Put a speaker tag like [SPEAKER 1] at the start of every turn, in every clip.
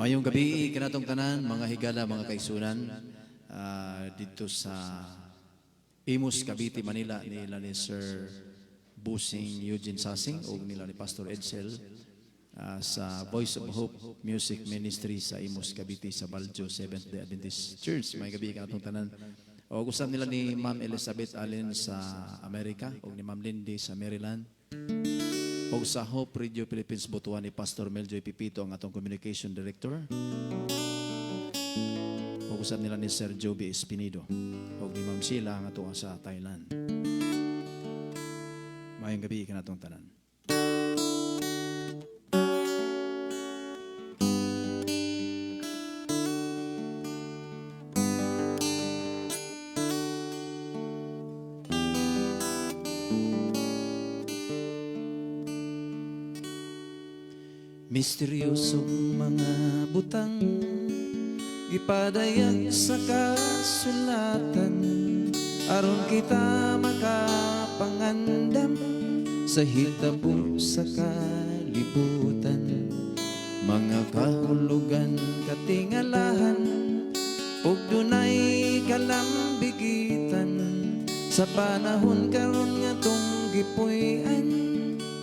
[SPEAKER 1] Maayong gabii kanatong tanan, mga higala, mga kaigsuonan, didto sa Imus, Cavite, Manila, nila ni Sir Busing Eugene Sasing o nila ni Pastor Edsel, sa Voice of Hope Music Ministry sa Imus, Cavite, sa Baljo Seventh Day Adventist Church. Maayong gabii kanatong tanan. O usab nila ni Ma'am Elizabeth Allen sa Amerika o ni Ma'am Lindy sa Maryland. O sa Hope Radio Philippines Butuan ni Pastor Meljoy Pipito, ang atong communication director. O usab nila ni Sir Joby Espinido. O ni Ma'am Sheila ang ato sa Thailand. Maayong gabii kanatong tanan. Misteryosong mga butang gipadayag sa kasulatan aron kita makapangandam sa hitabo sa kalibutan, mga kahulugan katingalahan ug dunay kalambigitan sa panahon karon nga tong gipuy-an.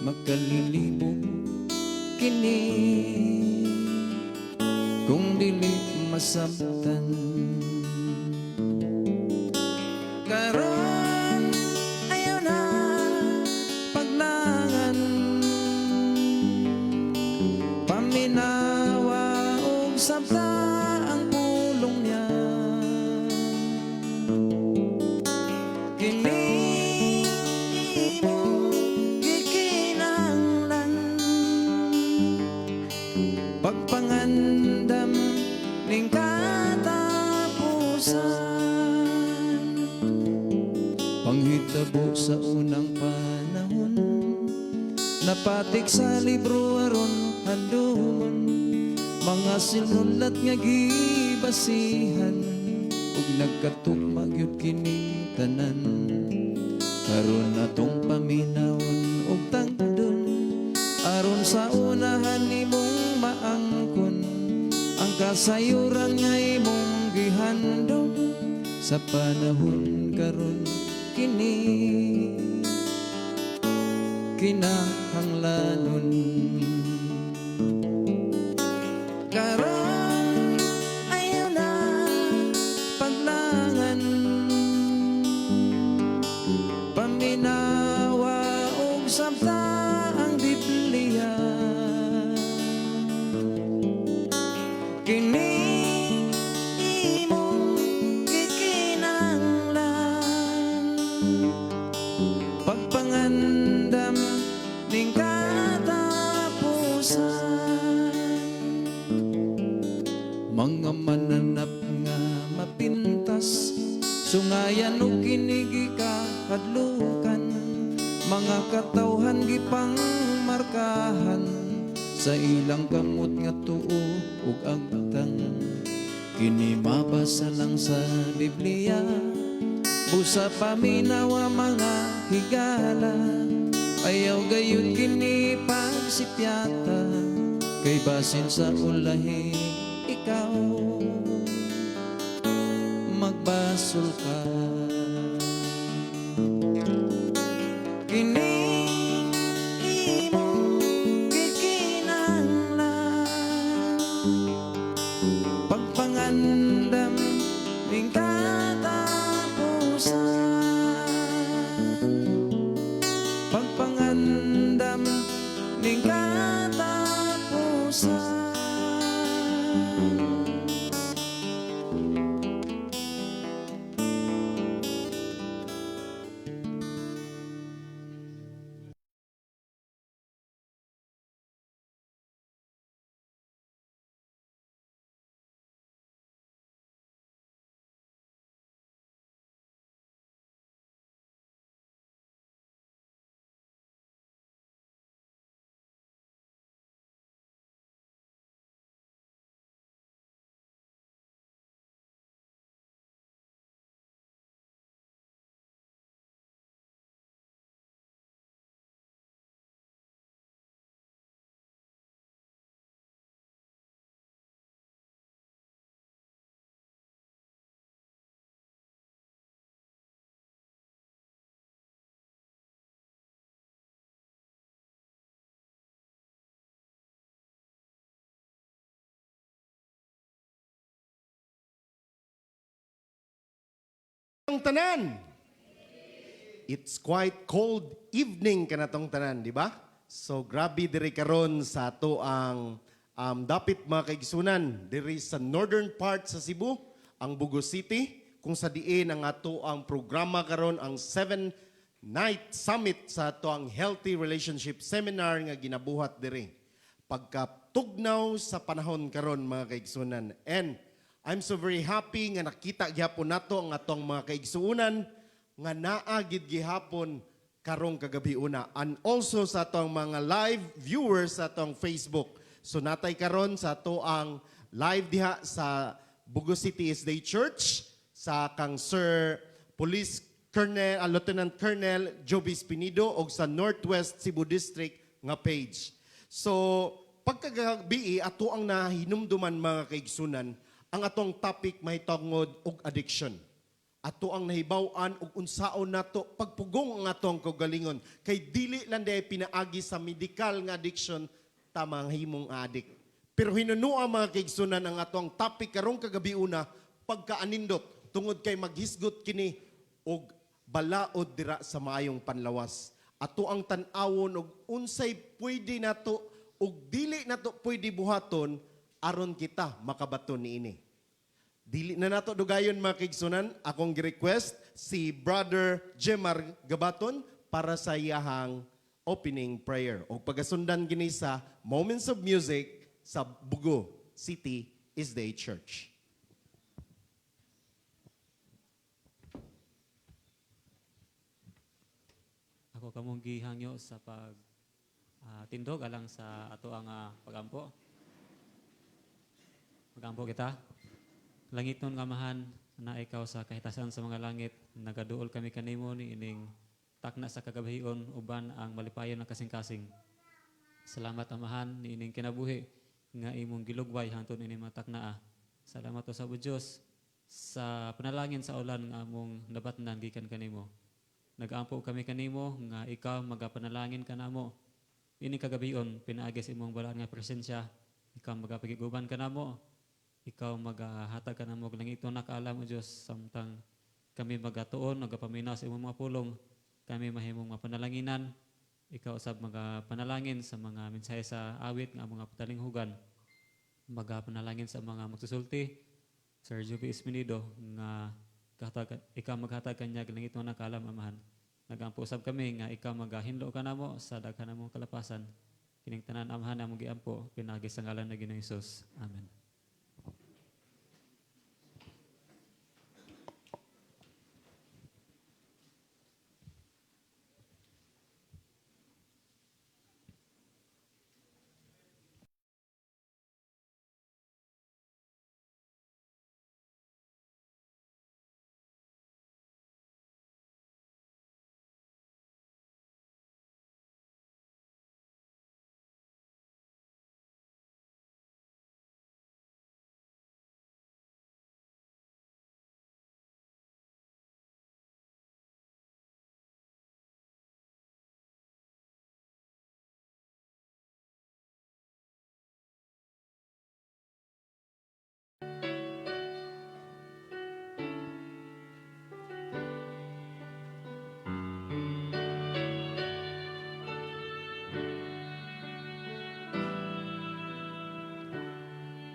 [SPEAKER 1] Makalilibog kini kung dili masabtan. Karon ayaw na paglangan, paminawa og sabta ang pulong niya. Kini imong gikinahanglan, pagpangandam ning katapusan. Panghitabo sa unang panahon napatik sa libro aron handumon, mga sinulat nga gibasihan ug nagkatugma gyud kining tanan. Karon atong paminawon og tangdon aron sa unahan nimong maangkon ang kasayuran nga imong gihandom sa panahon karon. Kini kinahanglanon. Karon ayaw na paglangan, paminawa og sabta ang Biblia. Kini imong gikinahanglan, pagpangandam ning katapusan. Mga mananap nga mapintas, sungayan og kini gikahadlukan, mga katawhan gipang markahan sa ilang kamot nga tuo ug agtang. Kini mabasa lang sa Biblia. Busa paminawa, mga higala, ayaw gayud kini pagsipyata, kay basin sa ulahi ikaw magbasol ka. Kini imong gikinahanglan, pagpangandam ning katapusan, pagpangandam ning katapusan.
[SPEAKER 2] Kanatong tanan? It's quite cold evening kanatong tanan, di ba? So grabe diri karon sa ato ang dapit, mga kaigsunan, diri sa northern part sa Cebu, ang Bogo City, kung sa diin ang ato ang programa karon, ang seven night summit sa ato ang Healthy Relationship Seminar nga ginabuhat diri. Pagkatugnaw sa panahon karon, mga kaigsunan. And I'm so very happy nga nakita gihapon nato ang atong mga kaigsuunan nga naa gid gihapon karong kagabi una, and also sa atong mga live viewers sa atong Facebook. So natay karon sa ato ang live diha sa Bogo City SDA Church sa kang Sir Police Colonel, Lieutenant Colonel Jobis Pinido og sa Northwest Cebu District nga page. So pagkagabi, ato ang nahinumduman, mga kaigsunan, ang atong topic mahitungod og addiction. Ato ang nahibaw-an ug unsaon nato pagpugong ang atong kaugalingon kay dili lang diay pinaagi sa medical nga addiction ta mahimong addict. Pero hinunua, mga kaigsunan, ang atong topic karong kagabi una pagkaanindot tungod kay maghisgot kini og balaod dira sa maayong panlawas. Ato ang tan-awon og unsay pwede nato ug dili nato pwede buhaton aron kita makabaton niini. Dili na nato dugayon, mga kaigsunan, akong gi-request si Brother Jemar Gabaton para sa iyahang opening prayer. O pagasundan gini sa Moments of Music sa Bogo City SDA Church.
[SPEAKER 3] Ako kamong gihangyo sa pag tindog alang sa ato ang pagampo. Magampo kita. Langitnon nga Amahan, na ikaw sa kahitasan sa mga langit, nagaduol kami kanimo ni ining takna sa kagabion uban ang malipayon ng kasing-kasing. Salamat, Amahan, ni ining kinabuhi nga imong gilugway hangtod ini mga taknaa. Salamat usab, o Dios, sa panalangin sa ulan nga among nabatnan gikan kanimo. Nagaampo kami kanimo nga ikaw magapanalangin kanamo. Ini kagabion pinaagi sa imong balaan nga presensya, ikaw magapagiguban kanamo. Ikaw magahatag kanamo og langitnon na kaalam, o Dios, samtang kami magatuon nagapaminaw sa imong mga pulong, kami mahimong mapanalanginan. Ikaw usab magapanalangin sa mga mensahe sa awit nga mga patalinghugan. Magapanalangin sa mga magsusulti, Sir Juby Esmenido, nga kahatag, ikaw maghatag kanya og langitnon na kaalam, Amahan. Nagampo usab kami nga ikaw magahinlo kanamo sa daghan namong kalapasan. Kining tanan, Amahan, among giampo pinaagi sa ngalan ng Ginoong Hesus. Amen.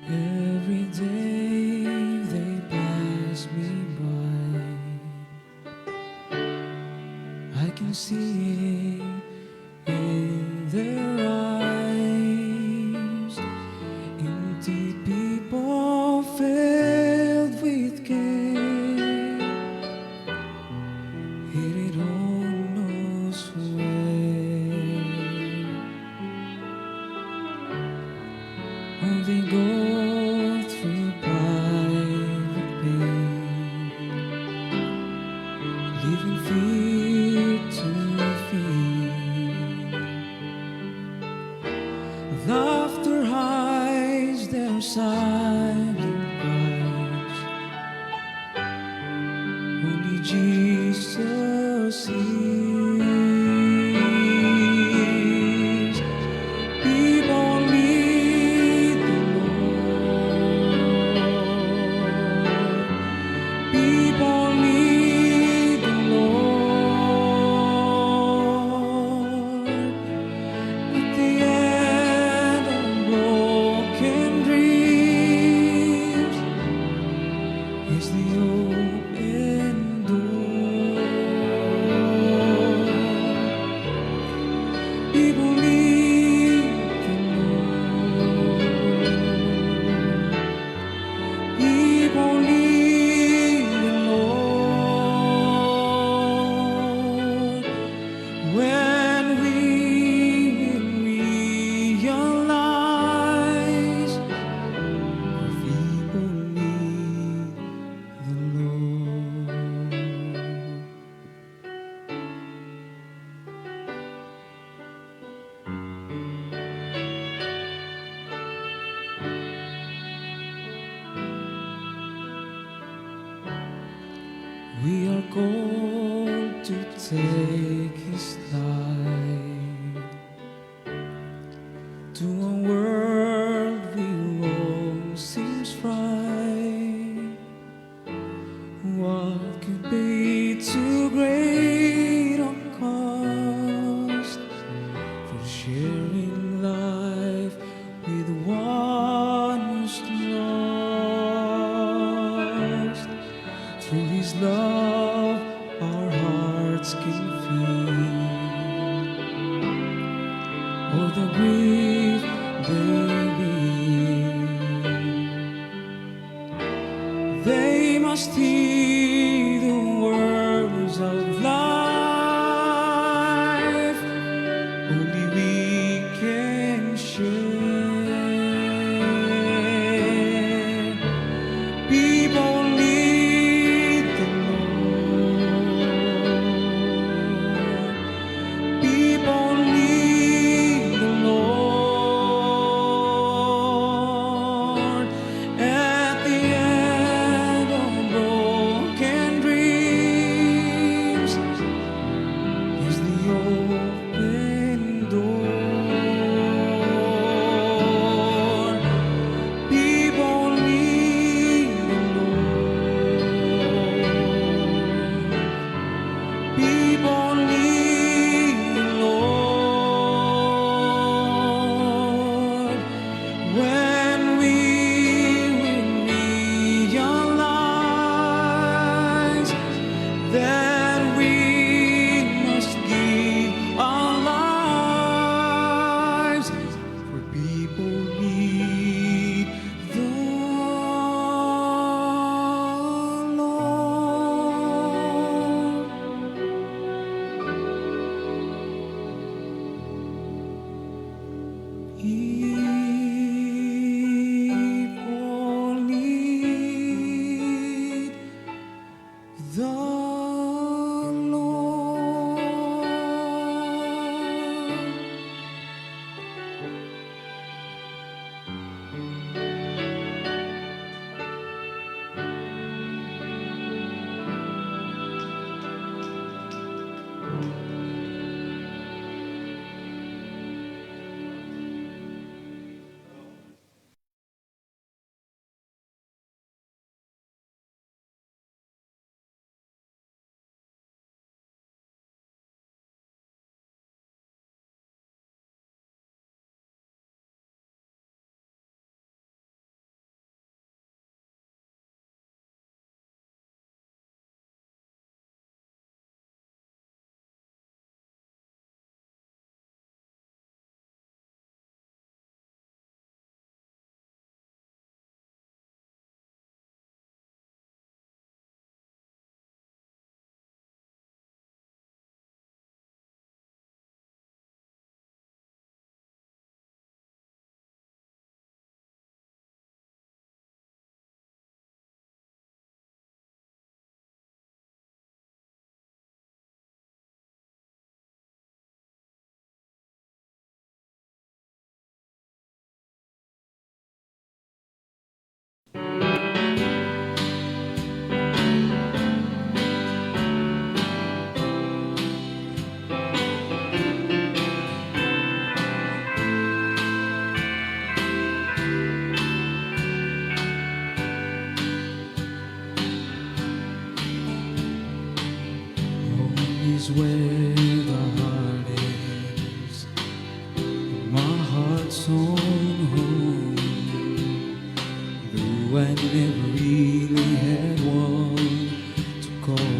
[SPEAKER 4] Every day they pass me by. I can see it in their eyes. Empty people filled with care, headed who knows where. Oh, they go through private pain, living fear to fear. Laughter hides their silent cries. Only Jesus hears. People need the Lord. People need To take his life to a world where wrong seems right. What could be too great a cost for sharing life with one who's lost? Through his love, our hearts can feel all the grief they bear. They must hear the words of life. Only we can share. People need the Lord. People need the Lord. At the end of broken dreams is the open door. People need the Lord. People need the Lord. When we will realize that we must give our lives, for people need the Lord. People need the Lord. Home is where the heart is. My heart's own home. Though I never really had one to call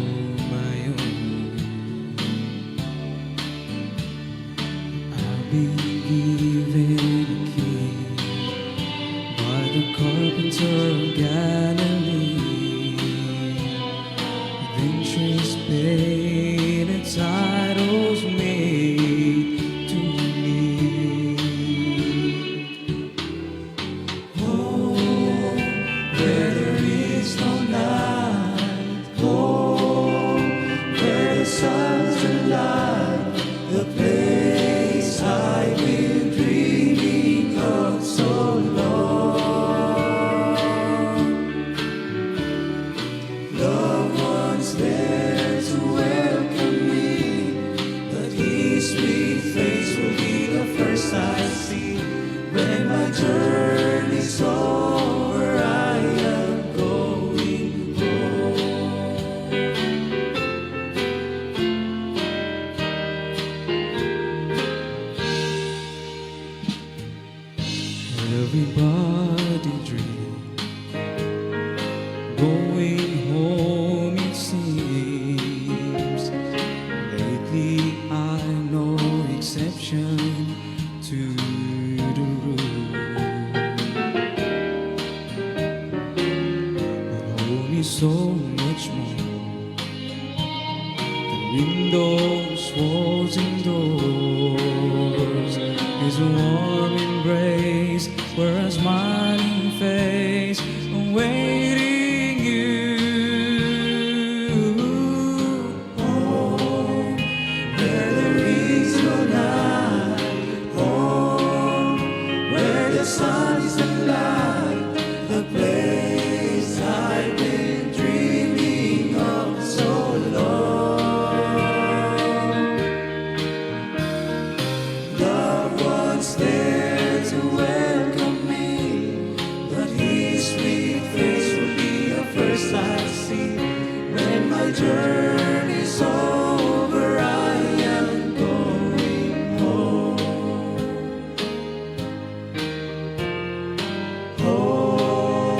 [SPEAKER 4] my own. I've been given a key by the carpenter of Galilee. With interest paid and titles made to me. Home, where the Windows, walls, and doors is a warm embrace where a smiling face awaiting you. Home, where there is no night. Home, where the sun is the light. The place I've been dreaming of so long. Loved ones there to welcome me, but his sweet face will be the first I see. When my journey's over, I am going home. Home,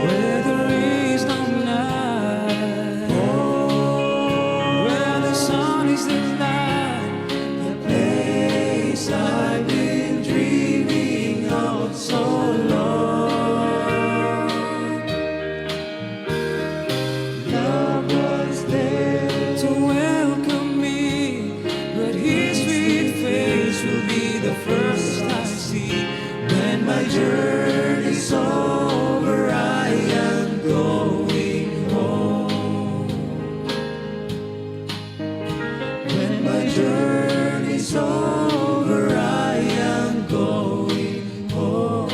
[SPEAKER 4] where there is no night. Home, where the sun is the light. The place I've been dreaming of so long. Loved ones there to welcome me, but his sweet face will be the first I see. When my journey's over, I am going home. When my journey's over, I am going home.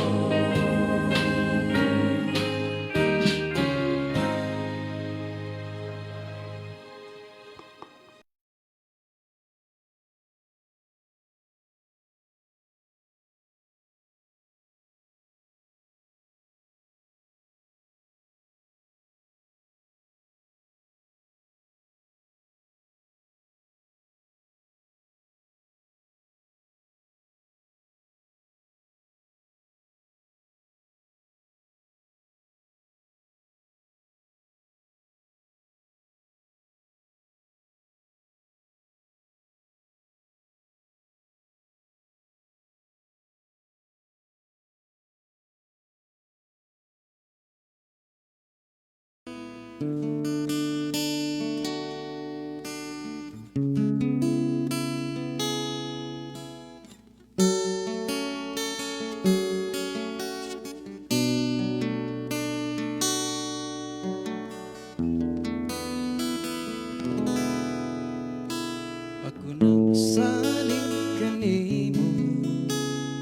[SPEAKER 1] Ako nagsalig kanimo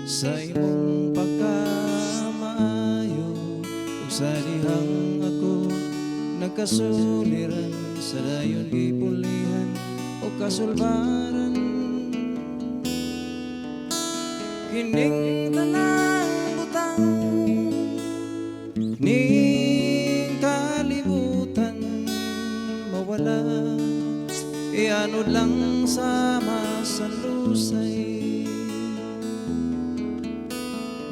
[SPEAKER 1] sa imong pagkamaayo ug sa dihang ako nagkasuliran sa dayon gipulihan o kasulbaran kining tanang butang ning kalibutan mawala, ianod lang sama sa lusay.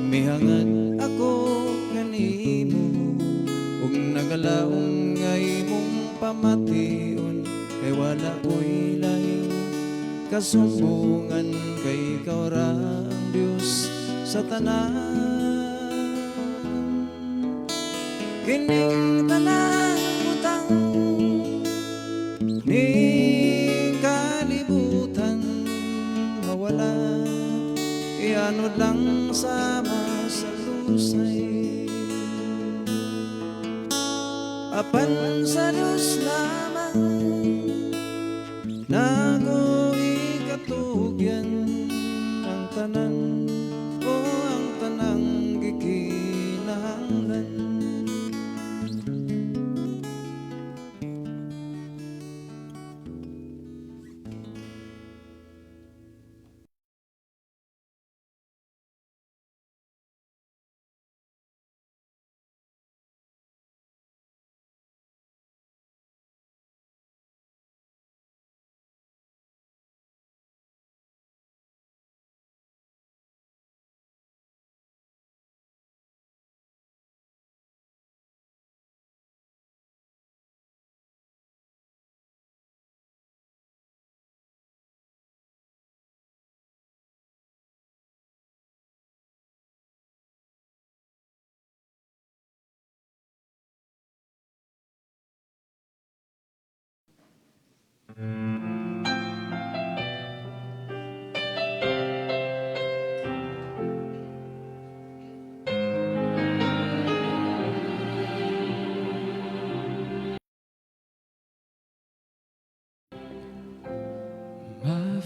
[SPEAKER 1] Mihangad ako kanimo ug nagalaom nga imong pamation kay wala ko'y laing kasumbungan kay ikaw ra ang Dios sa tanan. Kining tanang butang ning kalibutan mawala, ianod lang sama sa lusay. Apan sa Diyos lamang nako ikatugyan ang tanan o ang tanang gikinahanglan.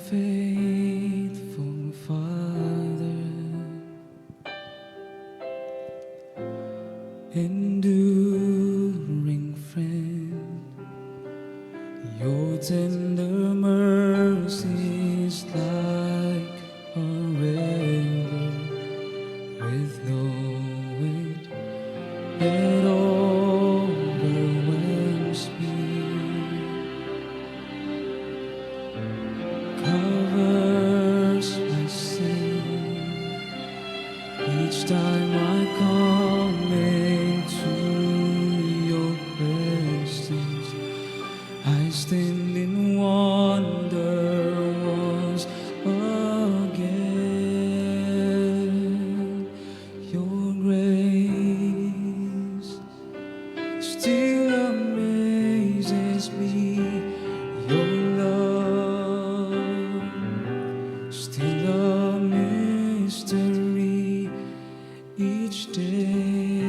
[SPEAKER 4] Faithful Father, enduring friend. Your tender mercies like a river with no end. It overwhelms me, covers my sin. Each time I come into your presence, I stand in wonder once again. Your grace still amazes me. Your love still a mystery each day.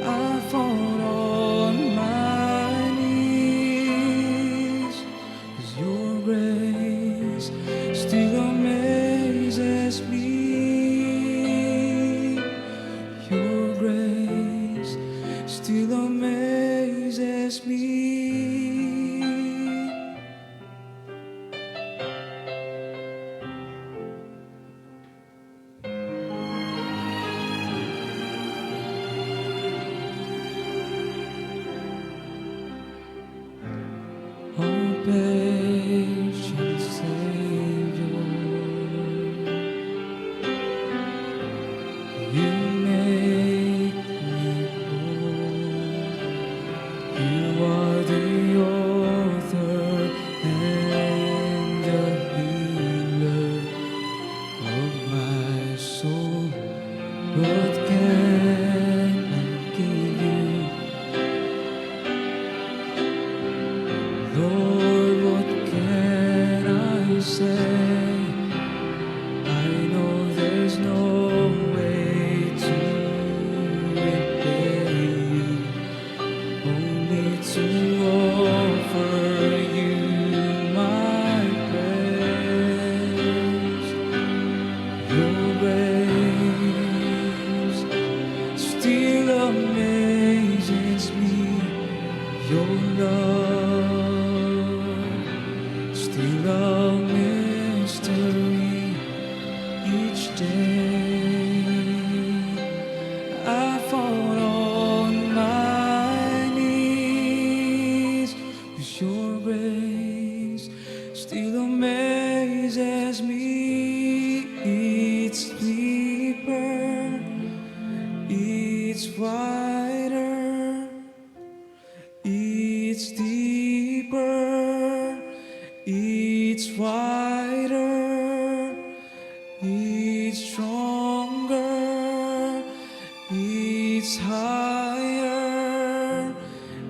[SPEAKER 4] I fall on my knees, 'cause your grace still amazes me. Your grace still amazes me. Oh, patient Savior, you make me whole. You are the author and the healer of my soul. What can I give you? Lord, what can I say? I know there's no way to repay you, only to offer you my praise. Your grace still amazes me. Your love still a mystery each day. I fall on my knees, 'cause your grace still amazes me. It's deeper, it's wider, it's deeper, it's wider, it's stronger, it's higher,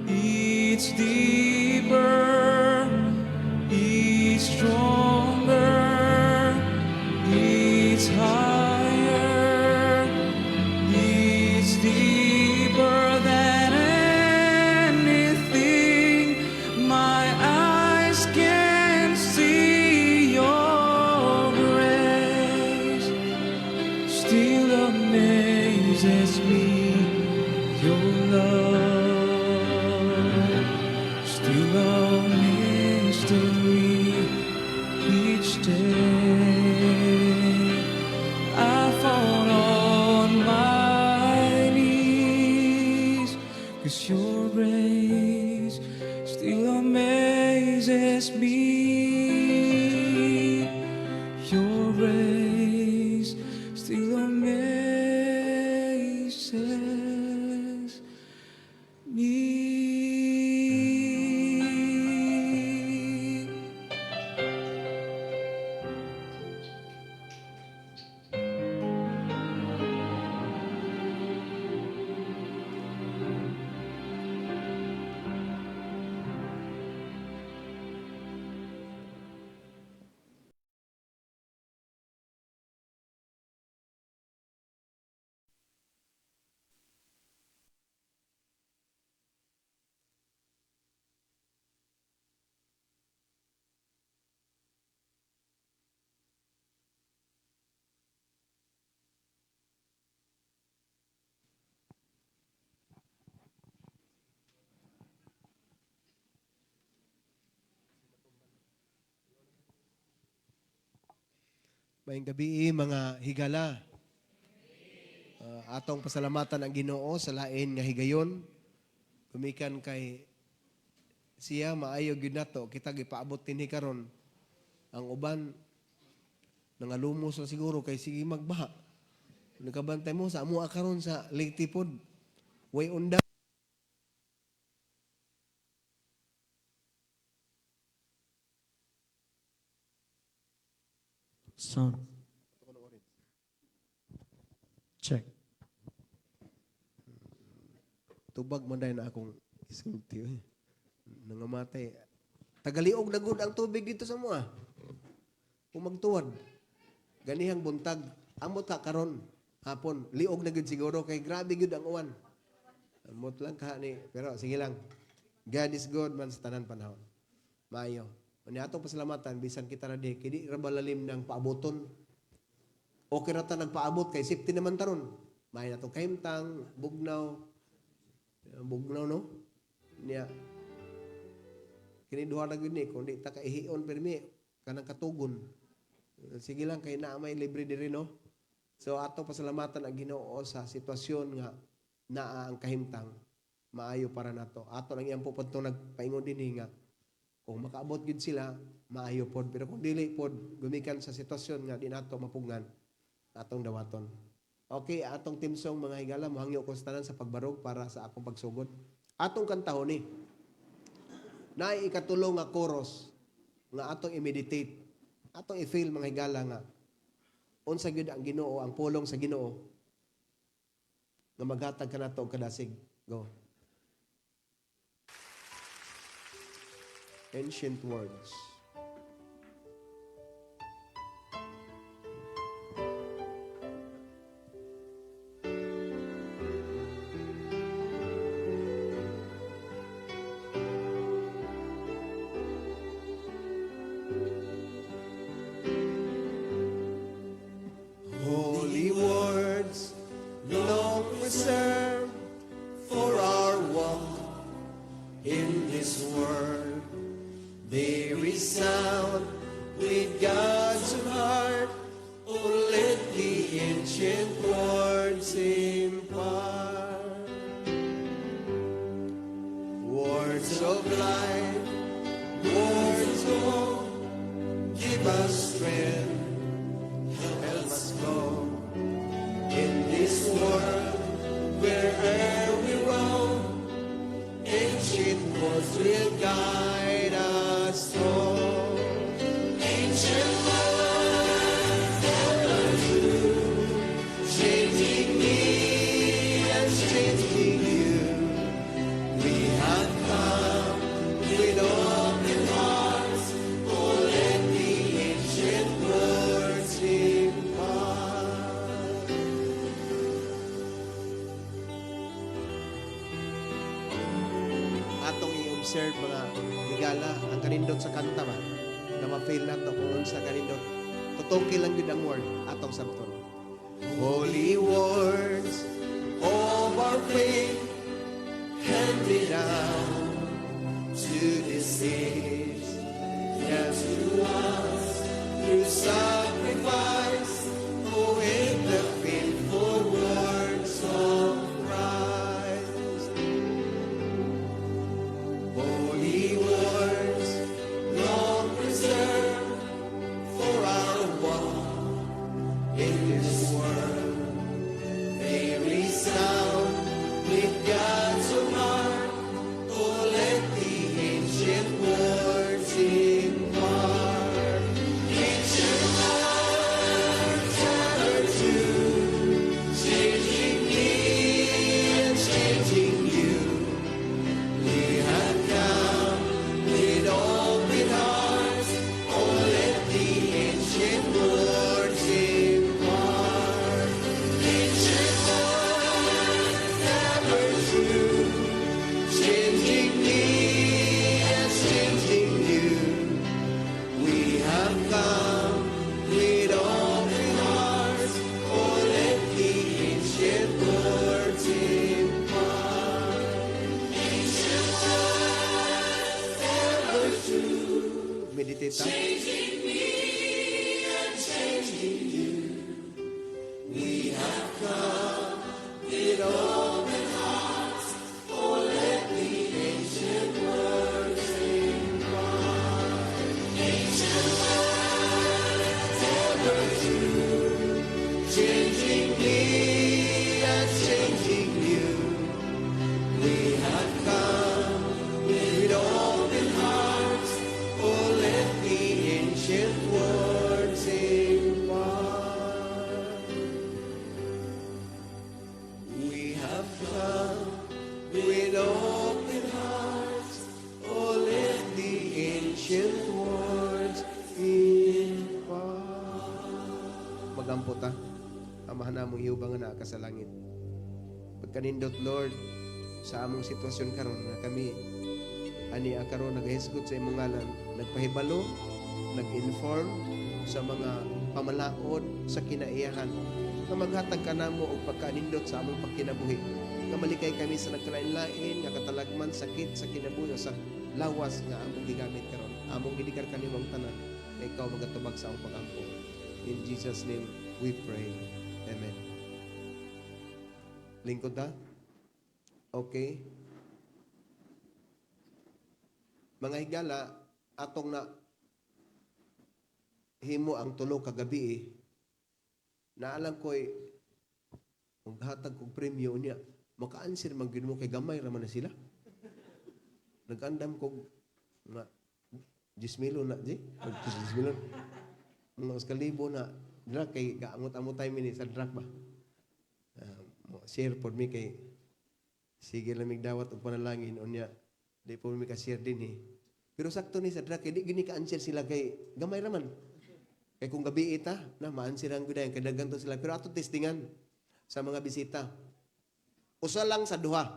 [SPEAKER 4] it's deeper, it's stronger, it's higher, it's deeper than anything my eyes can see. Your grace still amazes me. Your love still a mystery each day. I fall on my knees, 'cause your grace still amazes me. Your grace still amazes me.
[SPEAKER 5] Maayong gabii, mga higala. Atong pasalamatan ang Ginoo sa lain nga higayon. Gumikan kay siya, maayo gyud nato kita gipaabot dinhi karon. Ang uban nangalumos na siguro kay sige magbaha. Nakabantay mo sa amoa karon sa Leyte pod. Way unda.
[SPEAKER 4] Sound. Check.
[SPEAKER 5] Tubag man dahil na akong isulti. Eh. Nangamatay. Tagaliog na gud ang tubig dito sa mua. Kung magtuwad. Ganihang buntag. Amot ka karon hapon. Liog na gud siguro kay grabe gud ang uwan. Amot lang ka ni. Pero sige lang. God is good man sa tanan panahon. Maayo. Unya atong pasalamatan bisan kita ra di kay di ra balalim ng paaboton. Okay ra ta nagpaabot kay safety naman taron. May na tong kahimtang, bugnaw. Bugnaw, no? Niya. Kini duha na gyud ni kung di ta kaihion pirmi kanang katugon. Sige lang kay naa may libre diri, no. So ato pasalamatan ang Ginoo sa sitwasyon nga naa ang kahimtang maayo para nato. Ato lang iyang pud nagpaingon dinhi nga kung makaabot gyud sila maayo pod, pero kung dili pod gumikan sa sitwasyon nga di nato mapugngan, atong dawaton. Okay, atong theme song, mga higala, mohangyo ko sa tanan sa pagbarog para sa akong pagsugod. Atong kantahon ni. Naay ikatulo nga chorus nga atong i-meditate. Atong i-feel, mga higala, nga unsa gyud ang Ginoo, ang pulong sa Ginoo nga maghatag kanato og kadasig. Go. Ancient Words. Holy words, long reserved for our walk in this world. They resound with God's own heart. Oh, let the ancient words impart. Words of life, words of hope, give us strength, help us go. In this world, where'er we roam, ancient words will guide us home. Ancient words ever true, changing me and changing you. We have come with open hearts, oh, let the ancient words impart. Atong i-observe, mga higala, ang kanindot sa kanta ba na ma-feel nato kung unsa kanindot. Tutungkil lang gyud ang word atong sabton. Holy words of our faith handed down to this age, and to us through sacrifice, oh, in the faithful words of Christ. Holy words, long preserved for our walk in this world. They resound with God's own heart. Oh, let the ancient words impart. Ancient words ever true, changing me and changing you. We have come with open hearts. Oh, let the ancient words impart. Ancient words ever true, changing me and changing you. We have come with open hearts. Oh, let the ancient words impart. Ancient words ever true. Meditate ta. Changing me and changing Ancient words impart. Magampo ta. Amahan namong Jehova nga naa ka sa langit. Pagkanindot, Lord, sa among sitwasyon karon nga kami ani karon nagahisgot sa imong ngalan, nagpahibalo, nag-inform sa mga pamalaod sa kinaiyahan nga maghatag ka namo og pagkanindot sa among pagkinabuhi, nga malikay kami sa nagkalain-lain nga katalagman, sakit sa kinabuhi o sa lawas nga among gigamit karon. Among gidikar kanimo ang tanan kay ikaw magatubag sa among pagampo. In Jesus' name we pray. Amen. Lingkod ta. Okay. Mga higala, atong na himo ang tulo kagabi eh. Naalang ko'y kung hatag kog premyo niya, maka-answer man gyud mo kay gamay ra man na sila. Nag-andam kog nga 10,000 na di. Og 10,000. Mga usa ka libo na dra kay gaamot-amot tayo ni sa drak ba. Mo share pod mi kay sige lamig dawat og panalangin unya di po mi ka-share din eh. Pero sakto ni sa drak kay di gini ka-answer sila kay gamay ra man. Kay kung gabi ita, na ma-answer ang gud kay daghan to sila. Pero ato testingan sa mga bisita. Usa lang sa duha.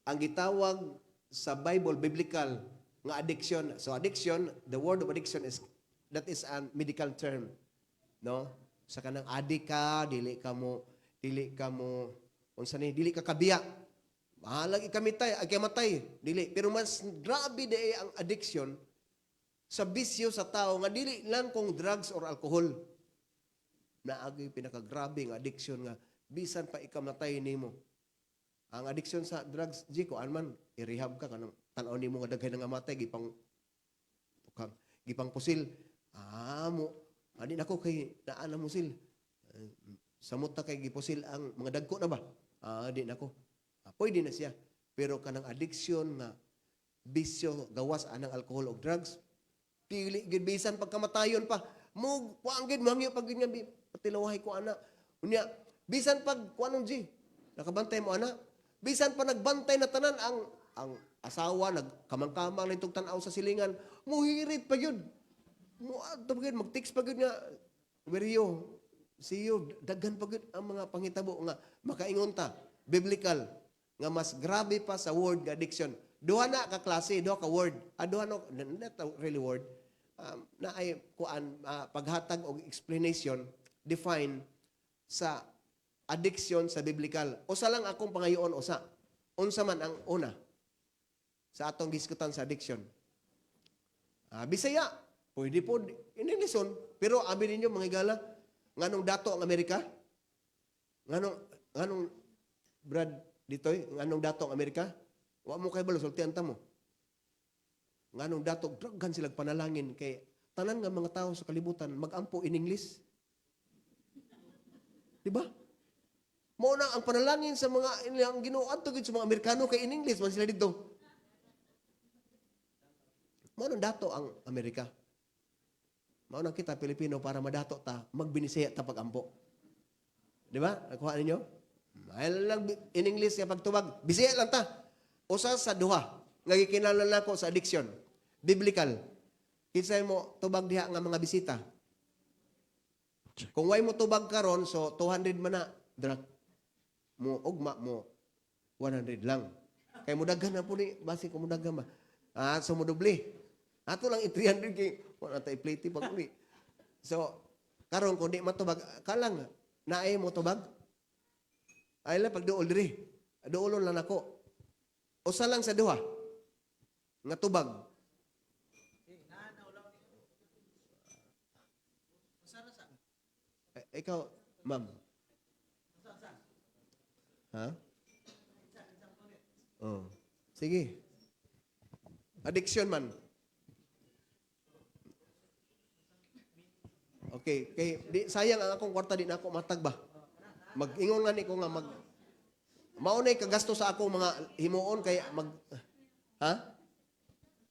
[SPEAKER 5] Ang gitawag sa Bible, biblical nga addiction. So addiction, the word of addiction is that is a medical term. No? Sa kanang adik ka, dili ka mo unsa ni, dili ka kabiya. Bahalag ikamitay, ay kamatay, dili. Pero mas grabe di ang addiction sa bisyo sa tao nga dili lang kung drugs or alcohol. Naagay pinakagrabe nga addiction nga bisan pa ikamatay nimo. Ang addiction sa drugs, G, ko man, i-rehab ka kanang tan-aw nimo nga daghay nga matay gipang tukang, gipang pusil. Ah, mo ani nako kay naa na mo sil. Eh, samot ta kay gipusil ang mga dagko na ba? Ah, di nako. Ah, pwede na siya. Pero kanang addiction nga bisyo gawas anang alcohol o drugs, dili gid bisan pagkamatayon pa mo kuan gid, mangyo pag gid nga patilawahay ko ana. Unya bisan pag kuanon, G, nakabantay mo ana, bisan pa nagbantay na tanan, ang asawa nagkamang-kamang nitong tan-aw sa silingan, muhirit pa gyud mo adto pa gyud, mag-text pa gyud nga, "Where you? See you." Daghan pa gyud ang mga panghitabo nga makaingon ta biblical nga mas grabe pa sa word nga addiction. Duha na ka klase, duha ka word. Ah, duha no, not really word, na ay kuan, paghatag og explanation, define sa addiction sa biblical. Usa lang akong pangayoon, usa. Unsa man ang una sa atong giskutan sa addiction? Ah, Bisaya, pwede po in English, pero abi ninyo, mga higala, nganong dato ang Amerika? Nganong Brad ditoy, nganong dato ang Amerika? Wa mo kay balo, sultian ta mo. Nganong dato, daghan sila panalangin kay tanan nga mga tao sa kalibutan magampo in English. Di ba? Mao na ang panalangin sa mga ilang Ginoo adto gid sa mga Amerikano kay in English man sila didto. Mao nang dato ang Amerika. Mao nang kita Pilipino, para madato ta, magbinisaya ta pagampo. Di ba? Nakuha ninyo? Mahal lang in English nga pagtubag. Bisaya lang ta. Usa sa duha nga gikinahanglan nako sa addiction. Biblical. Kinsay mo tubag diha nga mga bisita? Kung way mo tubag karon, so 200 man na drak mo, ugma mo 100 lang. Kay mo daghan na po ni, basi kung mo daghan ba. Ah, so mo doble. Ato lang i-300 kay wala ta i-plate pag uli. So, karon kung di matubag, kalang naay mo tubag. Ay lang pag duol diri. Duolon lang nako. Usa lang sa duha nga tubag. Eh, ikaw, ma'am. Ha? Oh. Sige. Addiction man. Okay, kay di sayang ang akong kwarta, di na ako matag ba. Mag-ingon nga ni ko nga mag maunay kagasto sa akong mga himuon kay mag, ha?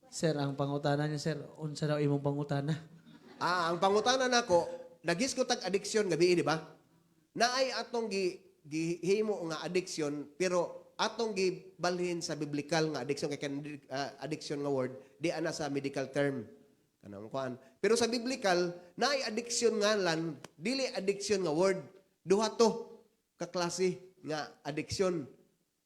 [SPEAKER 4] Sir, ang pangutana niya, sir, unsa daw imong pangutana?
[SPEAKER 5] Ah, ang pangutana nako, nagisgo tag addiction gabi, di ba? Naay atong gi gihimo nga addiction pero Atong gibalhin sa biblical nga addiction kay addiction nga word di ana sa medical term. Kanang kuan. Pero sa biblical, naay addiction nga lan, dili addiction nga word. Duha to kaklase nga addiction.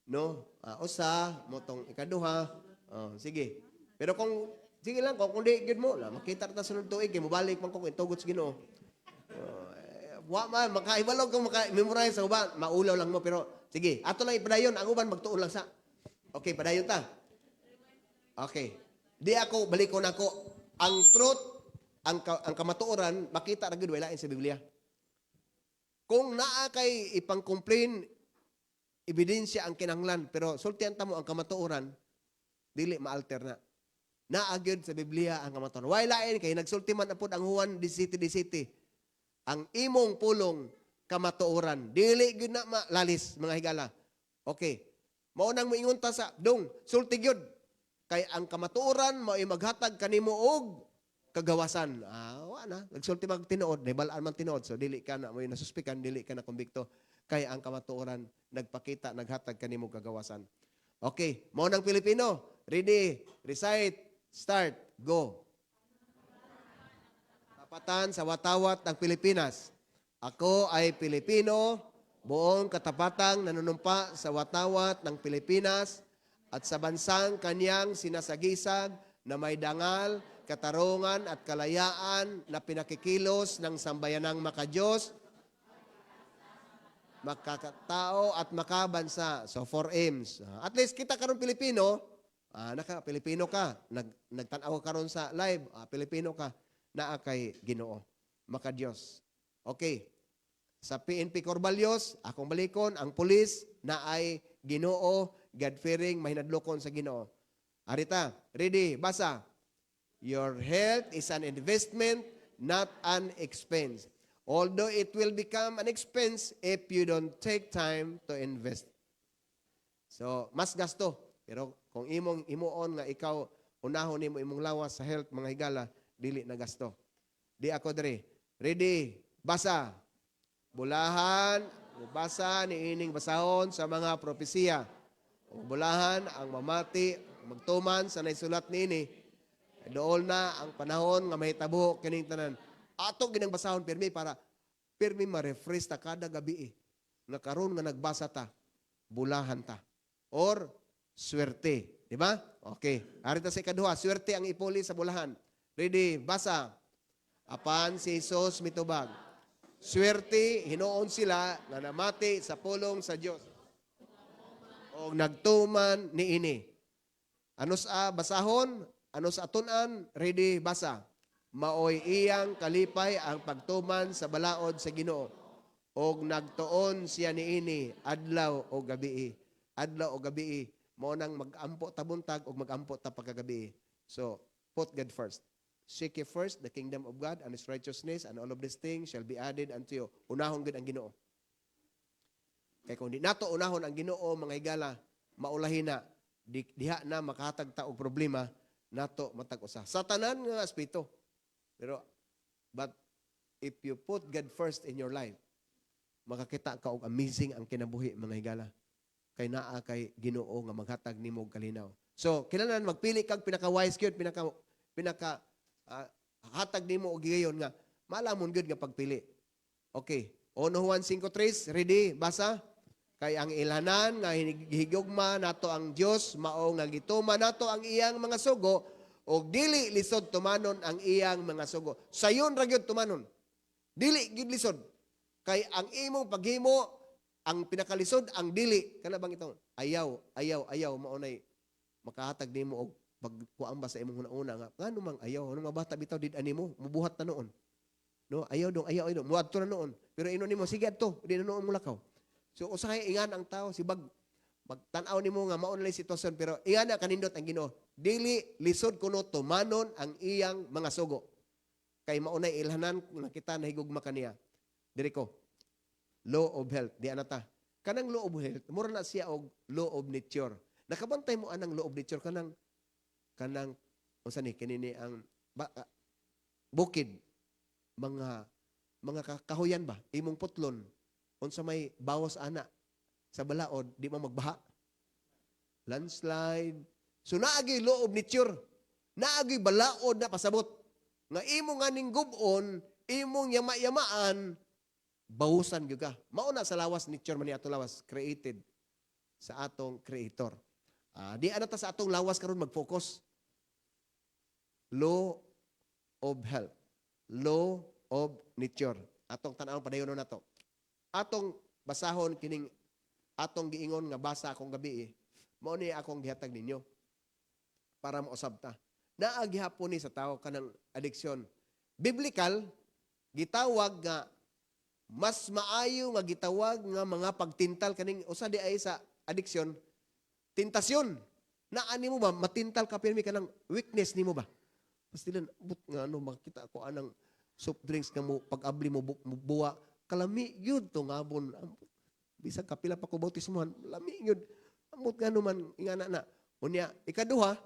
[SPEAKER 5] No? Usa mao tong ikaduha. Oh, sige. Pero kung sige lang kung di gid mo, la, makita ta sunod tuig kay mobalik man ko kung itugot sa Ginoo. Oh, eh, wa man makaibalog kung maka-memorize sa uban, maulaw lang mo, pero sige, ato lang ipadayon, ang uban magtuon lang sa. Okay, padayon ta. Okay. Di ako balikon ako ang truth, ang kamatuoran makita ra gyud, wala sa Biblia. Kung naa kay ipang-complain, ebidensya ang kinahanglan, pero sultian ta mo ang kamatuoran, dili maalter na. Naa gyud sa Biblia ang kamatuoran. Way lain kay nagsulti man apod ang Juan 17:17. Ang imong pulong kamatuoran. Dili gyud na malalis, mga higala. Okay. Mao nang moingon ta sa dong, sulti gyud. Kay ang kamatuoran mao'y maghatag kanimo og kagawasan. Ah, wa na. Nagsulti mag tinuod, nahibal-an man tinuod. So dili ka na mo'y nasuspikan, dili ka na kumbikto. Kay ang kamatuoran nagpakita, naghatag kanimo kagawasan. Okay, mao nang Pilipino. Ready, recite, start, go. Tapatan sa watawat ng Pilipinas. Ako ay Pilipino, buong katapatang nanunumpa sa watawat ng Pilipinas at sa bansang kanyang sinasagisag na may dangal, katarungan at kalayaan na pinakikilos ng sambayanang makadiyos, makakatao at makabansa. So, four aims. At least kita karon Pilipino, naka Pilipino ka, nagtan-aw ka karon sa live, Pilipino ka, naa kay Ginoo, makadiyos. Okay. Sa PNP Corballos, akong balikon, ang pulis naay Ginoo, God-fearing, mahinadlokon sa Ginoo. Arita, ready, basa. Your health is an investment, not an expense. Although it will become an expense if you don't take time to invest. So, mas gasto. Pero kung imong imuon nga ikaw unahon nimo imong lawas sa health, mga higala, dili na gasto. Di ako diri. Ready? Basa. Bulahan, basa ni ining basahon sa mga propesiya. O bulahan ang mamati, magtuman sa naisulat niini. Dool na ang panahon nga mahitabo kining tanan. Ato ginang basahon pirmi para pirmi ma-refresh ta kada gabi eh. Nga karon nga nagbasa ta, bulahan ta. Or swerte, di ba? Okay. Ari ta sa ikaduha, swerte ang ipuli sa bulahan. Ready, basa. Apan si Jesus mitubag. Swerte hinuon sila nga namati sa pulong sa Dios og nagtuman niini. Ano sa basahon? Ano sa atunan? Ready, basa. Maoy iyang kalipay ang pagtuman sa balaod sa Ginoo. Og nagtuon siya niini adlaw o gabi. Adlaw o gabi. Mao nang mag-ampo ta buntag og mag-ampo ta pagkagabi. So, put God first. Seek ye first the kingdom of God and His righteousness, and all of these things shall be added unto you. Unahon gud ang Ginoo. Kay kung di nato unahon ang Ginoo, mga higala, maulahin na diha na makahatag ta og problema nato matag usa. Sa tanan nga aspeto. Pero but if you put God first in your life, makakita ka og amazing ang kinabuhi, mga higala. Kay naa kay Ginoo nga maghatag nimo og kalinaw. So, kinahanglan magpili kag pinaka-wise gyud, pinaka pinaka hatag nimo og higayon nga malamon gyud nga pagpili. Okay. 1 Juan 5:3, ready, basa. Kay ang ilhanan nga higugma nato ang Dios mao nga gituman nato ang iyang mga sugo, ug dili lisod tumanon ang iyang mga sugo. Sayon ra gyud tumanon. Dili gyud lisod. Kay ang imong paghimo ang pinakalisod ang dili kana bang ito ayaw ayaw ayaw mao nay makahatag nimo og pagkuan ba sa imong hunahuna nga ngano mang ayaw ano mga bata bitaw did animo mubuhat na noon, no? Ayaw dong, ayaw, ayaw, muadto na noon, pero ino nimo sige adto, di na noon mulakaw. So usahay ingan ang tao sibag magtan-aw nimo nga mao na lang sitwasyon, pero ingan na kanindot ang Ginoo. Dili lisod kuno tumanon ang iyang mga sugo kay mao nay ilhanan nga kita nahigugma kaniya. Diri ko, law of health, di anata kanang law of health, mura na siya og law of nature. Nakabantay mo anang law of nature, kanang kanang unsa ni kini ni ang bukid, mga kahuyan ba, imong putlon, unsa may bawas ana sa balaod, di mo magbaha. Landslide. So naa gyuy law of nature. Naa gyuy balaod na pasabot. Nga imo nga ning gub-on, imong yama-yamaan, bawusan gyud ka. Mao na sa lawas, nature man ni ato lawas, created sa atong Creator. Di ana ta sa atong lawas karon mag-focus. Law of health. Law of nature. Atong tan-awon padayon nato. Atong basahon kining atong giingon nga basa akong gabi eh. Mao ni akong gihatag ninyo para mausab ta. Naa gihapon ni sa tao kanang addiction. Biblical gitawag nga mas maayo nga gitawag nga mga pagtintal, kaning usa di ay sa addiction, tentasyon. Na ani mo ba matintal ka pirmi, kanang weakness nimo ba? Pastilan but nga ano, makita ko anang soft drinks nga mo pag-abli mo, mo buwa, kalami gyud to ngabon. Bisag kapila pa ko bautismohan, lami gyud. Amot nga man ingana na. Unya ikaduha,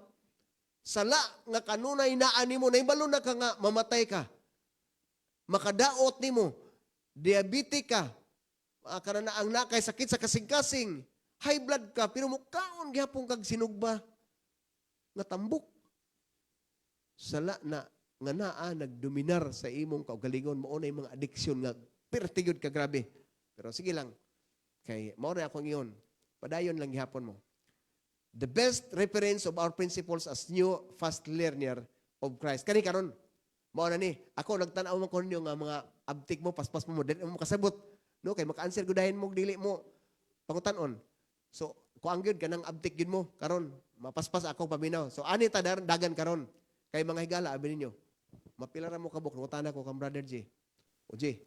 [SPEAKER 5] sala nga kanunay naa nimo, nahibalo na ka nga mamatay ka, makadaot nimo, diabetic ka, kana na ang nakay sakit sa kasing-kasing, high blood ka, pero mukaon gihapon kag sinugba nga tambok. Sala na nga naa nagdominar sa imong kaugalingon, mao na mga addiction nga perti gyud ka grabe. Pero sige lang, kay mao na akong ingon, padayon lang gihapon mo. The best reference of our principles as new fast learner of Christ. Kani karon, mao na ni. Ako nagtan-aw man ko ninyo nga mga abtik mo, paspas mo, dili mo makasabot. No, kay maka-answer gud dahin mo dili mo pangutan-on. So, kuang gyud kanang abtik gyud mo karon, mapaspas ako paminaw. So ani ta dagan karon. Kay mga higala, abi ninyo. Mapila ra mo kabuk, nangutana ko kang Brother J. O J,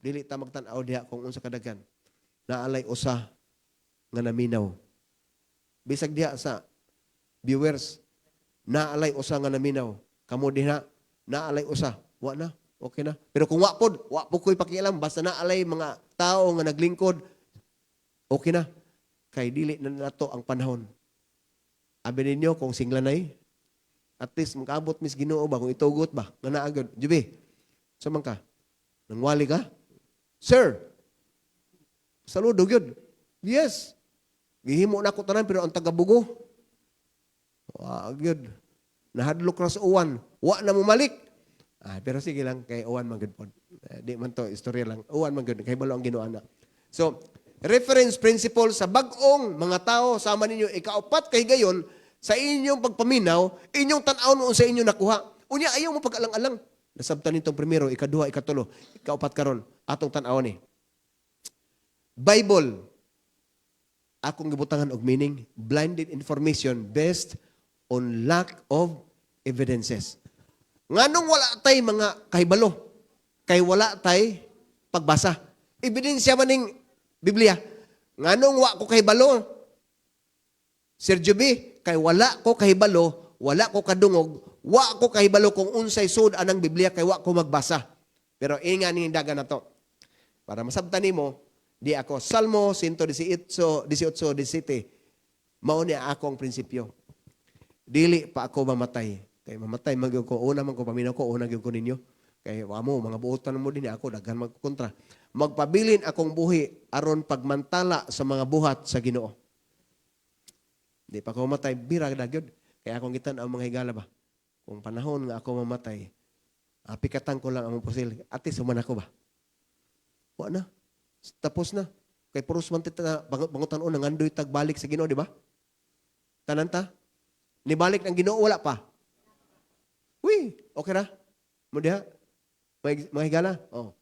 [SPEAKER 5] dili ta magtan-aw diha kung unsa kadagan. Naalay usa nga naminaw. Bisag diha sa viewers, naalay usa nga naminaw. Kamo diha, naalay usa. Wa na, okay na. Pero kung wa pod, wa po ko'y pakialam. Basta naalay mga tao nga naglingkod, okay na. Kay dili na nato ang panahon. Abi ninyo kung singlanay, at least makaabot mis Ginoo ba kung itugot ba nga naa gyud. Jubi. Sa man ka? Nangwali ka? Sir. Saludo gyud. Yes. Gihimo na ako tanan pero ang tagabugo. Wa gyud. Nahadlok ra sa uwan. Wa na mumalik. Ah, pero sige lang, kay uwan man gyud pod. Eh, di man to istorya lang. Uwan man gyud kay balo ang Ginoo ana. So, reference principle sa bag-ong mga tao sama ninyo, ikaapat kay gayon sa inyong pagpaminaw, inyong tan-awon mo sa inyong nakuha. Unya ayaw mo pag-alang-alang. Nasabtan nitong primero, ikaduha, ikatulo, ikaupat karon atong tan-awon ni. Bible, akong gibutangan og meaning, blinded information based on lack of evidences. Nganong wala tay mga kahibalo? Kay wala tay pagbasa. Ebidensya man ning Biblia. Nganong wa ko kahibalo? Sir Juby, kay wala ko kahibalo, wala ko kadungog, wa ko kahibalo kung unsay sud anang Biblia kay wa ko magbasa. Pero inga ning dagan na to. Para masabtan nimo, di ako Salmo 118, 18, 17. Mao ni akong prinsipyo. Dili pa ako mamatay. Kay mamatay man gyud ko, una man ko paminaw ko, una gyud ko ninyo. Kay wa mo mga buotan mo din ako daghan magkontra. Magpabilin akong buhi aron pagmantala sa mga buhat sa Ginoo. Di pa ako mamatay, bira na gyud. Kaya akong gitan ang mga higala ba. Kung panahon nga ako mamatay, pikatan ko lang ang pusil. Ate, suman ako ba? Wa na. Tapos na. Kay puros man tita pangutan-on nangandoy tagbalik sa Ginoo, di ba? Tanan ta? Nibalik ang Ginoo, wala pa. Uy, okay ra? Mo diha? Mga higala? Oh.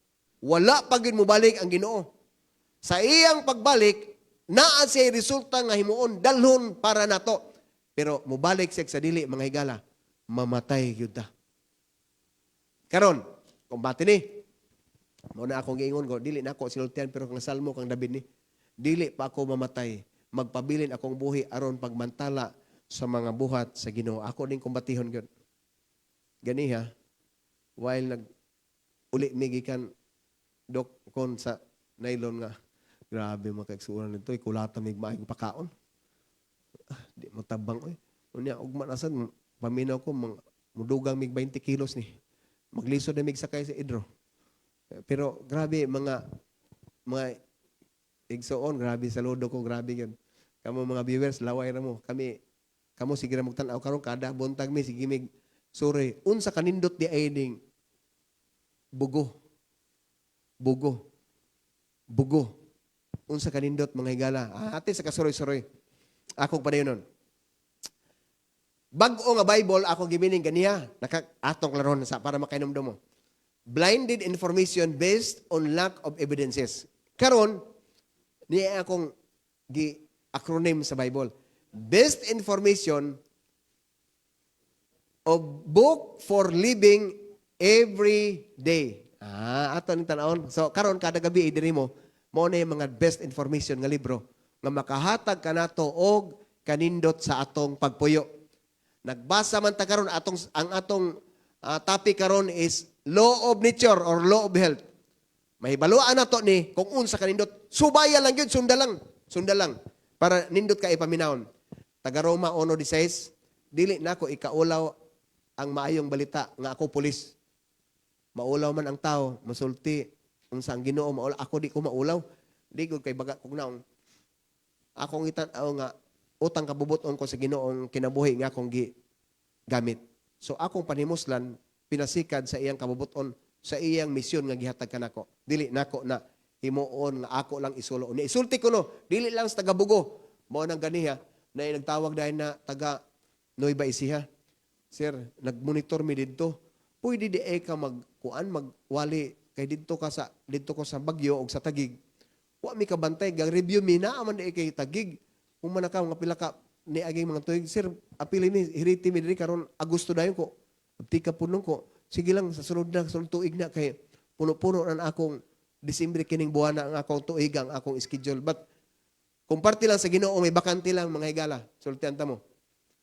[SPEAKER 5] Wala pa gyud mobalik ang Ginoo. Sa iyang pagbalik, naa siya resulta nga himuon dalhon para nato. Pero mobalik siya sa dili, mga higala, mamatay gyud ta. Karon, kumbate ni. Mao na akong giingon ko, dili na ako sinultian pero kang salmo kang David ni. Dili pa ako mamatay, magpabilin akong buhi aron pagmantala sa mga buhat sa Ginoo. Ako ning kumbatihon gyud. Ganiha, while nag uli mi gikan dok kon sa nylon nga grabe mga kaigsuonan nito, ikulata mig maayong pakaon. Ah, di mo tabang oy. Unya ugma na sad paminaw ko mga mudugang mig 20 kilos ni. Maglisod na mig sakay sa Idro. Pero grabe mga igsoon, grabe saludo ko, grabe yun. Kamo mga viewers, laway ra mo. Kami kamo sige ra magtan-aw karon, kada buntag mi sige mig suri unsa kanindot di ay ning bugo. Bugo. Bugo. Unsa kanindot, mga higala. Ah, ate sa kasuroy-suroy. Akong padayonon. Bag-o nga Bible ako gibining ganiha naka atong klaron sa para makainomdom mo. Blinded information based on lack of evidences. Karon niya akong gi acronym sa Bible. Best information of book for living every day. Ah, ato ning tan-awon. So karon kada gabi diri mo mao na yung mga best information nga libro nga makahatag kanato og kanindot sa atong pagpuyo. Nagbasa man ta karon, atong ang atong topic karon is law of nature or law of health. Mahibaluan nato ni kung unsa kanindot. Subaya lang yun, sunda lang. Sunda lang. Para nindot ka ipaminawon. Taga Roma 1:16, dili nako ikaulaw ang maayong balita nga ako pulis. Maulaw man ang tao, masulti unsa ang Ginoo, maulaw ako, di ko maulaw. Di ko kay baga kog naong. Akong itan-aw nga utang kabubuton ko sa Ginoong kinabuhi nga akong gi gamit. So akong panimuslan pinasikad sa iyang kabubuton, sa iyang misyon nga gihatag kanako. Dili nako na himuon nga ako lang isulo. Ni isulti ko no, dili lang sa taga-Bugo. Mao nang ganiha na nagtawag dahil na taga Nueva Ecija. "Sir, nagmonitor mi didto. Pwede di ay ka magkuan, magwali kay didto ko sa Bagyo og sa Tagig. Wa mi kabantay, gang review mi naa man di kay Tagig. Human na ka mga pila ka ni aging mga tuig, sir, apili mi hiriti mi diri karon Agosto dayon ko. Abti ka punong ko. Sige lang, sa sunod na, sunod tuig na kay puno-puno na akong Disyembre kining buwan na ang akong tuig, ang akong schedule." But kung parte lang sa Ginoo, may bakante lang, mga higala. Sultian ta mo.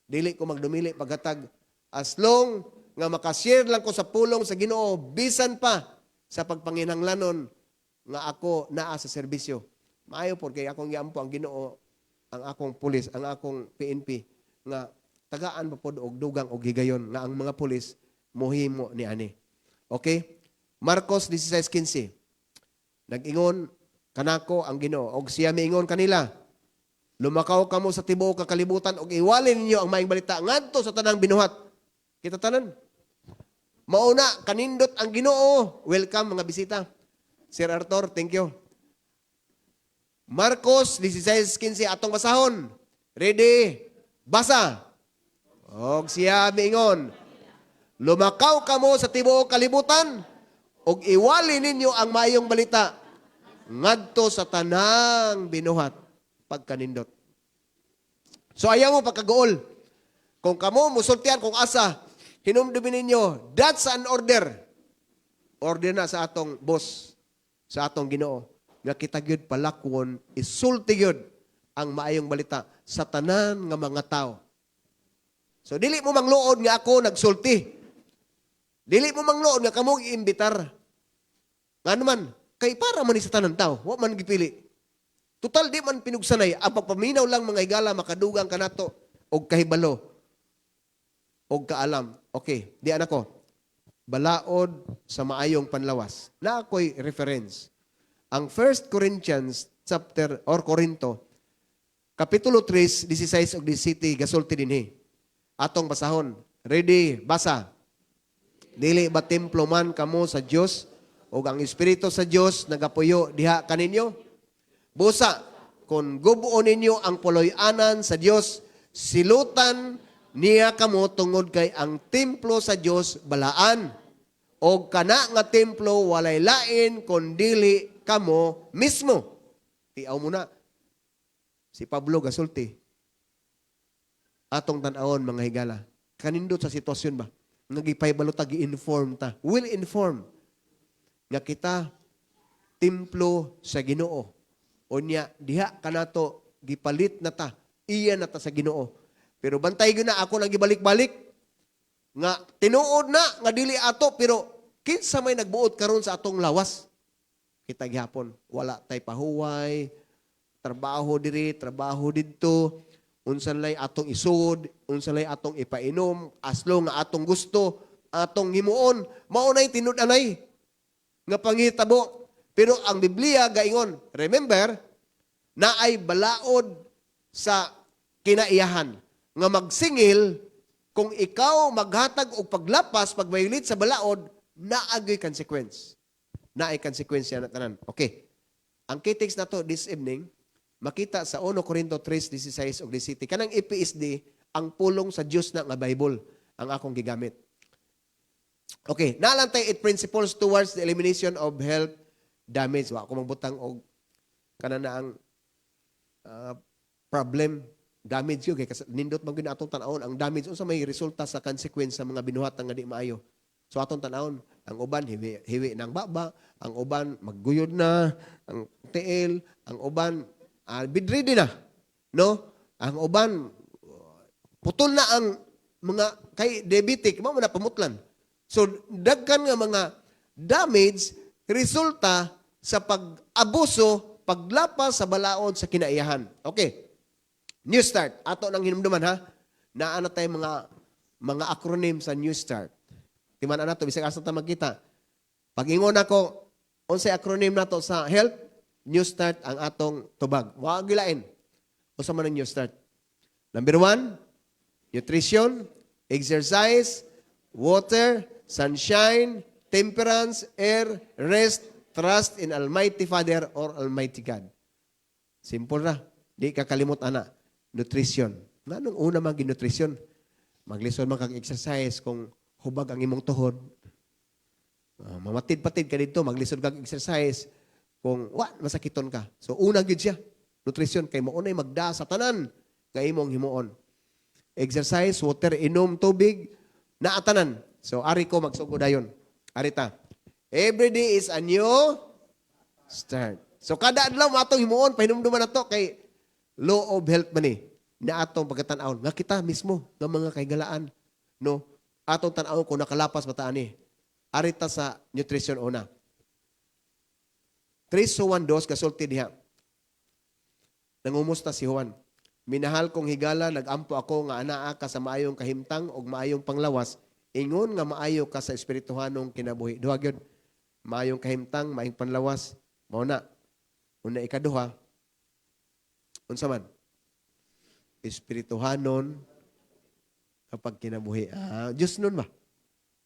[SPEAKER 5] Dili ko magdumili paghatag. As long nga makashare lang ko sa pulong sa Ginoo, bisan pa sa pagpanginanglanon nga ako naa sa serbisyo. Maayo por kay akong giampo ang Ginoo, ang akong pulis, ang akong PNP nga tagaan pa pod og dugang og higayon nga ang mga pulis mohimo ni ani. Okay? Marcos 16:15. Nag-ingon kanako ang Ginoo og siya miingon kanila, "Lumakaw kamo sa tibuok ka kalibutan ug iwali ninyo ang maayong balita ngadto sa tanang binuhat." Kita tanan. Mauna kanindot ang Ginoo. Welcome, mga bisita. Sir Arthur, thank you. Marcos 16:15 atong basahon. Ready? Basa. Og siya miingon, "Lumakaw kamo sa tibuok kalibutan ug iwali ninyo ang maayong balita ngadto sa tanang binuhat." Pagkanindot. So ayaw mo pagkaguol. Kung kamo musultian kung asa, hinumdumin ninyo, that's an order. Order na sa atong boss, sa atong Ginoo, nga kita gyud palakwon, isulti gyud ang maayong balita sa tanan nga mga tao. So dili mo mangluod nga ako nagsulti. Dili mo mangluod nga kamo giimbitar. Nga naman, kay para man ni sa tanan tao, wa man gipili. Total di man pinugsanay, ang pagpaminaw lang, mga higala, makadugang kanato og kahibalo og kaalam. Okay, di anak ko. Balaod sa maayong panlawas. Na ako'y reference. Ang 1 Corinthians chapter or Corinto kapitulo 3, 16 ug 17 gasulti dinhi. Atong basahon. Ready, basa. Dili ba templo man kamo sa Dios ug ang Espiritu sa Dios nagapuyo diha kaninyo? Busa, kung gubuon ninyo ang puloy-anan sa Dios, silutan niya kamo tungod kay ang templo sa Dios balaan. Og kana nga templo walay lain kun dili kamo mismo. Tiaw mo na. Si Pablo gasulti. Atong tan-awon, mga higala. Kanindot sa sitwasyon ba? Nga gipahibalo ta, gi-inform ta. Will inform nga kita templo sa Ginoo. Unya diha kanato gipalit na ta. Iya na ta sa Ginoo. Pero bantay gyud na ako nang gibalik-balik nga tinuod na nga dili ato, pero kinsa may nagbuot karon sa atong lawas? Kita gihapon, wala tay pahuway, trabaho diri, trabaho didto, unsa lay atong isud, unsa lay atong ipainom, aslo nga atong gusto, atong himuon, mao nay tinud-anay nga pangitabo. Pero ang Biblia gaingon, remember, na ay balaod Sa kinaiyahan nga magsingil kung ikaw maghatag og paglapas, pag-violate sa balaod, naa gyoy consequence. Naay consequence na tanan. Okay. Ang key text nato this evening, makita sa 1 Corinto 3:16 ug 17. Kanang EPSD, ang pulong sa Dios na nga Bible ang akong gigamit. Okay, naa lang tay eight principles towards the elimination of health damage. Wa ko magbutang og kana na ang problem damage yun kay nindot man gyud na atong tan-awon ang damage, unsa may resulta sa consequence sa mga binuhatan nga di maayo. So atong tan-awon ang uban hiwi, hiwi ng baba, ang uban magguyod na ang tiil, ang uban bedridden na, no? Ang uban putol na ang mga kay diabetic mao man na pamutlan. So daghan nga mga damage resulta sa pag-abuso, paglapas sa balaod sa kinaiyahan. Okay. New Start. Ato nang hinumduman ha. Naa na tayo mga acronym sa New Start. Timan na to bisag asa ta magkita. Pag ingon ako, unsay acronym nato sa health, New Start ang atong tubag. Wa gilain. Unsa man ang New Start? Number 1, nutrition, exercise, water, sunshine, temperance, air, rest, trust in Almighty Father or Almighty God. Simple ra. Di ka kalimot ana. Nutrition. Nganong una man nutrition? Maglisod man kag exercise kung hubag ang imong tuhod. Mamatid-patid ka dito, maglisod kag exercise kung wa masakiton ka. So una gyud siya. Nutrition kay mao nay magda sa tanan nga imong himuon. Exercise, water, inom tubig, naa tanan. So ari ko magsugod dayon. Ari ta. Every day is a new start. So kada adlaw mo atong himuon, pahinumduman nato kay law of health man ni na atong pagkatan-awon nga kita mismo nga mga kahigalaan, no, atong tan-awon kung nakalapas ba ta ani. Ari ta sa nutrition una. 3 Juan 2 kasulti diha. Nangumusta si Juan. "Minahal kong higala, nagampo ako nga anaa ka sa maayong kahimtang ug maayong panglawas, ingon nga maayo ka sa espirituhanong kinabuhi." Duha gyud. Maayong kahimtang, maayong panlawas. Mao na. Una, ikaduha. Unsa man? Espirituhanon kapag kinabuhi. Ah, Diyos nun ba?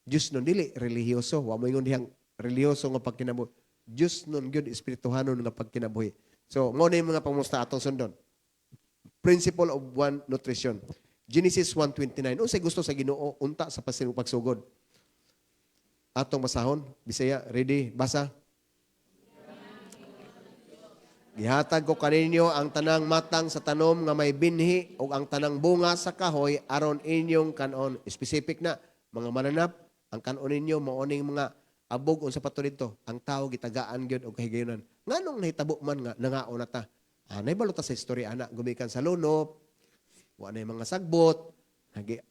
[SPEAKER 5] Diyos nun dili relihiyoso. Wa mo ingon dihang relihiyoso nga pagkinabuhi. Diyos nun gyud, espirituhanon nga pagkinabuhi. So, mao na yung mga pangusta atong sundon. Principle of one nutrition. Genesis 1:29. Unsay gusto sa Ginoo unta sa pagsugod? Atong basahon, Bisaya, ready, basa. "Gihatag ko kaninyo ang tanang matang sa tanom nga may binhi ug ang tanang bunga sa kahoy aron inyong kanon." Specific na mga mananap ang kanon ninyo mao ning mga abog, unsa pa to dito. Ang tao gitagaan gyud og kahigayunan. Nganong nahitabo man nga nangaon na ta? Ah, naibalo ta sa istorya ana gumikan sa lunop. Wa na yung mga sagbot. Hagi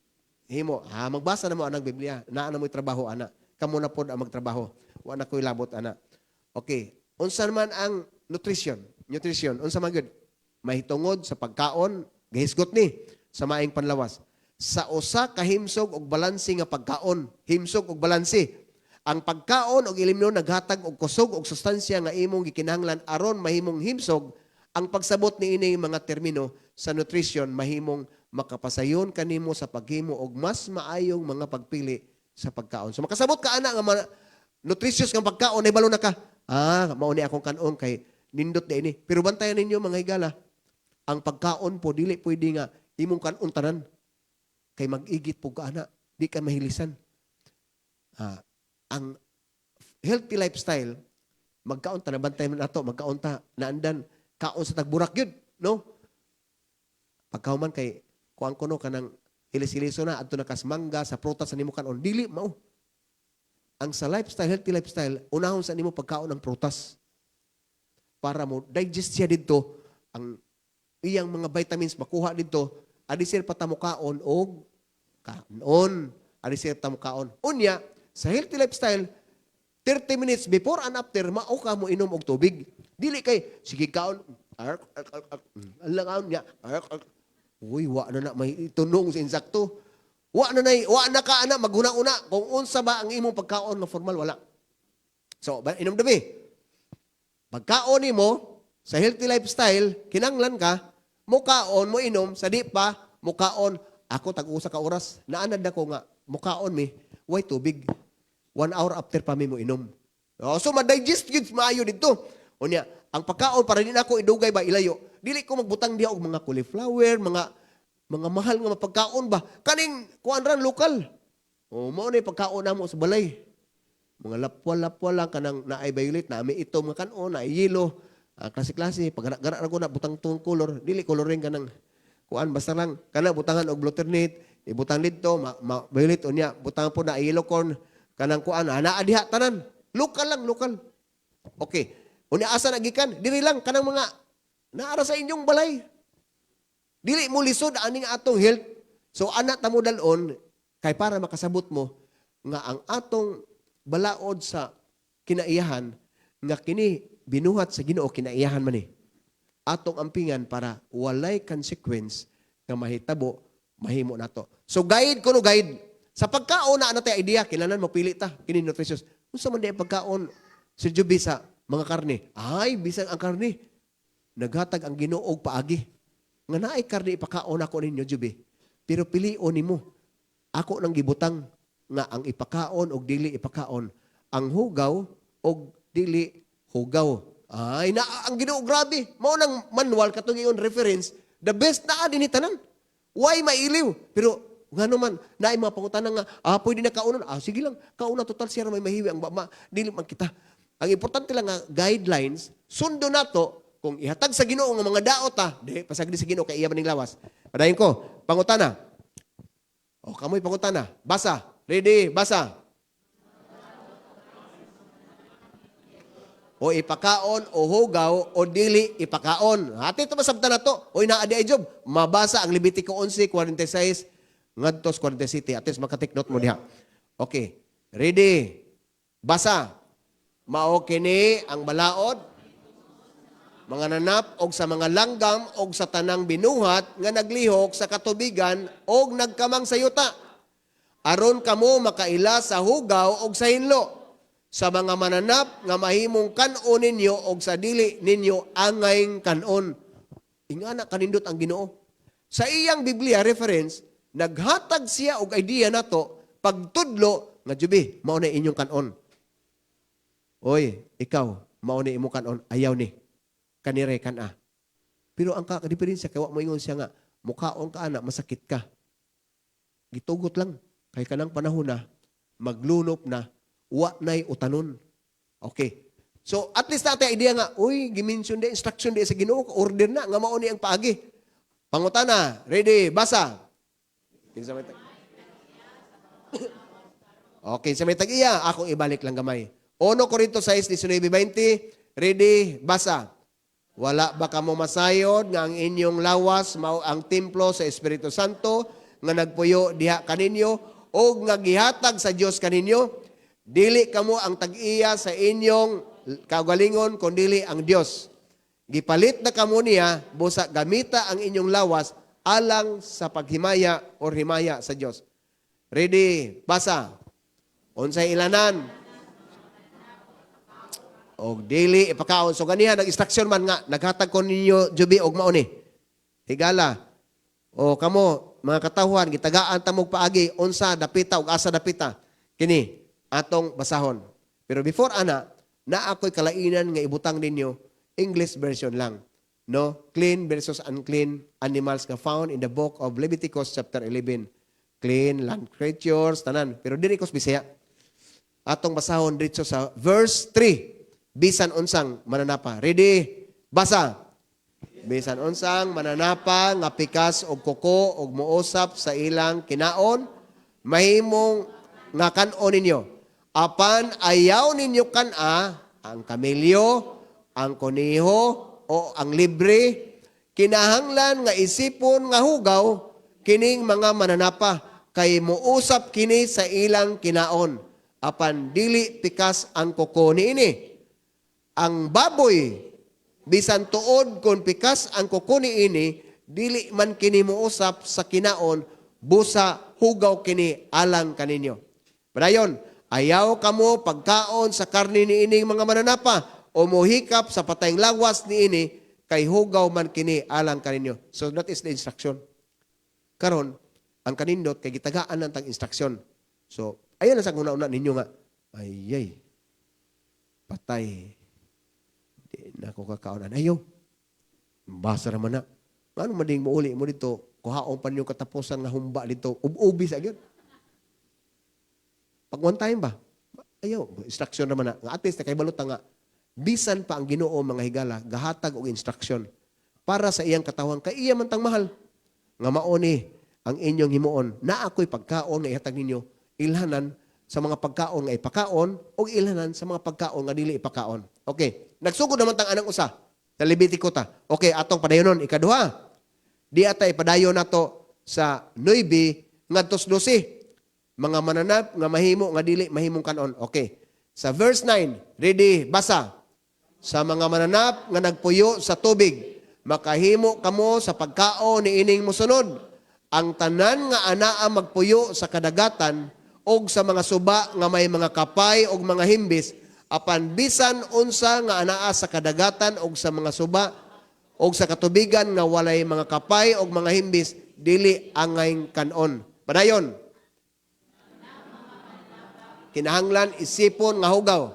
[SPEAKER 5] himo, ah, magbasa na mo anang Biblia. Naa na mo'y trabaho ana. Kamo na pod ang magtrabaho. Wa na ko'y labot ana. Okay. Unsa man ang nutrition? Nutrition, unsa man gyud? Mahitungod sa pagkaon, gihisgot ni sa maayong panlawas. Sa usa ka himsog og balanse nga pagkaon, himsog og balanse. Ang pagkaon og ilimnon naghatag og kusog og sustansya nga imong gikinahanglan aron mahimong himsog. Ang pagsabot niini mga termino sa nutrition mahimong makapasayon kanimo sa paghimo og mas maayong mga pagpili sa pagkaon. So makasabot ka ana nga nutritious nga pagkaon, nahibalo na ka. Ah, mao ni akong kanon kay nindot di ini. Pero bantayan ninyo, mga higala, ang pagkaon po dili pwede nga imong kanon tanan kay mag-igit po ka ana, di ka mahilisan. Ah, ang healthy lifestyle, magkaon ta na bantay man ato, magkaon ta naandan kaon sa tagburak yun, no? Pagkahuman kay kuan kuno kanang hilis-hiliso na adto na kas mangga sa prutas sa nimo kanon, dili mao. Ang sa lifestyle, healthy lifestyle, unahon sa nimo pagkaon ng prutas para mo digest siya didto, ang iyang mga vitamins makuha didto, adi sir pa ta mo kaon og kaon, adi sir ta mo kaon. Unya sa healthy lifestyle, 30 minutes before and after mao ka mo inom og tubig. Dili kay sige kaon, ark ark ark ark, alang kaon niya, ark ark. Uy, wa na na may tunong sa insakto. Wa na nay, wa na ka ana maghuna-una kung unsa ba ang imong pagkaon nga formal, wala. So, inom dami. Pagkaon nimo sa healthy lifestyle, kinanglan ka Mukaon, mo inom, sa di pa, mukaon. Ako, tag-usa ka oras. Naanad ako nga, mukaon mi, way tubig. 1 hour after pa mi mo inom. Oh, so, ma-digest gyud maayo dito. Unya, ang pagkaon, para di na ako idugay ba, ilayo, dili ko magbutang diha og mga cauliflower, mga mahal nga mapagkaon ba. Kaning, kuan ran, lokal. O, mao na yung pagkaon namo sa balay. Mga lapwa-lapwa lang kanang naay violet, na may itom nga kanon, naay yellow. Ah, klase-klase, pag gara ko na butang tuong color, dili coloring kanang kuan, basta lang kana butangan og alternate, ibutang didto ma, violet, unya butangan po na yellow corn kanang kuan, ah, naa diha tanan. Lokal lang, lokal. Okay. Unya asa na gikan? Diri lang kanang mga naara sa inyong balay. Dili mo lisod aning atong health. So ana ta mo dal-on kay para makasabot mo nga ang atong balaod sa kinaiyahan nga kini binuhat sa Ginoo, kinaiyahan man ni. Atong ampingan para walay consequence nga mahitabo mahimo nato. So guide ko no, guide. Sa pagkaon na ana tay idea, kinahanglan mo pili ta kini nutritious. Unsa man di ang pagkaon, Sir Juby, sa mga karne? Ay, bisan ang karne naghatag ang Ginoo og paagi. Nga naay karne ipakaon ako ninyo, Juby. Pero pilion nimo. Ako nang gibutang nga ang ipakaon og dili ipakaon. Ang hugaw og dili hugaw. Ay, na ang Ginoo grabe. Mao nang manual katong iyon reference, the best naa dinhi tanan. Why mailiw? Pero ngano man naay mga pangutana nga pwede na kaunon. Ah, sige lang, kauna, total siya ra may mahiwi ang bama. Dili man kita. Ang importante lang nga guidelines sundo nato kung ihatag sa Ginoo nga mga daot ta, di pasagdi sa Ginoo kay iya maning lawas. Padayon ko, pangutana. O kamoy pangutana. Basa. Ready, basa. O ipakaon o hugaw o dili ipakaon. Ate ito masabta na to. O naa di ay job. Mabasa ang Levitico 11:46 ngadto sa 47. At least maka-take note mo diha. Okay. Ready. Basa. Mao kini ang balaod mga nanap og sa mga langgam og sa tanang binuhat nga naglihok sa katubigan og nagkamang sa yuta. Aron kamo makaila sa hugaw og sa hinlo, sa mga mananap nga mahimong kan-on ninyo og sa dili ninyo angayng kan-on. Ingana kanindot ang Ginoo. Sa iyang Biblia reference, naghatag siya og idea nato pagtudlo nga, "Jubi, mao na inyong kan-on. Oy, ikaw, mao na imong kan-on, ayaw ni. Kanire kan-a." Pero ang kadiferensya kay wa mo ingon siya nga mukaon ka ana masakit ka. Gitugot lang kay kanang panahon na maglunop na, wa nay utanon. Okay. So at least natay idea nga, uy, gi-mention di instruction di sa Ginoo, order na nga mao ni ang paagi. Pangutana, ready, basa. Kinsa may Okay, sa may tag-iya, akong ibalik lang gamay. 1 Corinto 6:19-20, ready, basa. Wala ba kamo masayod nga ang inyong lawas mao ang templo sa Espiritu Santo nga nagpuyo diha kaninyo og nga gihatag sa Dios kaninyo? Dili kamo ang tag-iya sa inyong kaugalingon kundili ang Dios. Gipalit na kamo niya, busa gamita ang inyong lawas alang sa paghimaya or himaya sa Dios. Ready, basa. Unsay ilanan? Og dili ipakaon. So ganiha nag-instruction man nga naghatag ko ninyo, Jubi, og mao ni. Higala. O kamo mga katawhan, gitagaan ta mog paagi unsa dapita ug asa dapita. Kini atong basahon. Pero before ana, naa ako'y kalainan nga ibutang ninyo, English version lang. No? Clean versus unclean animals nga found in the book of Leviticus chapter 11. Clean land creatures, tanan. Pero diri ko sa Bisaya. Atong basahon dito sa verse 3. Bisan unsang mananapa. Ready? Basa. Bisan unsang mananapa nga pikas og kuko og muusap sa ilang kinaon, mahimong nga kan-on ninyo. Apan ayaw ninyo kan-a ang kamelyo, ang koniho o ang libre. Kinahanglan nga isipon nga hugaw kining mga mananapa kay muusap kini sa ilang kinaon. Apan dili pikas ang kuko niini. Ang baboy, bisan tuod kung pikas ang kuko niini, dili man kini muusap sa kinaon, busa hugaw kini alang kaninyo. Padayon, ayaw kamo pagkaon sa karne niining mga mananapa o mohikap sa patayng lawas niini. Kay hugaw man kini alang kaninyo. So that is the instruction. Karon, ang kanindot kay gitagaan lang tag instruction. So, ayaw na sa una-una ninyo nga, ay ay, patay. Di na ko kakaonan. Ayaw. Basa naman na. Ngano man ding muuli mo dito, kuhaon pa ninyo katapusan nga humba dito, ub-ubi sa gyud. Pag one time ba? Ayaw, instruction naman na. Nga at least, nakay balot nga, bisan pa ang Ginoo, mga higala, gahatag og instruction para sa iyang katawhan, kay iya man tang mahal. Nga mao ni ang inyong himuon, na ako'y pagkaon nga ihatag ninyo, ilhanan sa mga pagkaon nga ipakaon o ilhanan sa mga pagkaon nga dili ipakaon. Okay, nagsugod naman tang anang usa sa Levitico ta. Okay, atong padayonon ikaduha. Di ata ipadayon nato sa 9 ngadto sa 12. Mga mananap nga mahimo nga dili mahimong kanon. Okay. Sa verse 9, ready, basa. Sa mga mananap nga nagpuyo sa tubig, makahimo kamo sa pagkaon ni ining mosunod. Ang tanan nga anaa magpuyo sa kadagatan og sa mga suba nga may mga kapay og mga himbis, apan bisan unsa nga anaa sa kadagatan og sa mga suba og sa katubigan nga walay mga kapay og mga himbis, dili angay kanon. Padayon. Kinahanglan isipon nga hugaw.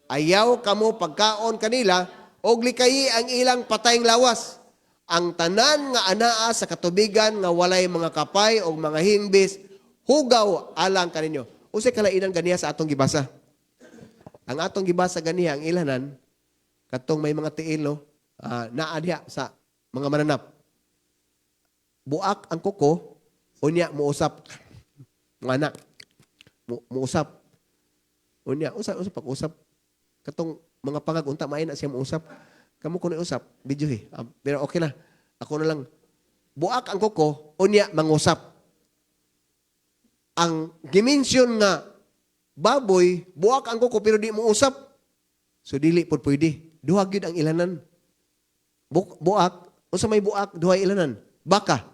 [SPEAKER 5] Ayaw kamo pagkaon kanila og likayi ang ilang patayng lawas. Ang tanan nga anaa sa katubigan nga walay mga kapay og mga himbis, hugaw alang kaninyo. Unsay kalainan ganiya sa atong gibasa? Ang atong gibasa ganiya ang ilanan katong may mga tiil, no, naa diha sa mga mananap. Buak ang kuko, unya muusap. Mga anak, muusap. Unya, usap, usap, pag-usap. Katong mga pangag, unta, maay na siya muusap. Kamu ko na usap, video eh. Ah, pero okay na. Ako na lang. Buak ang kuko, unya mangusap. Ang dimension nga baboy, buak ang kuko pero di mo usap. So dili pod pwede. Duha gyud ang ilanan. Buak, unsa may buak, duha ilanan. Baka.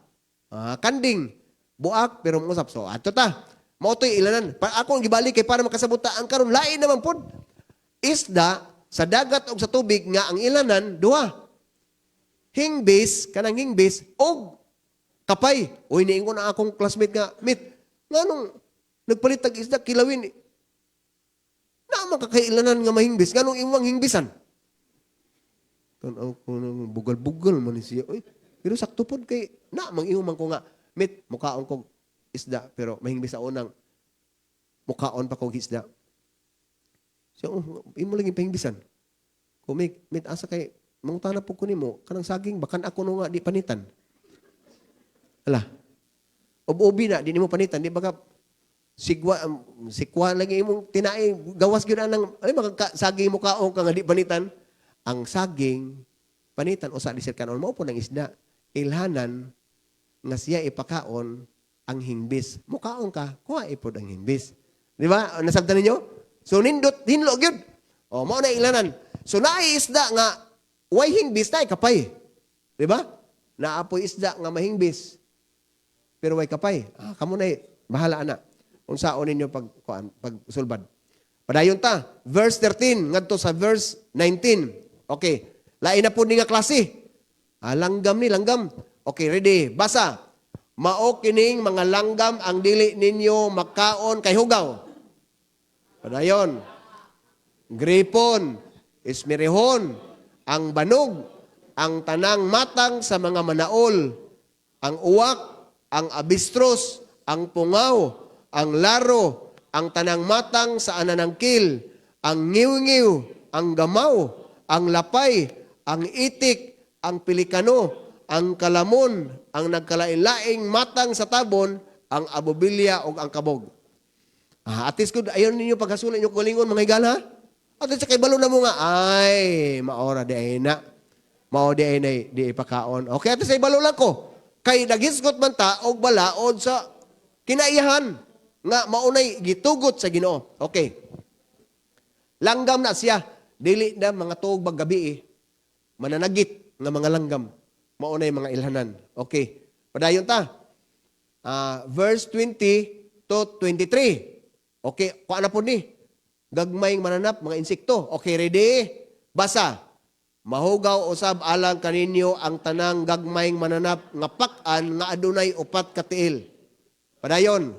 [SPEAKER 5] Ah, kanding, buak pero mangusap. So ato ta. Mao to'y ilanan. Pa ako ang gibalik kay para makasabot ta ang karon lain naman pod. Isda sa dagat og sa tubig nga ang ilanan duha. Hingbis, kanang hingbis og kapay. Uy, niingon na akong classmate nga, "Mate, nganong nagpalit tag isda kilawin? Naa man kakailanan nga mahingbis, nganong imong hingbisan?" Tan-aw ko nang bugal-bugal man ni siya. Uy, pero sakto pod kay na mang ingon man ko nga, "Mate, mukaon kog isda pero mahingbis sa unang mukaon pa kog isda." Siya, "Oh, imo lang ipahingbisan." Kumik, "Mate, asa kay mangutana po ko nimo kanang saging bakan ako no nga di panitan." Ala. Ub-ubi na di nimo panitan, di ba ka sigwa sikwa lagi imong tinai gawas gyud anang ay makaka saging mo kaon ka nga di panitan. Ang saging panitan usa di sir kanon mao po ng isda. Ilhanan nga siya ipakaon ang hingbis. Mukaon ka, kuha ipod ang hingbis. Di ba? Nasabtan ninyo? So nindot hinlo gyud. O mao na ilanan. So naay isda nga way hingbis, naay kapay. Di ba? Naapoy isda nga mahingbis pero way kapay. Ah, kamo na bahala ana. Unsaon ninyo pag kuan pag sulbad. Padayon ta, verse 13 ngadto sa verse 19. Okay. Lain na po ni nga klase. Ah, langgam ni langgam. Okay, ready. Basa. Mao kining mga langgam ang dili ninyo makaon kay hugaw. Padayon. Gripon, ismirihon, ang banog, ang tanang matang sa mga manaol, ang uwak, ang abistros, ang pungaw, ang laro, ang tanang matang sa ananangkil, ang ngiw-ngiw, ang gamaw, ang lapay, ang itik, ang pilikano, ang kalamon, ang nagkalain-laing matang sa tabon, ang abubilya o ang kabog. Ah, at least good, ayaw ninyo pagkasulat inyo kalingon, mga higala. At least sa kay balo na mo nga, ay, maora di ay na. Mao di ay na, di ipakaon. Okay, at least ay balo lang ko. Kay naghisgot man ta og balaod sa kinaiyahan nga maunay gitugot sa Ginoo. Okay. Langgam na siya. Dili na mga tuog bag gabi eh. Mananagit nga mga langgam. Maunay mga ilhanan. Okay. Padayon ta. Verse 20 to 23. Okay, kuha na po ni. Gagmayng mananap, mga insekto. Okay, ready? Basa. Mahugaw usab alang kaninyo ang tanang gagmayng mananap nga pak-an nga adunay upat ka tiil. Padayon.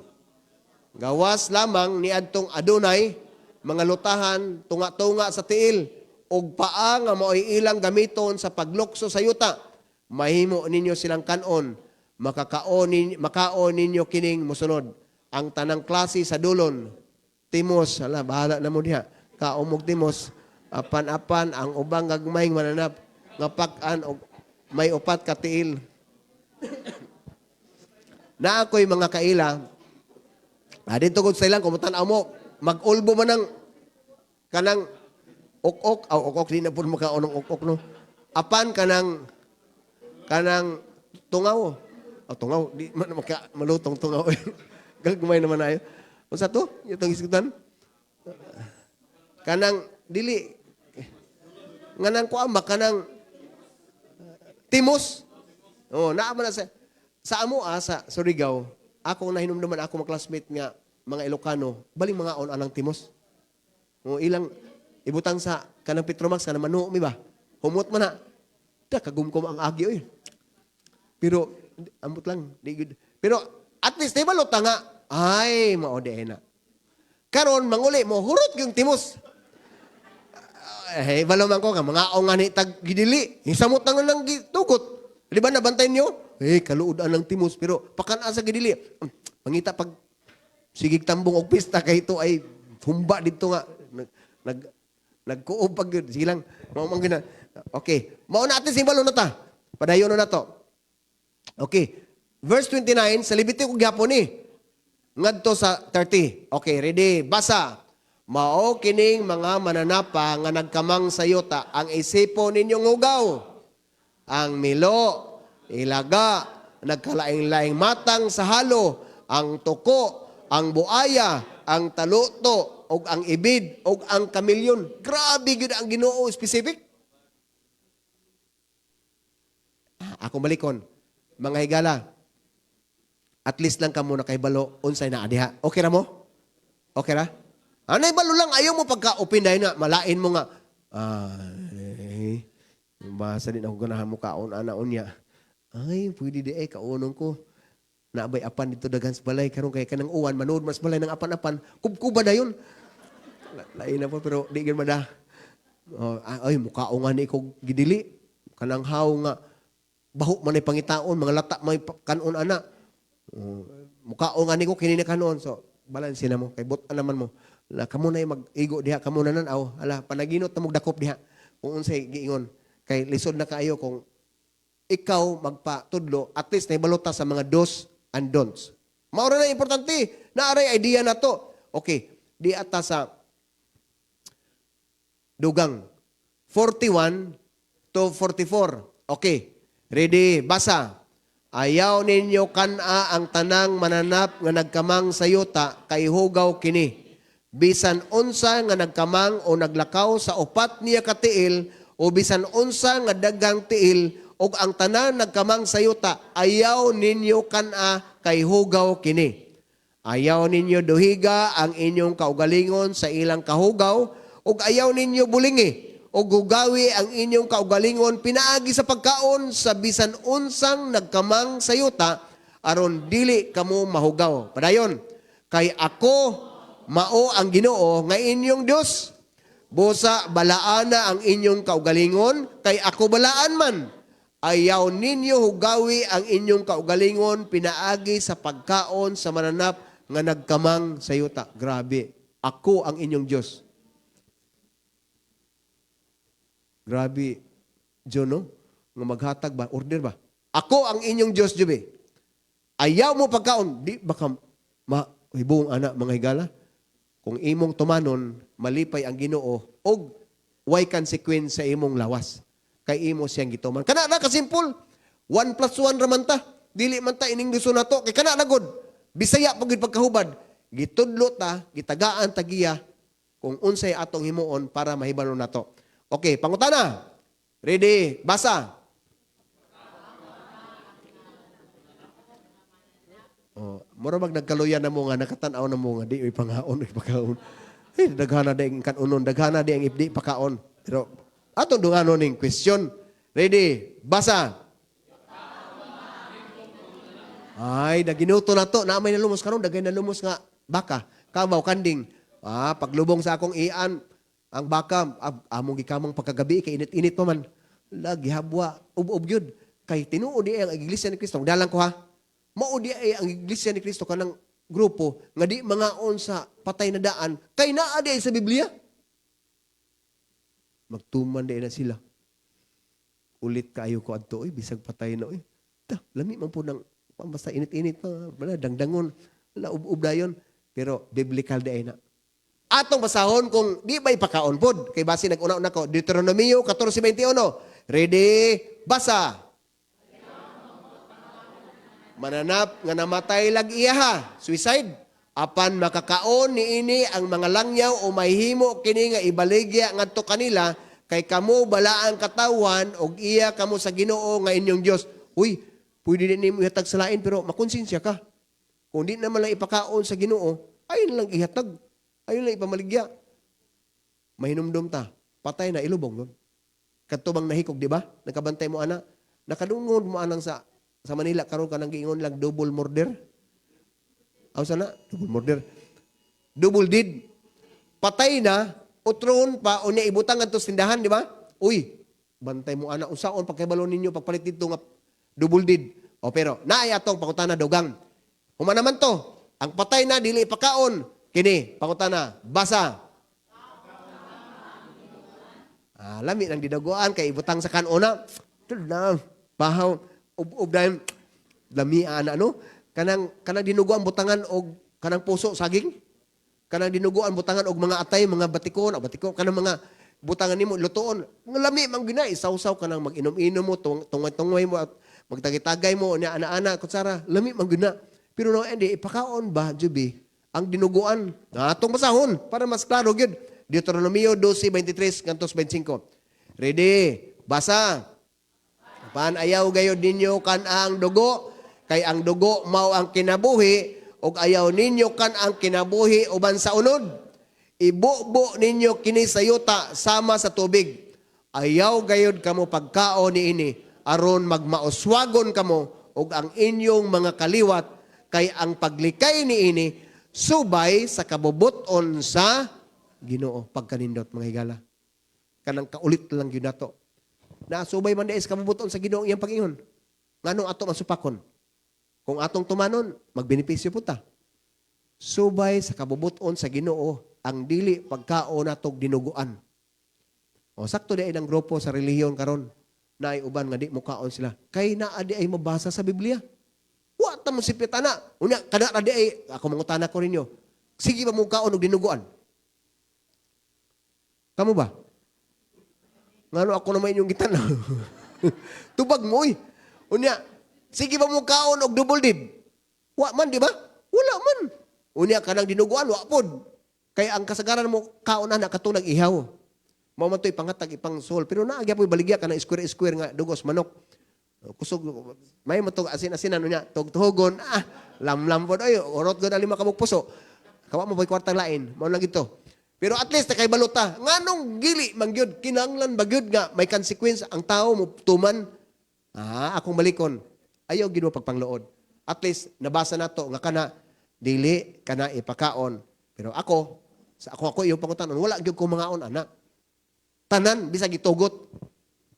[SPEAKER 5] Gawas lamang niadtong adunay mga lutahan tunga-tunga sa tiil ug paa nga maoy ilang gamiton sa paglukso sa yuta. Mahimo ninyo silang kanon, makaon ninyo kining mosunod. Ang tanang klase sa dulon, timos, hala, bahala na mo diha. Kaon mog timos, apan-apan ang ubang gagmayng mananap nga pak-an og may upat ka tiil. Na ako'y mga kaila, dito kung sa ilang, kung tan-aw mo, mag-ulbo man ang kanang ok-ok, aw ok-ok, di na po makaon ng ok-ok, no? Apan kanang kanang tungaw. O tungaw, di man maka, malutong tungaw. Gagmay naman ayo. Unsa to? Itong isgutan? Kanang dili nganang kuan ba kanang timos. Oh, naa man na sa amo sa Surigao, ako nahinumduman ako mga classmate nga mga Ilocano, baling mga on anang timos. Oh, ilang ibutang sa kanang Petromax kanang mano mi ba? Humot man na. Da kagumkom ang agi oy. Pero ambot lang, di gud. Pero at least di ba ta nga ay mao di na. Karon manguli mo hurot yung timos. Eh, balo man ko nga mga nga ni tag gidili. Hisamot na nga lang gitugot. Di ba nabantay niyo? Eh, kaluod ang timos pero pakan sa gidili. Mangita pag sigig tambong og pista kay ito ay humba dito nga nag nag nagkuob pag yun. Sige lang. Mao man gina. Okay. Mao na atin simbalo na ta. Padayon na to. Okay. Verse 29 sa Levitico gyapon ni. Ngadto sa 30. Okay, ready. Basa. Mao kining mga mananapa nga nagkamang sa yuta ang isipo ninyong hugaw. Ang milo, ilaga, nagkalaing-laing matang sa halo, ang tuko, ang buaya, ang taluto, ug ang ibid, ug ang kamilyon. Grabe gyud ang Ginoo specific. Ako malikon. Mga higala, at least lang kamo nakahibalo unsay naa diha. Okay ra mo? Okay ra? Anay balo lang ayaw mo pagka open dahil na malain mo nga. Ay, basa din ako ganahan mo kaon ana unya. Ay, pwede di ay kaonon ko. Naabay apan dito daghan sa balay karon kay kanang uwan manood mas balay ng apan-apan. Kubkuba dayon. Lain na po pero di gyud mada. Oh, ay mukhaon nga ni ko gidili. Kanang haw nga baho man ay pangitaon, mga lata may kanon ana. Oh, mukhaon nga ni ko kini na kanon. So balance na mo kay but naman mo. La kamo na mag-igo diha, kamo na nan-aw. Ala panaginot na magdakop diha. Kung unsay giingon kay lisod na kaayo kung ikaw magpatudlo, at least nahibalota sa mga do's and don'ts. Mao ra na importante, naaray idea na to. Okay, di ata sa dugang 41 to 44. Okay, ready, basa. Ayaw ninyo kan-a ang tanang mananap nga nagkamang sa yuta kay hugaw kini. Bisan unsa nga nagkamang o naglakaw sa upat niya katiil o bisan unsa nga daghang tiil og ang tanan nagkamang sa yuta, ayaw ninyo kan-a kay hugaw kini. Ayaw ninyo duhiga ang inyong kaugalingon sa ilang kahugaw ug ayaw ninyo bulingi ug hugawi ang inyong kaugalingon pinaagi sa pagkaon sa bisan unsang nagkamang sa yuta aron dili kamo mahugaw. Padayon, kay ako mao ang Ginoo nga inyong Dios. Busa balaana ang inyong kaugalingon kay ako balaan man. Ayaw ninyo hugawi ang inyong kaugalingon pinaagi sa pagkaon sa mananap nga nagkamang sa yuta. Grabe. Ako ang inyong Diyos. Grabe, John, no? Nga maghatag ba? Order ba? Ako ang inyong Diyos, Jubi. Ayaw mo pagkaon. Di baka mahibong anak, mga higala. Kung imong tumanon, malipay ang Ginoo og way consequence sa imong lawas. Kay imo siyang gituman. Kana na kasimple. 1 plus 1 raman ta. Dili man ta ining gusto nato. Kay kana na gud. Bisaya pag pagkahubad. Gitudlo ta, gitagaan ta giya kung unsay atong himuon para mahibalo nato. Okay, pangutana. Ready? Basa. Oh, mura mag nagkaluya na mo nga nakatan-aw na mo nga di oy pangaon oy pakaon. Eh, daghana di ang kanunon, daghana di ang ibdi pakaon. Pero Atong dunganon ning question. Ready? Basa. Ay, naginuto na to. Na may nalumos karon, dagay nalumos nga baka, kamaw, kanding. Ah, paglubong sa akong ian, ang baka, among gikamang pagkagabi, kay init-init pa man. Lagi habwa, ub-ub yun. Kay tinuod di ay ang Iglesia ni Cristo. Dalang ko ha. Mao di ay ang Iglesia ni Cristo kanang grupo nga di mangaon sa patay na daan kay naa di ay sa Biblia. Magtuman di na sila. Ulit kaayo ko adto oy, bisag patay na oy. Ta, lami man po ng basta init-init pa, wala dangdangon, wala ub-ub dayon, pero biblical di ay na. Atong basahon kung di ba ipakaon pod kay basi nag-una-una ko Deuteronomio 14:21. Ready? Basa. Mananap nga namatay lag iyaha, suicide. Apan makakaon niini ang mga langyaw o mahimo kini nga ibaligya ngadto kanila kay kamo balaang katawan og iya kamo sa Ginoo nga inyong Dios. Uy, pwede din nimo ihatag sa lain pero makonsensya ka. Kung di naman lang ipakaon sa Ginoo, ayun lang ihatag. Ayun lang ipamaligya. Mahinumdum ta, patay na ilubong nun. Kadto bang nahikog, di ba? Nakabantay mo ana. Nakadungod mo anang sa Manila karon kanang giingon lang double murder. Aw sana double murder. Double deed. Patay na, utron pa unya ibutang ngadto sa tindahan, di ba? Uy, bantay mo ana unsaon pagkabalo ninyo pagpalit didto nga double deed. O pero naay atong pangutana dugang. Human naman to, ang patay na dili ipakaon kini pangutana basa. Ah, lami nang didaguan kay ibutang sa kanona. Na, bahaw ub-ub dayon lami ana no. Kanang kanang dinuguan butangan og kanang puso saging. Kanang dinuguan butangan og mga atay, mga batikon, o batikon kanang mga butangan nimo lutoon. Nga lami man gyud na isawsaw kanang mag-inom-inom mo, tungay-tungay mo at magtagay-tagay mo nya ana-ana kutsara, lami man gyud na. Pero no hindi ipakaon ba jubi ang dinuguan? Atong basahon para mas klaro gyud. Deuteronomio 12:23 ngadto 25. Ready? Basa. Pan ayaw gayod ninyo kan ang dugo, kay ang dugo mao ang kinabuhi, ug ayaw ninyo kan ang kinabuhi uban sa unod. Ibubo ninyo kini sa yuta sama sa tubig. Ayaw gayod kamo pagkaon niini aron magmauswagon kamo ug ang inyong mga kaliwat, kay ang paglikay niini subay sa kabubuton sa Ginoo. Pagkanindot mga higala. Kanang kaulit lang gyud nato. Nasubay man diay sa kabubuton sa Ginoo iyang pag-ingon. Nganong ato masupakon? Kung atong tumanon, magbenepisyo po ta. Subay sa kabubuton sa Ginoo ang dili pagkaon natog dinuguan. O sakto di ay ng grupo sa relihiyon karon naay uban nga di mukaon sila. Kay naa di ay mabasa sa Biblia. Wa ta mo sipit ana. Unya kada ra di ay ako mangutana ko ninyo. Sige ba mukaon og dinuguan? Kamo ba? Ngano ako naman inyong gitan. Tubag mo, uy. Unya, sige ba mo kaon og double dip? Wa man, di ba? Wala man. Unya, kanang dinuguan, wa pod. Kay ang kasagaran mo, kaon na katong nag-ihaw. Mao man to'y pangatag, ipang sol. Pero naa gyapon baligya kanang square-square nga dugos manok. Kusog, may mo tog asin-asinan, unya, tog tuhogon, lamlam pod, oy, urot gud ang 5 ka puso. Kawa mo ba'y kwartang lain? Mao lang gito. Pero at least nakay balota. Nganong gili man gyud, kinahanglan ba gyud nga may consequence ang tao mo tuman? Ah, akong balikon. Ayaw gyud mo pagpangluod. At least nabasa nato nga kana dili kana ipakaon. Pero ako sa ako ako iyong pangutanon, wala gyud ko mangaon ana. Tanan bisag gitugot.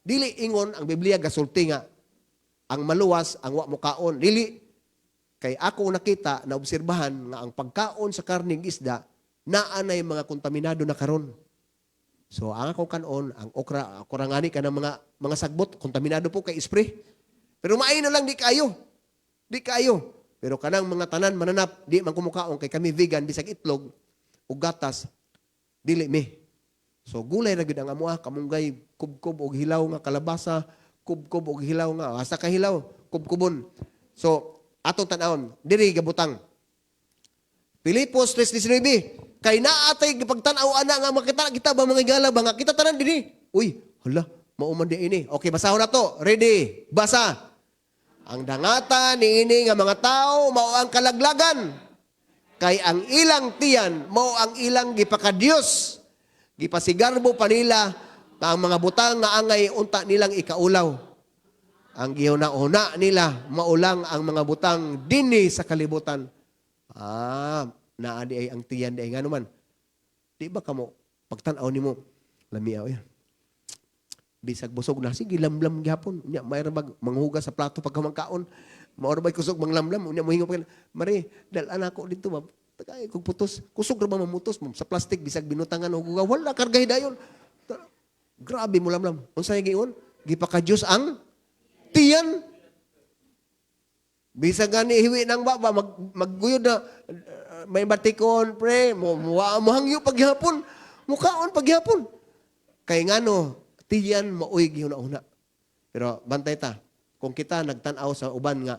[SPEAKER 5] Dili ingon ang Biblia gasulti nga ang maluwas ang wa mo kaon. Dili kay ako nakita na obserbahan nga ang pagkaon sa karning isda naa nay mga kontaminado na karon. So ang akong kanon, ang okra, ako ra ngani kanang mga sagbot, kontaminado po kay spray. Pero maayo na lang di kayo. Di kayo. Pero kanang mga tanan mananap, di man kumukaon kay kami vegan bisag itlog ug gatas, dili mi. So gulay ra gyud ang amoa, kamunggay, kubkob og hilaw nga kalabasa, kubkob og hilaw nga asa ka hilaw, kubkubon. So atong tan-awon, diri gabutang. Filipos 3:19, kay naa tay gipagtan-aw ana nga makita kita ba mga higala ba nga kita tanan dinhi. Uy, hala, mao man di ini. Okay, basahon na to. Ready? Basa. Ang dangata niini nga mga tao mao ang kalaglagan. Kay ang ilang tiyan mao ang ilang gipakadiyos. Gipasigarbo pa nila Na ang mga butang nga angay unta nilang ikaulaw. Ang gihuna-huna nila maulang ang mga butang dinhi sa kalibutan. Ah, naa di ay ang tiyan di ay ngano man. Di ba kamo pagtan-aw nimo lamiaw yan. Bisag busog na sige lamlam gihapon. Unya may ra bag manghugas sa plato pagka mangkaon. Mao ra bay kusog manglamlam unya mohingo pa Mare, dal-an ako dito ba. Tagay kog putos. Kusog ra ba mamutos sa plastic bisag binutangan og hugaw wala karga hidayon. Grabe mo lamlam. Unsay giingon? Gipaka-Diyos ang tiyan. Bisag gani hiwi ng baba, magguyod na, may batikon, pre, mo, mo, mohangyo paghapon, mukaon paghapon. Kay ngano, tiyan maoy gihuna-huna. Pero bantay ta, kung kita nagtan-aw sa uban nga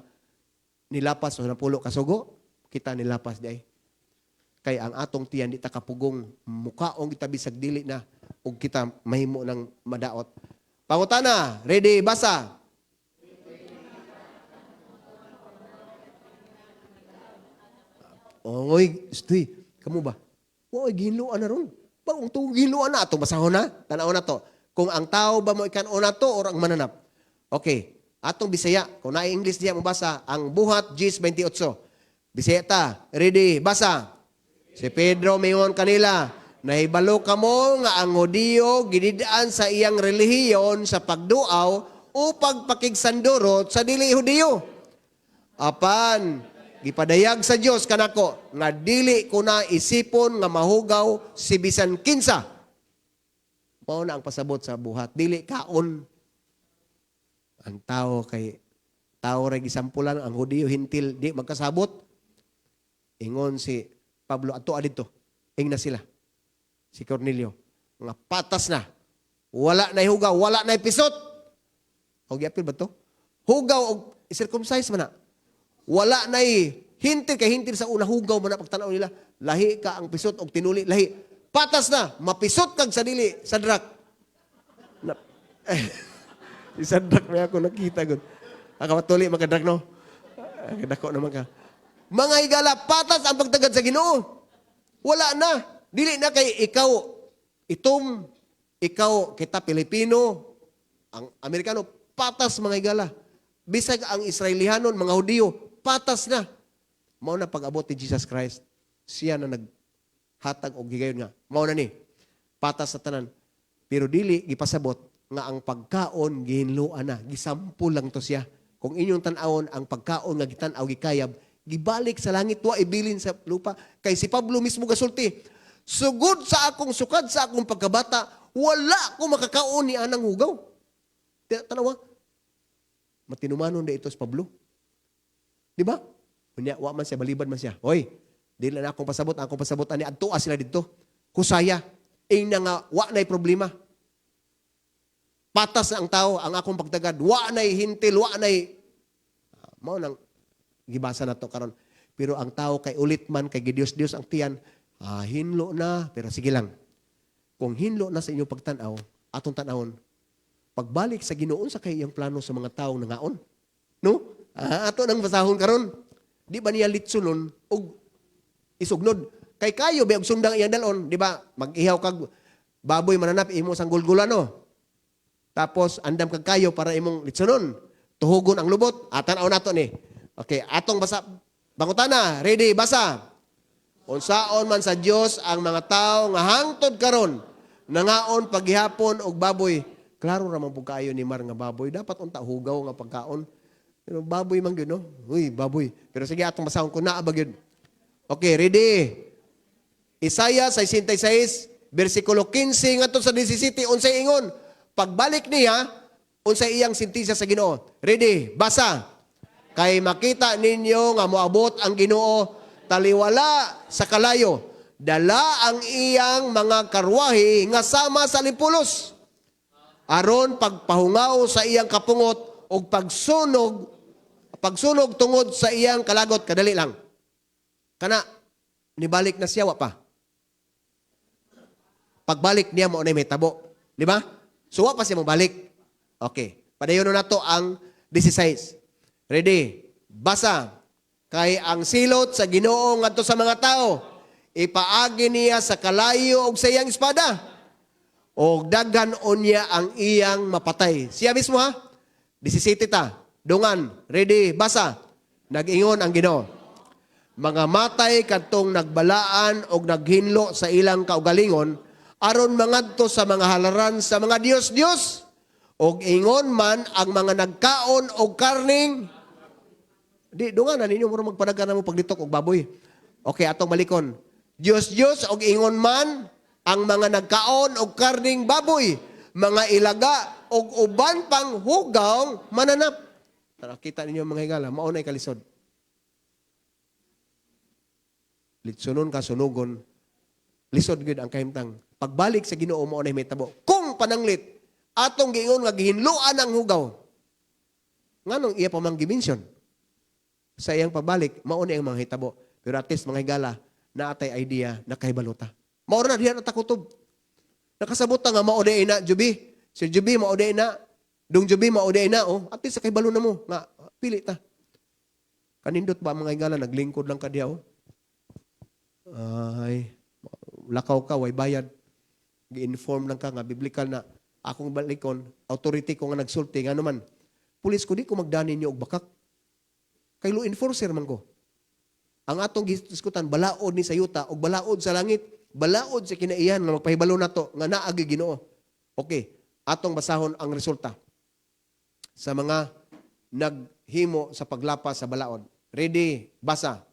[SPEAKER 5] nilapas o napulo kasugo, kita nilapas di ay. Kay ang atong tiyan di ta kapugong mukaong kita bisag dili na ug kita mahimo ng madaot. Pangutana, ready, basa. Oy, estoy, kamo ba? Oy, gihinloan na ron. Bagong tuong gihinloan na ato, basahon na, tanaw na to. Kung ang tao ba mo ikan-on na to or ang mananap. Okay, atong Bisaya, kung na English diya mo basa, ang Buhat 10:28. Bisaya ta, ready, basa. Si Pedro mingon kanila, nahibalo kamo nga ang Hudiyo gididaan sa iyang relihiyon sa pagduaw o pagpakigsandurot sa dili Hudiyo. Apan, gipadayag sa Dios kanako nga dili ko na isipon nga mahugaw si bisan kinsa. Mao na ang pasabot sa buhat. Dili kaon. Ang tao kay tao ra gisampulan ang Hudiyo hintil di magkasabot. Ingon si Pablo adto didto. Ingna sila. Si Cornelio nga patas na. Wala na hugaw, wala na pisot. Og giapil ba to? Hugaw og circumcise man na. Wala na hintil kay hintil sa una hugaw man na pagtan-aw nila. Lahi ka ang pisot og tinuli lahi. Patas na, mapisot kag sa dili sa drak. Na, eh, si Sadrak may ako nakita gud. Ang matuli makadrak no. Dako naman ka. Mga higala, patas ang pagtagad sa Ginoo. Wala na. Dili na kay ikaw itom, ikaw kita Pilipino, ang Amerikano, patas mga higala. Bisag ang Israelihanon, mga Hudiyo, patas na. Mao na pag-abot ni Jesus Christ, siya na naghatag og higayon nga. Mao na ni, patas sa tanan. Pero dili gipasabot nga ang pagkaon gihinloan na, gisampol lang to siya. Kung inyong tan-awon ang pagkaon nga gitan-aw gikayab, gibalik sa langit wa ibilin sa lupa. Kay si Pablo mismo gasulti, sugod sa akong sukad sa akong pagkabata, wala ko makakaon ni anang hugaw. Tanawa, matinumanon na ito si Pablo. Di ba? Unya, wa man siya, balibad man siya. Hoy, di na akong pasabot, ang akong pasabot ani adtoa sila didto. Kusaya, ing na nga wa na'y problema. Patas na ang tao, ang akong pagtagad, wa na'y hintil, wa na'y mao nang gibasa na to karon. Pero ang tao kay ulit man kay gidios-dios ang tiyan, hinlo na, pero sige lang. Kung hinlo na sa inyong pagtan-aw, atong tan-awon, pagbalik sa Ginoo sa kay iyang plano sa mga taong nangaon. No? Ato nang basahon karon. Di ba niya litsulon og isugnod? Kay kayo ba og sundang iyang dalon, di ba? Mag-ihaw kag baboy mananap imo sang gulgulan no. Tapos andam kag kayo para imong litsunon. Tuhugon ang lubot, tan-aw nato ni. Okay, atong basa bangutana, ready, basa. Unsaon man sa Dios ang mga tao nga hangtod karon nangaon paghihapon og baboy. Klaro ra man pud kaayo ni Mar nga baboy, dapat unta hugaw nga pagkaon. Pero baboy man gyud no. Uy, baboy. Pero sige atong basahon ko naa ba gyud. Okay, ready. Isaiah 66 bersikulo 15 ngadto sa 17 unsay ingon? Pagbalik niya unsay iyang sentensya sa Ginoo. Ready, basa. Kay makita ninyo nga moabot ang Ginoo taliwala sa kalayo. Dala ang iyang mga karwahe nga sama sa limpulos. Aron pagpahungaw sa iyang kapungot og pagsunog tungod sa iyang kalagot. Kadali lang. Kana nibalik na siya wa pa. Pagbalik niya mao na may tabo, di ba? So wa pa siya mobalik. Okay. Padayon na nato ang 16. Ready? Basa. Kay ang silot sa Ginoo ngadto sa mga tao, ipaagi niya sa kalayo og sa iyang espada. Og daghan unya ang iyang mapatay. Siya mismo ha? 17 ta. Dungan, ready, basa. Nag-ingon ang Ginoo. Mga matay kadtong nagbalaan og naghinlo sa ilang kaugalingon aron mangadto sa mga halaran sa mga dios-dios, og ingon man ang mga nagkaon og karning. Di dungan na ninyo, mura magpadagan na mo paglitok og baboy. Okay, atong balikon. Dios Dios, og ingon man ang mga nagkaon og karning baboy, mga ilaga og uban pang hugaw mananap. Tara, kita ninyo, mga higala, mao nay kalisod. Litsunon ka, sunugon. Lisod gyud ang kahimtang. Pagbalik sa Ginoo, mao nay mahitabo. Kung pananglit atong giingon nga gihinloan ang hugaw, nganong iya pa mang gimension? Sa iyang pagbalik, mao ni ang mga hitabo. Pero at least, mga higala, naatay idea na kahibalota. Mao na diha na takutob. Nakasabot ta nga mao di na Jubi. Si Jubi, mao di na. Dung Jubi, mao di na oh. At least sa kahibalo na mo nga pili ta. Kanindot ba, mga higala, naglingkod lang ka diha oh. Ay, lakaw ka, way bayad. Gi-inform lang ka nga biblical na akong balikon, authority ko nga nagsulti nga naman. Pulis ko, di ko magdani niyo og bakak. Kay law enforcer man ko. Ang atong gisgutan, balaod ni sa yuta og balaod sa langit, balaod sa kinaiyan nga magpahibalo nato nga naagi Ginoo. Okay, atong basahon ang resulta sa mga naghimo sa paglapas sa balaod. Ready, basa.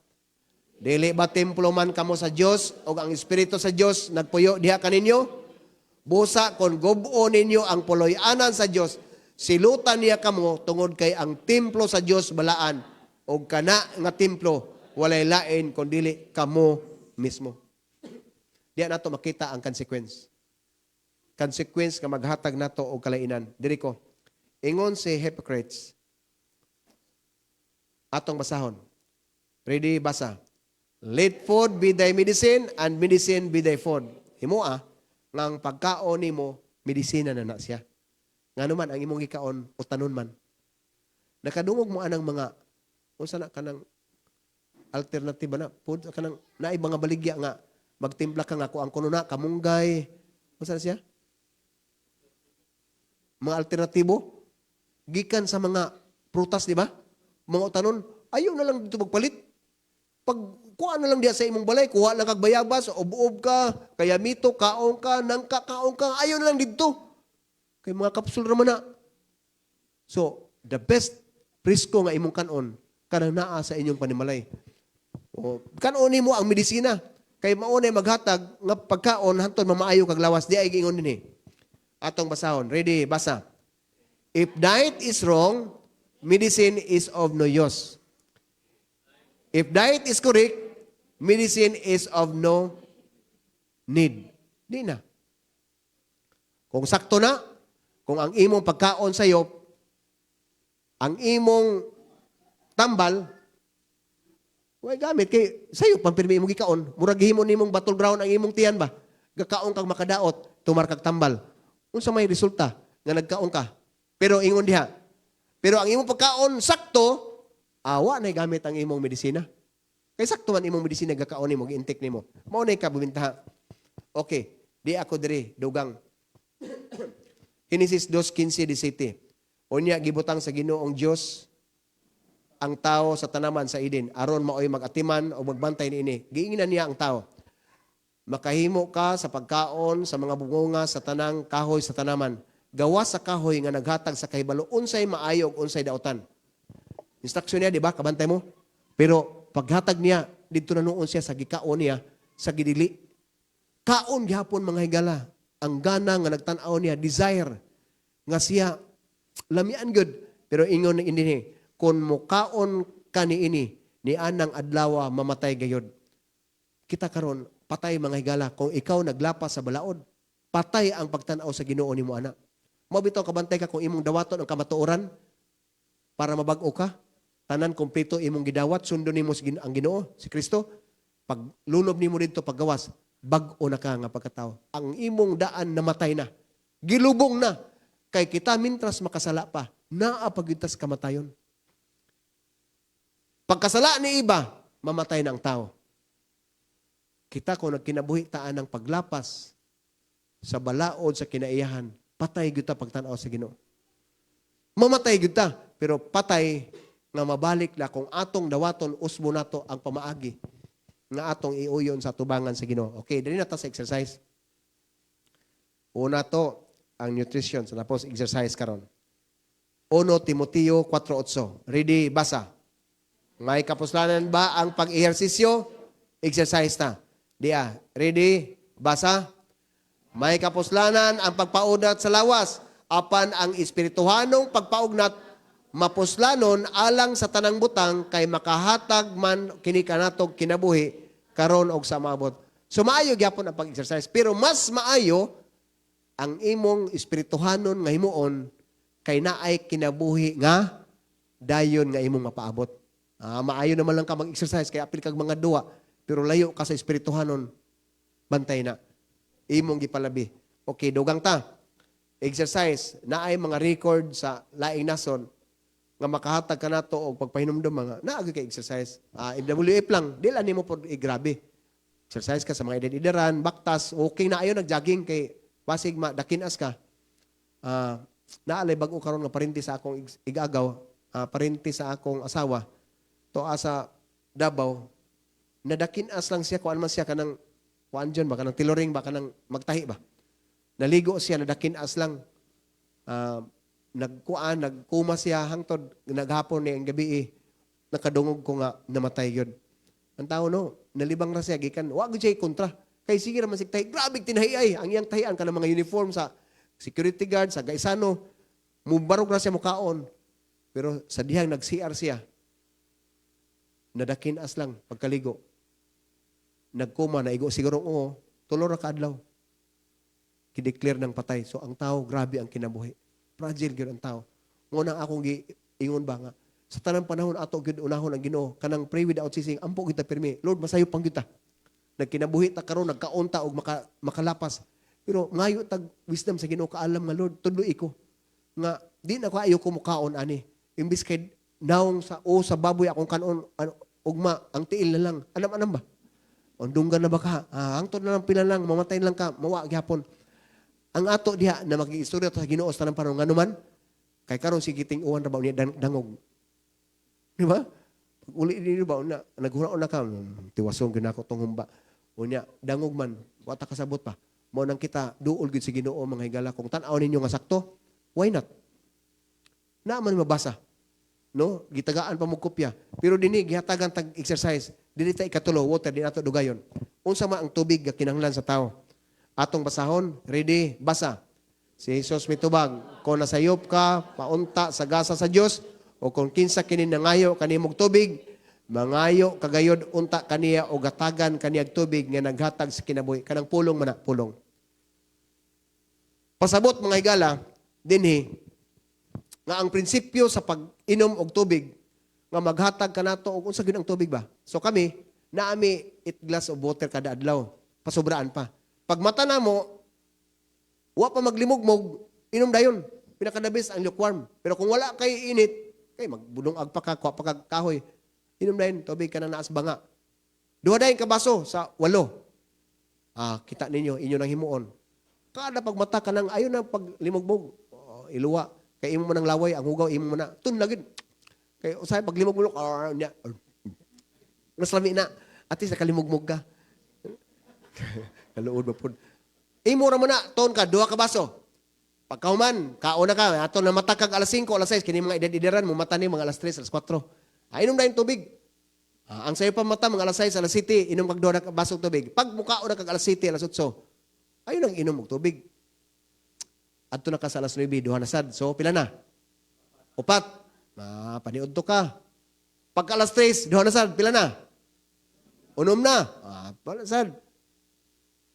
[SPEAKER 5] Dili ba templo man kamo sa Dios og ang Espiritu sa Dios nagpuyo diha kaninyo? Busa kon gub-o ninyo ang puloy-anan sa Dios, silutan niya kamo, tungod kay ang templo sa Dios balaan og kana nga templo walay lain kun dili kamo mismo. Diya nato makita ang consequence. Consequence nga maghatag nato og kalainan. Diri ko. Ingon si Hippocrates. Atong basahon. Ready, basa. "Let food be thy medicine and medicine be thy food." Himoa nga ang pagkaon nimo medisina na na siya. Ngano man ang imong gikaon utanon man. Nakadungog mo anang mga unsa na kanang alternative na food, kanang naay mga baligya nga magtimpla ka nga ko ang kuno na kamunggay, unsa na siya? Mga alternatibo gikan sa mga prutas, di ba? Mga utanon, ayaw na lang dito magpalit. Pag kuha na lang diya sa imong balay, kuha lang kag bayabas, ob-ob ka, kayamito, kaon ka, nangka, kaon ka, ayaw na lang dito. Kay mga kapsul raman na. So, the best presko nga imong kanon, kanang naa sa inyong panimalay. O, kanon nimo ang medisina. Kay mao na maghatag nga pagkaon hantod mamaayo kag lawas, di ay giingon dinhi. Atong basahon. Ready, basa. "If diet is wrong, medicine is of no use. If diet is correct, medicine is of no need." Di na. Kung sakto na, kung ang imong pagkaon sayop, ang imong tambal, way gamit kay sayop man pirmi imong gikaon. Murag gihimo nimong battleground ang imong tiyan ba? Gakaon kag makadaot, tumar kag tambal. Unsa may resulta nga nagkaon ka? Pero ingon diha. Pero ang imong pagkaon sakto, awa na gamit ang imong medisina. Kay sakto man imong medisina gakaon nimo, gi-intake nimo. Mao na kabumintaha. Okay, di ako diri dugang. Genesis 2:15 17. Unya gibutang sa Ginoong Dios ang tao sa tanaman sa Eden aron maoy mag-atiman o magbantay niini. Giingnan niya ang tao. "Makahimo ka sa pagkaon sa mga bunga sa tanang kahoy sa tanaman. Gawas sa kahoy nga naghatag sa kahibalo unsay maayo ug unsay dautan." Instruction niya, di ba? Kabantay mo. Pero paghatag niya, dito na noon siya sa gikaon niya, sa gidili. Kaon gihapon, mga higala. Ang gana nga nagtan-aw niya, desire nga siya lamian gud. Pero ingon ini, "Kung mukaon ka niini, ni anang adlaw mamatay gayod." Kita karon patay, mga higala, kung ikaw naglapas sa balaod, patay ang pagtan-aw sa Ginoo nimo ana. Mao bitaw kabantay ka kung imong dawaton ang kamatuoran para mabag-o ka. Tanan kompleto imong gidawat, sundon nimo ang Ginoo, si Kristo. Pag lunob nimo didto paggawas, bag-o na ka nga pagkatao. Ang imong daan namatay na. Gilubong na. Kay kita mintras makasala pa, naa pagyud kamatayon. Pagkasala ni iba, mamatay na ang tao. Kita kung nagkinabuhi taan ng paglapas Sa balaod sa kinaiyahan, patay gyud ta pagtan-aw sa Ginoo. Mamatay gyud ta, pero patay nga mabalik na kung atong dawaton usbo nato ang pamaagi nga atong iuyon sa tubangan sa Ginoo. Okay, dali na ta sa exercise. Una to ang nutrition sa tapos exercise karon. 1 Timoteo 4:8. Ready, basa. May kapuslanan ba ang pag-ehersisyo? Exercise na. Diya, ready, basa. May kapuslanan ang pagpaudat sa lawas, apan ang espirituhanong pagpaugnat mapuslanon alang sa tanang butang kay makahatag man kini kanatog kinabuhi karon og sa maabot. So maayo gyapon ang pag-exercise, pero mas maayo ang imong espirituhanon nga himuon kay naay kinabuhi nga dayon nga imong mapaabot. Ah, maayo naman lang ka mag-exercise kay apil kag mga duwa, pero layo ka sa espirituhanon, bantay na. Imong gipalabi. Okay, dugang ta. Exercise, naay mga record sa laing nason nga makahatag ka nato og pagpahinumdom mga naa gyud kay exercise. Ah, MWF lang, di lang nimo pod grabe. Exercise ka sa mga edad-edaran, baktas, okay na ayo nagjogging kay basig madakinas ka. Ah, naalay bag-o karon nga parente sa akong igagaw, parente sa akong asawa. Toa sa Davao, nadakinas lang siya kuan man siya kanang kuan dyan ba kanang tailoring ba kanang magtahi ba. Naligo siya nadakinas lang. Nagkuan, nagkuma siya hangtod naghapon ni ang gabi eh, nakadungog ko nga namatay yun. Ang tao no, nalibang ra siya gikan wa gyud siya kontra. Kay sige ra man sig tahi, grabe tinahi ay ang iyang tahian kanang mga uniform sa security guard sa Gaisano, mubarog ra siya mukaon. Pero sa dihang nag-CR siya, nadakinas lang pagkaligo. Nagkuma, naigo siguro, oo, tulo ra ka adlaw. Kideclare ng patay. So ang tao, grabe ang kinabuhi. Fragile gyud ang tao. Nguna akong giingon ba nga, sa tanang panahon ato gyud unahon ang Ginoo, kanang pray without ceasing, ampo gyud ta pirmi. Lord, masayop pang gyud ta. Nagkinabuhi ta karon, nagkaon ta og makalapas. Pero ngayo tag wisdom sa Ginoo, kaalam nga Lord, tudloy ko nga di na ko ayo ko mukaon ani. Imbis kay naong sa o sa baboy akong kanon ano, ugma ang tiil na lang. Anam-anam ba? Undunggan na ba ka? Ah, hangtod na lang pila lang, mamatay na lang ka, mawa gyapon. Ang ato diha na makiistorya ta sa Ginoo sa tanang panahon nganuman kay karon sige ting-uwan ra ba unya dangog. Di ba? Pag uli dinhi ba una naghura na ka, tiwason gyud nako tong humba. Unya dangog man, wa ta kasabot pa. Mao nang kita duol gyud sa Ginoo mga higala kung tan-aw ninyo nga sakto, why not? Naa man mabasa. No? Gitagaan pa mo kopya. Pero dinhi gihatagan tag exercise. Dili ta ikatulo, water di nato dugayon. Unsa man ang tubig nga kinahanglan sa tao? Atong basahon, ready, basa. Si Jesus mitubag, kung nasayop ka, paunta sa gasa sa Dios, o kung kinsa kini nangayo kanimog tubig, mangayo kagayod unta kaniya o gatagan kaniyag tubig nga naghatag sa kinabuhi. Kanang pulong man na, pulong. Pasabot mga higala, dinhi, nga ang prinsipyo sa pag-inom og tubig, nga maghatag kanato og unsa gyud ang tubig ba? So kami, naami 8 glass of water kada adlaw, pasubraan pa. Pag mata na mo, wa pa maglimugmog, inom dayon. Pinakadabis ang lukewarm. Pero kung wala kay init, kay magbudong pa ka, kuha pa kag kahoy, inom dayon tubig ka na naas banga. Duha dayon ka baso sa 8. Ah, kita ninyo, inyo nang himuon. Kada pagmata ka nang ayon na paglimugmog, oh, iluwa. Kay imo man ang laway, ang hugaw imo man na. Tun lagi. Kay usahay paglimugmog, ah, nya. Mas lami na. At least nakalimugmog ka. Kaluod ba pod. Imo ra mo na, ton ka, duha ka baso. Pagkahuman, kaon na ka, ato na mata kag alas 5, alas 6, kini mga edad-edaran, mumata ni mga alas 3, alas 4. Ah, inom na yung tubig. Ah, ang sayo pa mata, mga alas 6, alas 7, inom kag duha ka basong tubig. Pag mukaon na kag alas 7, alas 8, ayun ang inom og tubig. Adto na ka sa alas 9, duha na sad. So, pila na? Upat. Ah, paniudto ka. Pagka alas 3, duha na sad, pila na? Unom na. Ah, pala sad.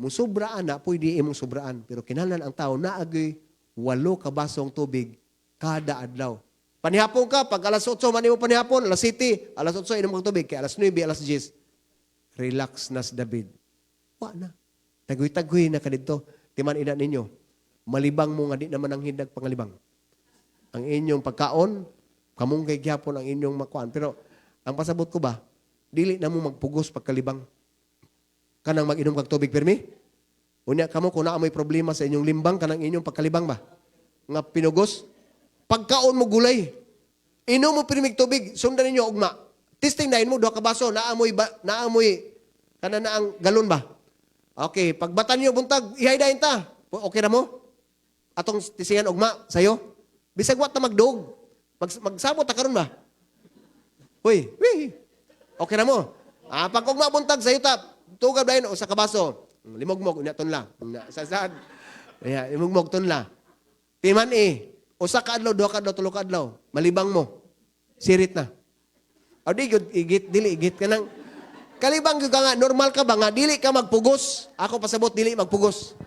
[SPEAKER 5] Musobraan na, pwede imong sobraan. Pero kinahanglan ang tao naagay 8 ka basong tubig kada adlaw. Panihapon ka, pag alas 8, man mo panihapon, alas 7, alas 8, inom kang tubig. Kaya alas 9, alas 10, relax na si David. Wa na. Tagoy-tagoy na ka dito. Timan ina ninyo. Malibang mo nga di naman ang hindag pangalibang. Ang inyong pagkaon, kamunggay gyapon ang inyong makuan. Pero ang pasabot ko ba, dili na mo magpugos pagkalibang. Kanang mag-inom kag tubig pirmi? Unya kamo, kung naa moy problema sa inyong limbang, kanang inyong pagkalibang ba? Nga pinugos. Pagkaon mo gulay. Inom mo pirmig tubig, sundan ninyo ugma. Testing na mo duha ka baso, naamoy ba, naamoy kana na ang galon ba? Okay, pagbatan niyo buntag, ihay dayon ta. Okay na mo? Atong tisingan ugma sayo. Bisag wa ta magdog. Magsabot ta karon ba? Huy, huy. Okay na mo? Ah, pag ugma buntag sayo ta, tugab dayon usa ka baso. Limogmog unya tunla. Unya sa sad. Ya, limogmog tunla. Timan eh. Usa ka adlaw, duha ka adlaw, tulo ka adlaw. Malibang mo. Sirit na. O di gyud igit, dili igit ka nang kalibang gyud ka nga normal ka ba nga dili ka magpugos. Ako pasabot, dili magpugos.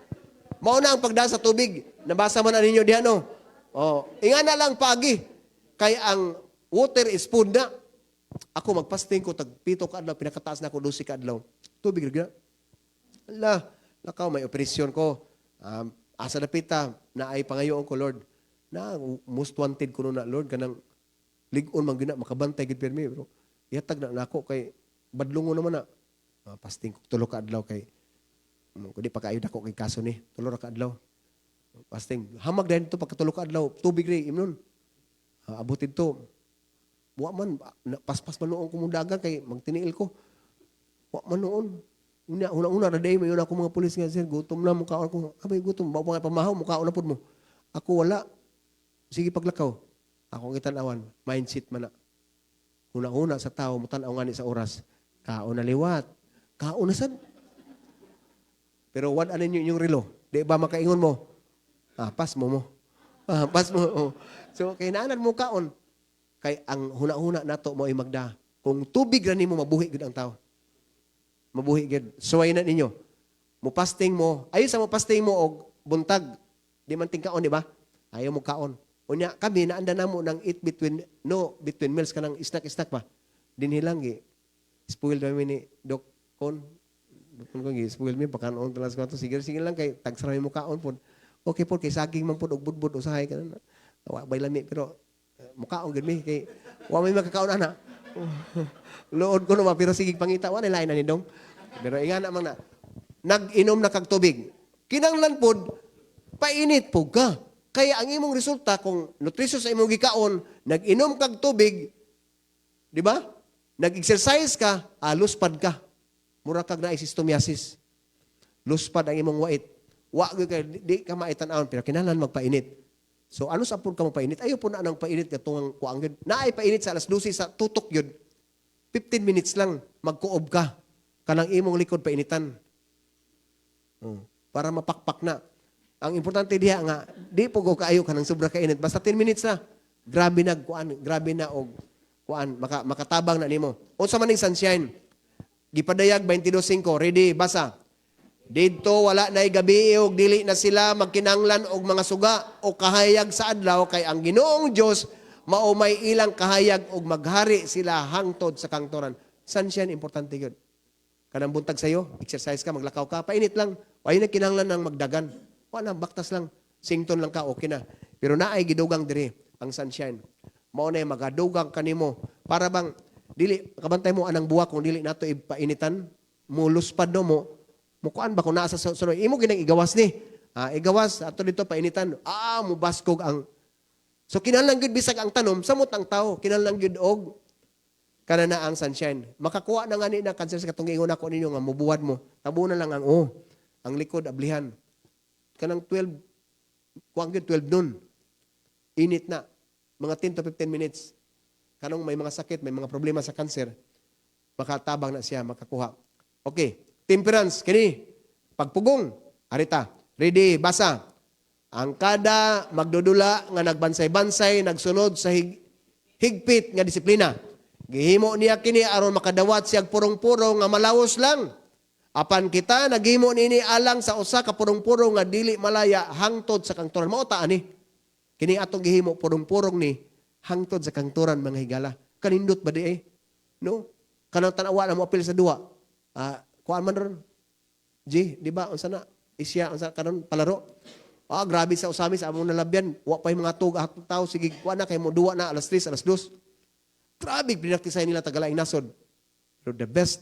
[SPEAKER 5] Mao na ang pagdaan sa tubig. Nabasa man na ninyo diha, no? Oh, ingana lang paagi. Kay ang water is food na. Ako magfasting ko tag 7 ka adlaw, pinakataas na ako 12 ka adlaw. Tubig ra. Ala, lakaw, may operasyon ko. Asa dapita na ay pangayoon ko, Lord. Na most wanted ko no na, Lord, kanang lig-on man gyud na makabantay gid pirmi, bro. Ihatag na nako kay badlongo naman na. Ah, fasting ko 3 ka adlaw kay kundi pa kaayo dako kay kaso ni. 3 ra ka adlaw. Fasting. Hamag dahil to pagka 3 ka adlaw, tubig ri imnon. Ah, abutin to. Wa man paspas man noon ko mong dagan kay magtiniil ko. Wa man noon. Una, una, una, na day, may una ako mga pulis nga, "Sir, gutom na, mukhaon ko." "Abay, gutom, ba nga pamahaw, mukhaon na pud mo." "Ako wala." "Sige, paglakaw." Ako ang itanawan, mindset man na. Una-una sa tao, mutan-aw nga ni sa oras. Kaon na liwat. Kaon na sad. Pero wala ninyo inyong relo. Di ba makaingon mo? Ah, pas mo mo. Ah, pas mo. Oh. So, kailangan mo kaon. Kay ang huna-huna nato mo ay magda. Kung tubig ra nimo, mabuhi gud ang tao. Mabuhi gud. Suway na ninyo. Mo fasting mo, ayo sa mo fasting mo og buntag. Di man tingkaon, di ba? Ayaw mo kaon. Unya kami naanda namo ng eat between, no between meals, kanang snack snack pa. Dinhi lang gi spoil kami ni Doc Con. Doc Con ko gi spoil mi pakanon talas ko to. Sige, sige lang kay tagsara mo kaon pod. Okay pod kay saging man pod og budbud usahay kanan. Wa bay lami pero mukaon gud mi kay wa may makakaon ana. Luod ko no, pero sige pangita wa na lain na ni dong. Pero ingana man na nag-inom na kag tubig. Kinanglan pod painit po ka. Kaya ang imong resulta kung nutrition sa imong gikaon, nag-inom kag tubig, di ba? Nag-exercise ka, ah, luspad ka. Mura kag na schistosomiasis. Luspad ang imong wait. Wa gyud kay di ka maitan-awon pero kinahanglan magpainit. So ano sa pud ka magpainit? Ayo po na nang painit katong kuang gyud. Naay painit sa alas 12 sa tutok gyud. 15 minutes lang magkuob ka. Kanang imong likod painitan. Oh, para mapakpak na. Ang importante diha nga di po ko kaayo kanang sobra kainit. Basta 10 minutes na. Grabe na kuan, grabe na og kuan makatabang na nimo. Unsa man ning sunshine? Gipadayag 22:5, ready, basa. Didto wala na'y gabi ug dili na sila magkinahanglan og mga suga o kahayag sa adlaw kay ang Ginoong Dios mao may ilang kahayag ug maghari sila hangtod sa kangturan. Sunshine, importante gyud. Kanang buntag sayo, exercise ka, maglakaw ka, painit lang. Way na kinahanglan ng magdagan. Wala, baktas lang. Sington lang ka, okay na. Pero naay gidugang diri ang sunshine. Mao na yung magadugang kanimo. Para bang dili kabantay mo anang buwak, kung dili nato ipainitan, mo luspad no mo mukuan ba kung naa sa sunod imo ginang igawas ni. Ah, igawas ato dito painitan. Ah, mo baskog ang. So kinahanglan gyud bisag ang tanom samot ang tao, kinahanglan gyud og kana na ang sunshine. Makakuha na nga ni na cancer sa katong giingon ako ninyo nga mubuwad mo. Tabunan lang ang oh, ang likod ablihan. Kanang 12 kuang gyud 12 noon. Init na. Mga 10 to 15 minutes. Kanong may mga sakit, may mga problema sa cancer, makatabang na siya, makakuha. Okay, temperance, kini, pagpugong, arita, ready, basa. Ang kada magdudula nga nagbansay-bansay, nagsunod sa higpit nga disiplina. Gihimo niya kini aron makadawat siyag purong-purong nga malawos lang. Apan kita naghimo niini alang sa usa ka purong-purong nga dili malaya hangtod sa kangturan. Mao ta ani. Kini atong gihimo purong-purong ni hangtod sa kangturan, mga higala. Kanindot ba di eh? No? Kanang tanawa na mo apil sa duwa. Ah, kuan man ron. G, di ba? Unsa na? Isya, unsa karon palaro. Ah, grabe sa Ozamiz sa among nalabyan. Wa pa yung mga tug atong tao sige kuan na kay mo duwa na alas 3, alas 2. Grabe pinaktisay nila tagalaing nasod. Pero the best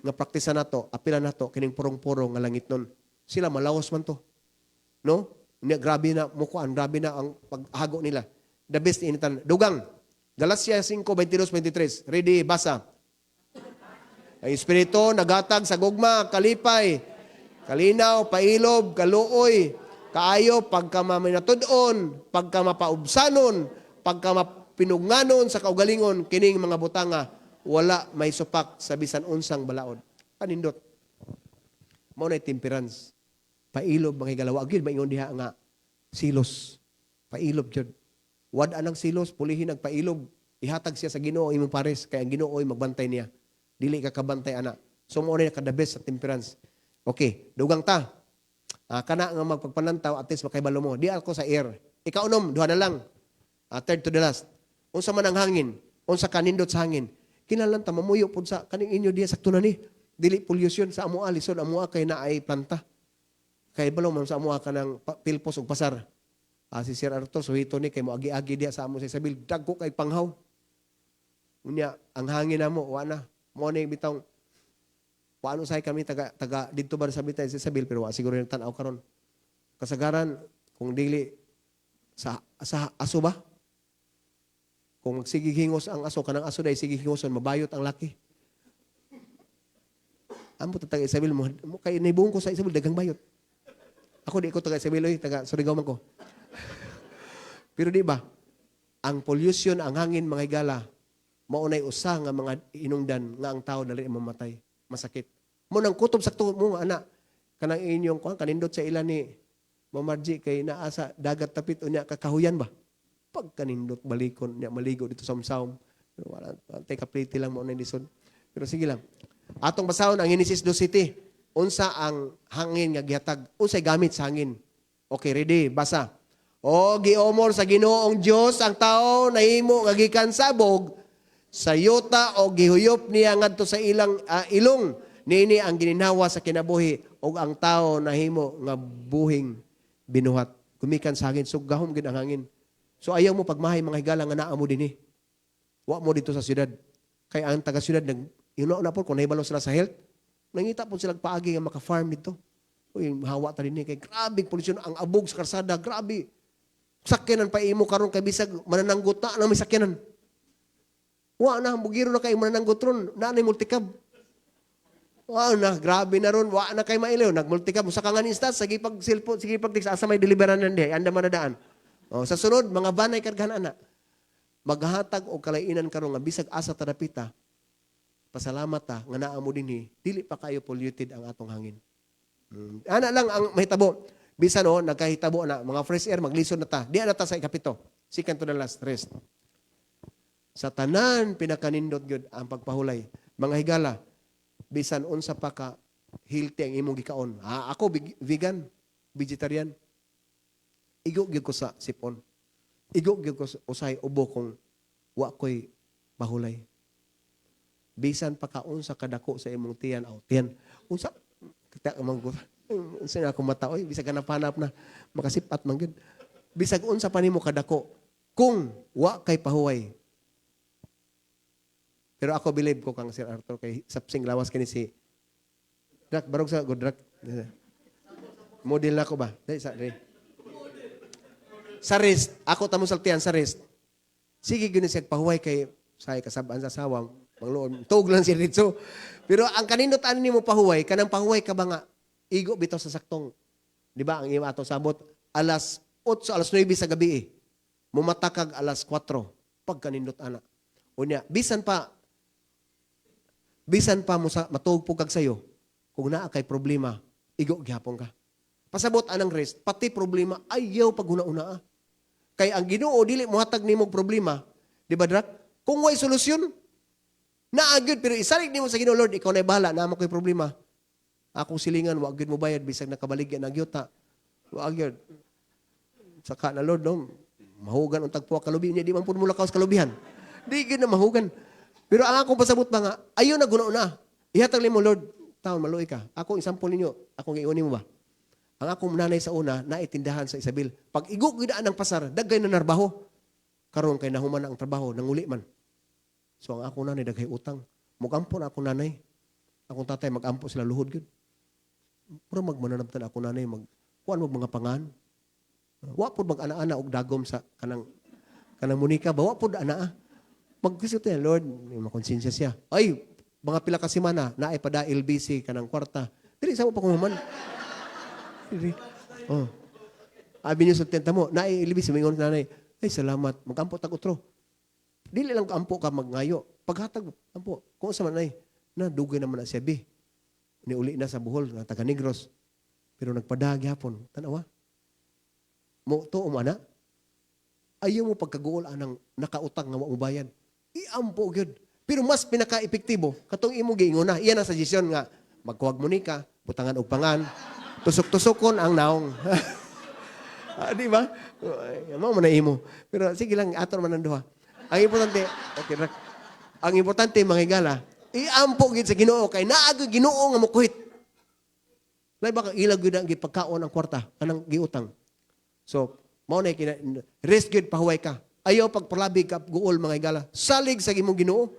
[SPEAKER 5] nga praktisa nato, apila nato kining purong-purong nga langit nun. Sila malawas man to. No? Unya grabe na mo kuan, grabe na ang paghago nila. The best initan. Dugang. Galacia 5:22, 23. Ready, basa. Ang Espiritu nagatag sa gugma, kalipay, kalinaw, pailob, kaluoy, kaayo, pagkamaminatud-on, pagkamapaubsanon, pagkamapinunganon sa kaugalingon, kining mga butanga, wala may supak sa bisan unsang balaod. Kanindot. Mao na temperance. Pailob mga higala. Wa gyud maingon diha nga silos. Pailob jud. Wad anang silos, pulihin ang pailob. Ihatag siya sa Ginoo imong pares kay ang Ginoo ay magbantay niya. Dili ka kabantay ana. So mao na kada best sa temperance. Okay, dugang ta. Kana nga magpagpanantaw, at least makaibalo mo. Di ako sa air. Ikaunom, duha na lang. Third to the last. Unsa man ang hangin, unsa kanindot sa hangin. Kinahanglan ta mamuyo pud sa kaning inyo diya, sakto na ni. Dili pollution sa amoa, lisod amoa kay naay planta. Kay balo man sa amoa kanang pilpos ug pasar. Si Sir Arthur suhito ni kay moagi-agi diya sa amo sa Isabel, dagko kay panghaw. Unya ang hangin namo wa na. Mo na yung bitawng paano say kami taga taga didto ba sa bitay sa Isabel, pero wa siguro yung tan-aw karon. Kasagaran kung dili sa aso ba? Kung magsigig hingos ang aso, kanang aso dahil sige hingoson, mabayot ang laki. Amo ta taga Isabel mo kay nibung ko sa Isabel daghang bayot. Ako di ko taga Isabel oy, taga Surigao man ko. Pero di ba, ang pollution, ang hangin, mga higala, maunay usa nga mga inungdan nga ang tao dali mamatay, masakit. Mo nang kutob sakto mo nga ana kanang inyong kuan kanindot sa ila ni Mamarji kay naa sa dagat tapit, unya kakahuyan ba? Pagkanindot balikon niya maligo dito sa Samsam. Pero wala, antay kapliti lang mo na lisod. Pero sige lang. Atong basahon ang Genesis 2 City. Unsa ang hangin nga gihatag? Unsay gamit sa hangin? Okay, ready? Basa. O giomor sa Ginoong Dios ang tao nahimo nga gikan sa abog sa yuta o gihuyop niya ngadto sa ilang ilong niini ang gininhawa sa kinabuhi ug ang tao nahimo nga buhing binuhat gumikan sa hangin. So gahom gid ang hangin. So ayaw mo pagmahay, mga higala, nga naa mo dinhi. Wa mo dito sa syudad. Kay ang taga syudad nag ino na po kung nahibalo sila sa health, nangita po sila paagi nga maka-farm dito. Uy, hawa ta dinhi kay grabe pollution ang abog sa karsada, grabe. Sakyanan pa imo karon kay bisag manananggot na na may sakyanan. Wa na, bugiro na kay manananggot ron, na na multicab. Wa na, grabe na ron, wa na kay mailiw, nagmulticab. Sa kangan instance, sige pag cellphone, sige pag text, asa may deliveran nan dihay, anda man na daan. O, sa sunod, mga banay kargahan ana. Maghatag og kalainan karon nga bisag asa ta dapita, pasalamat ta nga naa mo dinhi, dili pa kayo polluted ang atong hangin. Ana lang ang mahitabo. Bisan o, nagkahitabo na, mga fresh air, maglisod na ta. Di na ta sa ikapito. Second to the last, rest. Sa tanan, pinakanindot gyud ang pagpahulay. Mga higala, bisan unsa pa ka healthy ang imong gikaon. Ako, vegan, vegetarian. Igo gyud ko sa sipon. Igo gyud ko sa usahay ubo kung wa ko'y pahulay. Bisan pa ka unsa kadako sa imong tiyan, aw tiyan. Unsa kita man ko. Unsa na ako mata oy, bisag hanap-hanap na makasipat man gyud. Bisag unsa pa nimo kadako kung wa kay pahuway. Pero ako believe ko kang Sir Arthur kay sapsing lawas kini si Drak barog sa good drak. Model na ko ba? Dai sa dai. Sa rest, ako tamo saltian sa rest. Sige gyud siya pahuway kay say kasab-an sa asawa, mangluon. Tuog lang siya dito. Pero ang kanindot ani nimo pahuway, kanang pahuway ka ba nga igo bitaw sa saktong. Di ba ang imo atong sabot alas 8, alas 9 sa gabi eh. Mumatakag alas 4 pagkanindot ana. Unya, bisan pa mo sa matuog po kag sayo, kung naa kay problema, igo gihapon ka. Pasabot anang rest, pati problema ayaw paghuna-una. Kay ang Ginoo dili mohatag nimo og problema, di ba Drak? Kung way solusyon, naa gyud, pero isalig nimo sa Ginoo, Lord, ikaw na bahala, naa man ko'y problema. Akong silingan wa gyud mo bayad bisag nakabaligya na gyuta. Wa gyud. Saka na Lord, no, mahugan ang tagpuwa kalubi niya, di man pud mo lakaw sa kalubihan. Di gyud na mahugan. Pero ang akong pasabot ba nga, ayaw na guna na. Ihatag nimo, Lord, taon maluoy ka. Ako example ninyo, akong giuni mo ba? Ang akong nanay sa una, naitindahan sa Isabel. Pag igo gyud ang pasar, dagay na narbaho. Karon kay nahuman na ang trabaho, nanguli man. So ang akong nanay daghay utang. Mugampo na akong nanay. Akong tatay magampo sila luhod gyud. Mura magmananabtan ako nanay mag kuan mag mga pangan. Wa pud mag-ana-ana og dagom sa kanang kanang munika ba, wa pud ana. Magkisot niya, Lord, may makonsensya siya. Ay, mga pila ka semana, naay pada LBC kanang kwarta. Dili sa mo pa kung human. Dili. Oh. Abi niyo sa tenta mo, naay LBC, mingon nanay, "Ay, salamat, magampo tag utro." Dili lang kaampo ka magngayo. Paghatag, ampo. Kung sa man ay, na dugay naman na siya bi. Niuli na sa Bohol, nga taga Negros. Pero nagpadagi hapon, tanawa. Mo to mo ana. Ayaw mo pagkaguol anang nakautang nga wa mo bayad. Iampo gyud. Pero mas pinaka-epektibo katong imo giingon na. Iyan ang suggestion nga magkuwag mo ni ka, butangan og pangan, tusok-tusokon ang naong. Ah, di ba? Ay, mao man na imo. Pero sige lang, ato man ang duha. Ang importante, okay ra. Ang importante, mga higala, iampo gid sa Ginoo kay naa gyud Ginoo nga mokuhit. Lay baka ilag gyud ang gipagkaon ang kwarta kanang giutang. So, mao na kina rest gyud, pahuway ka. Ayaw pagpalabi ka guol, mga higala. Salig sa imong Ginoo.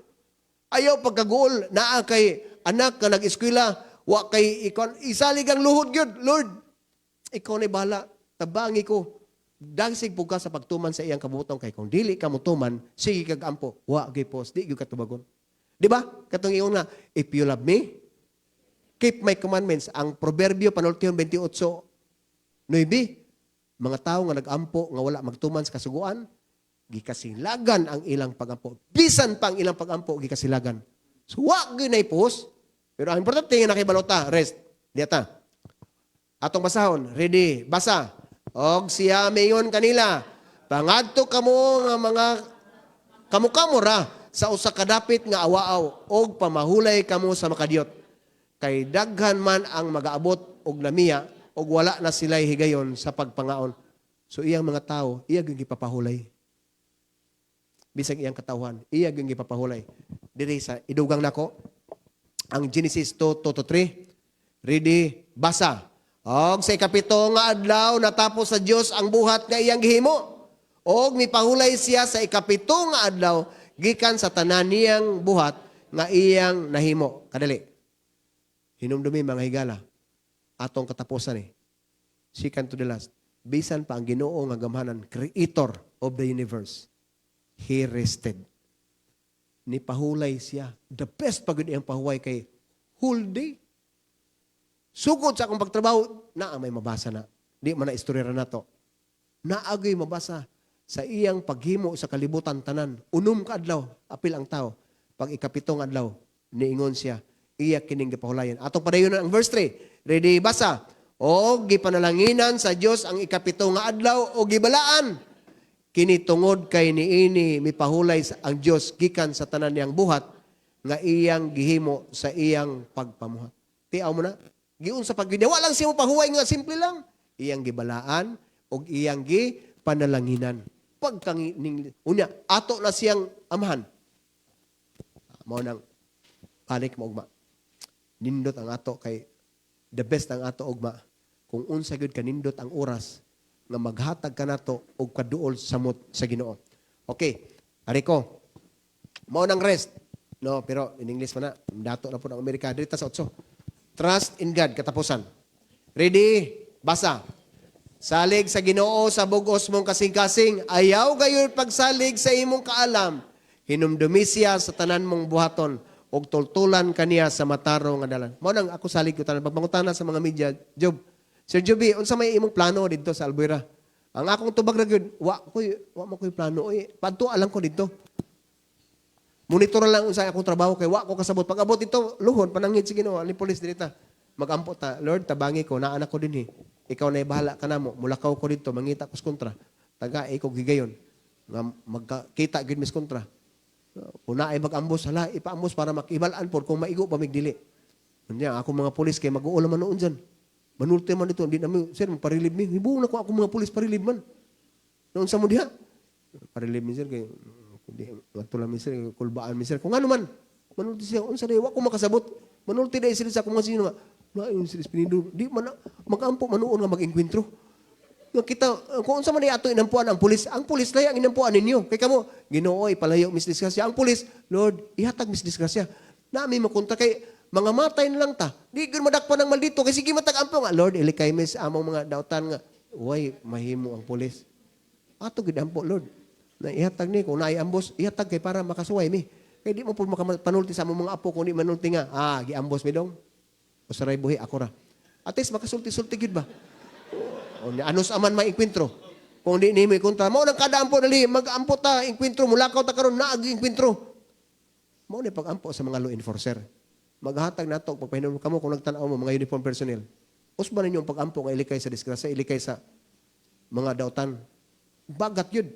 [SPEAKER 5] Ayaw pagkaguol naa kay anak nga nag-eskwela, wa kay ikon isalig ang luhod gyud. Lord, ikaw na bahala. Tabangi ko. Dagsig pug ka sa pagtuman sa iyang kabutong kay kung dili ka motuman, sige kag ampo, wa gyud pos, di gyud katubagon. Di ba? Katong ingon nga, "If you love me, keep my commandments." Ang Proverbio panultihon 28:9, mga tao nga nagampo nga wala magtuman sa kasuguan, gikasilagan ang ilang pagampo. Bisan pa ang ilang pagampo, gikasilagan. So, wa gyud nay pos. Pero ang importante nga nakibalota, rest. Diya ta. Atong basahon, ready, basa. Og siya mingon kanila, "Pangadto kamo nga mga kamo-kamo ra sa usa ka dapit nga awaaw og pamahulay kamo sa makadiyot. Kay daghan man ang magaabot og namiya og wala na sila'y higayon sa pagpangaon." So iyang mga tao, iya gyud gipapahulay. Bisag iyang katawhan, iya gyud gipapahulay. Diri sa idugang nako ang Genesis 2:2-3. Ready, basa. Og sa ikapito nga adlaw natapos sa Dios ang buhat nga iyang gihimo. Og mipahulay siya sa ikapito nga adlaw gikan sa tanan niyang buhat nga iyang nahimo. Kadali. Hinumdumi, mga higala, atong katapusan eh. Second to the last. Bisan pa ang Ginoo nga gamhanan, creator of the universe, he rested. Nipahulay siya. The best pag iyang pahuway kay whole day. Sugod sa akong pagtrabaho, naa may mabasa na. Di man na istorya ra nato. Naagay mabasa sa iyang paghimo sa kalibutan tanan. 6 ka adlaw, apil ang tao. Pag ikapitong adlaw, niingon siya, iya kining gipahulayan. Atong padayon ang verse 3. Ready, basa. O gipanalanginan sa Dios ang ikapito nga adlaw o gibalaan. Kini tungod kay niini mipahulay ang Dios gikan sa tanan niyang buhat nga iyang gihimo sa iyang pagpamuhat. Tiaw mo na. Giunsa pag wa lang siya mo pahuway nga simple lang. Iyang gibalaan og iyang gipanalanginan. Pagkang ning unya ato na siyang amahan. Mao nang balik mo ugma. Nindot ang ato kay the best ang ato ugma. Kung unsa gyud kanindot ang oras nga maghatag ka nato og kaduol samot sa Ginoo. Okay, ari ko. Mao nang rest. No, pero in English man na, dato na po ng Amerika dito sa otso. Trust in God, katapusan. Ready? Basa. Salig sa Ginoo sa bugos mong kasing-kasing, ayaw gayon pagsalig sa imong kaalam. Hinumdumi siya sa tanan mong buhaton ug tultulan kaniya sa matarong nga dalan. Mao nang ako salig ko tanan pagpangutana sa mga media, Job. Sir Joby, unsa may imong plano didto sa Albuera? Ang akong tubag ra gyud, wa mo koy plano oy. Padto lang ko didto. Monitor lang unsa akong trabaho kay wa ko kasabot. Pag abot dito, luhod panangit sa Ginoo, ali pulis diri ta. Magampo ta, "Lord, tabangi ko, naa na ko dinhi. Ikaw na bahala ka namo. Mulakaw ko dito, mangita ko sa kontra. Taga ko gigayon nga magkita gyud mis kontra. Kung naay mag-ambos, hala, ipaambos para makibalaan pod kung maigo pa migdili." Unya, ako mga pulis kay mag-uula man noon dyan. Manulti man dito, hindi namin, "Sir, parilib mi." Hibuong na ko ako mga pulis, parilib man. Noon sa mo diha. "Parilib mi, sir, kay, hindi, ngadto lang mi, sir, kulbaan mi, sir." Kung ano man, manulti siya, unsa day, wa ko makasabot. Manulti day sila sa akong mga sino nga. Na, sila Espinido, di man, mag-ampo manuon nga mag-engkwentro. Nga kita, kung unsa man ato inampuan ang pulis lay ang inampuan ninyo. Kay kamo, "Ginoo, ipalayo mis disgrasya." Ang pulis, "Lord, ihatag mis disgrasya." Nami makontra kay, Mga matay na lang ta. Di gyud madakpan ang maldito kay sige matag ampo nga Lord, ilikay mi sa among mga dautan nga way mahimo ang pulis. Ato gid ampo, Lord. Na ihatag ni kung naay ambos, ihatag kay para makasuway mi. Kay di mo po makapanulti sa among mga apo kung di manulti nga, giambos mi dong. Usaray buhi ako ra. At least makasulti-sulti gyud ba? O, anos aman may engkwentro. Kung di nimo ikontra, mao nang kada ampo dali, mag-ampo ta, engkwentro, mulakaw ta karon naag engkwentro. Mao ni pag-ampo sa mga law enforcer. Maghatag nato pagpahinom kamo kung nagtan-aw mo mga uniform personnel. Usba ninyo ang pag-ampo nga ilikay sa disgrasya, ilikay sa mga dautan. Bagat yun.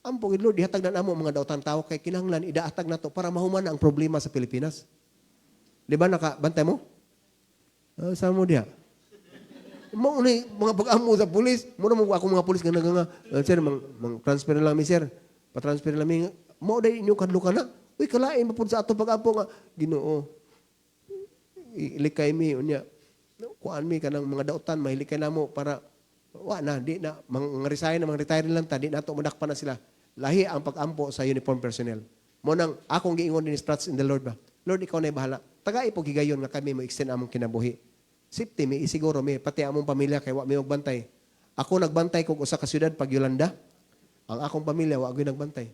[SPEAKER 5] Ampo gid Lord, ihatag na namo ang mga dautan tao kay kinahanglan idaatag nato para mahuman ang problema sa Pilipinas. Di ba nakabantay mo? Ah, sa mo diha? Mao ni mga pag-amo sa pulis. Mura mo ako mga pulis nga nga, "Ah, sir, mang transfer na lang mi, sir. Pa-transfer na lang mi." Mao day inyo kadlukan na. Uy, kalain pa pud sa ato pag-ampo nga Ginoo. Ilikay mi unya. Kuan mi kanang mga dautan mahilikay namo para wa na di na mang resign na, mang retire lang ta, di nato madakpan na sila. Lahi ang pag-ampo sa uniform personnel. Mo nang akong giingon din is trust in the Lord ba. Lord, ikaw na bahala. Tagai po gigayon nga kami mo extend among kinabuhi. Safety mi isiguro mi pati among pamilya kay wa mi magbantay. Ako nagbantay kog usa ka syudad pag Yolanda. Ang akong pamilya wa gyud nagbantay.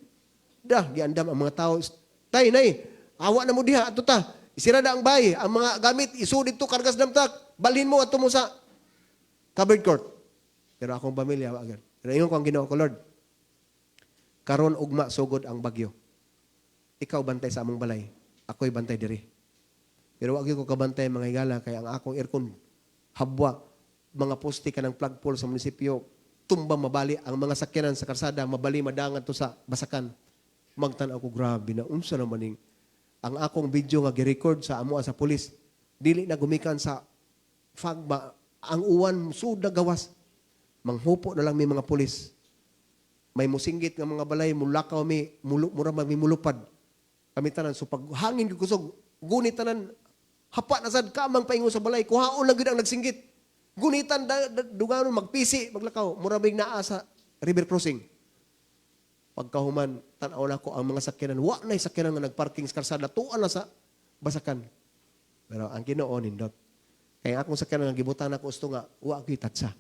[SPEAKER 5] Dah giandam ang mga tao. Tay nay, awa na mo diha ato ta. Isira na ang bay, ang mga gamit isud didto kargas damtak. Balhin mo ato mo sa covered court. Pero akong pamilya wa gyud. Pero ingon ko ang Ginoo ko, Lord. Karon ugma sugod ang bagyo. Ikaw bantay sa among balay. Ako'y bantay diri. Pero wag gyud ko kabantay, mga higala, kay ang akong aircon habwa, mga poste kanang flagpole sa munisipyo tumba, mabali ang mga sakyanan sa karsada, mabali madangan to sa basakan. Magtan-aw ko, grabe na, unsa naman ning ang akong video nga gi-record sa amo sa pulis, dili na gumikan sa fog ba ang uwan, sud na gawas. Manghupo na lang mi mga pulis, may musinggit nga mga balay, mulakaw mi mulu, mura mag mi mulupad kami tanan. So pag hangin gyud kusog, gunit tanan, hapa na sad kamang paingon sa balay, kuhaon lang gyud ang nagsinggit, gunitan da, da, duganon magpisi maglakaw, mura mig naa sa river crossing. Pagkahuman, tan-aw na ko ang mga sakyanan, wa na sakyanan nga nagparking sa karsada, tuan na sa basakan. Pero ang Ginoo nindot kay ang akong sakyanan nga gibutan ako usto nga wa gyud tatsa.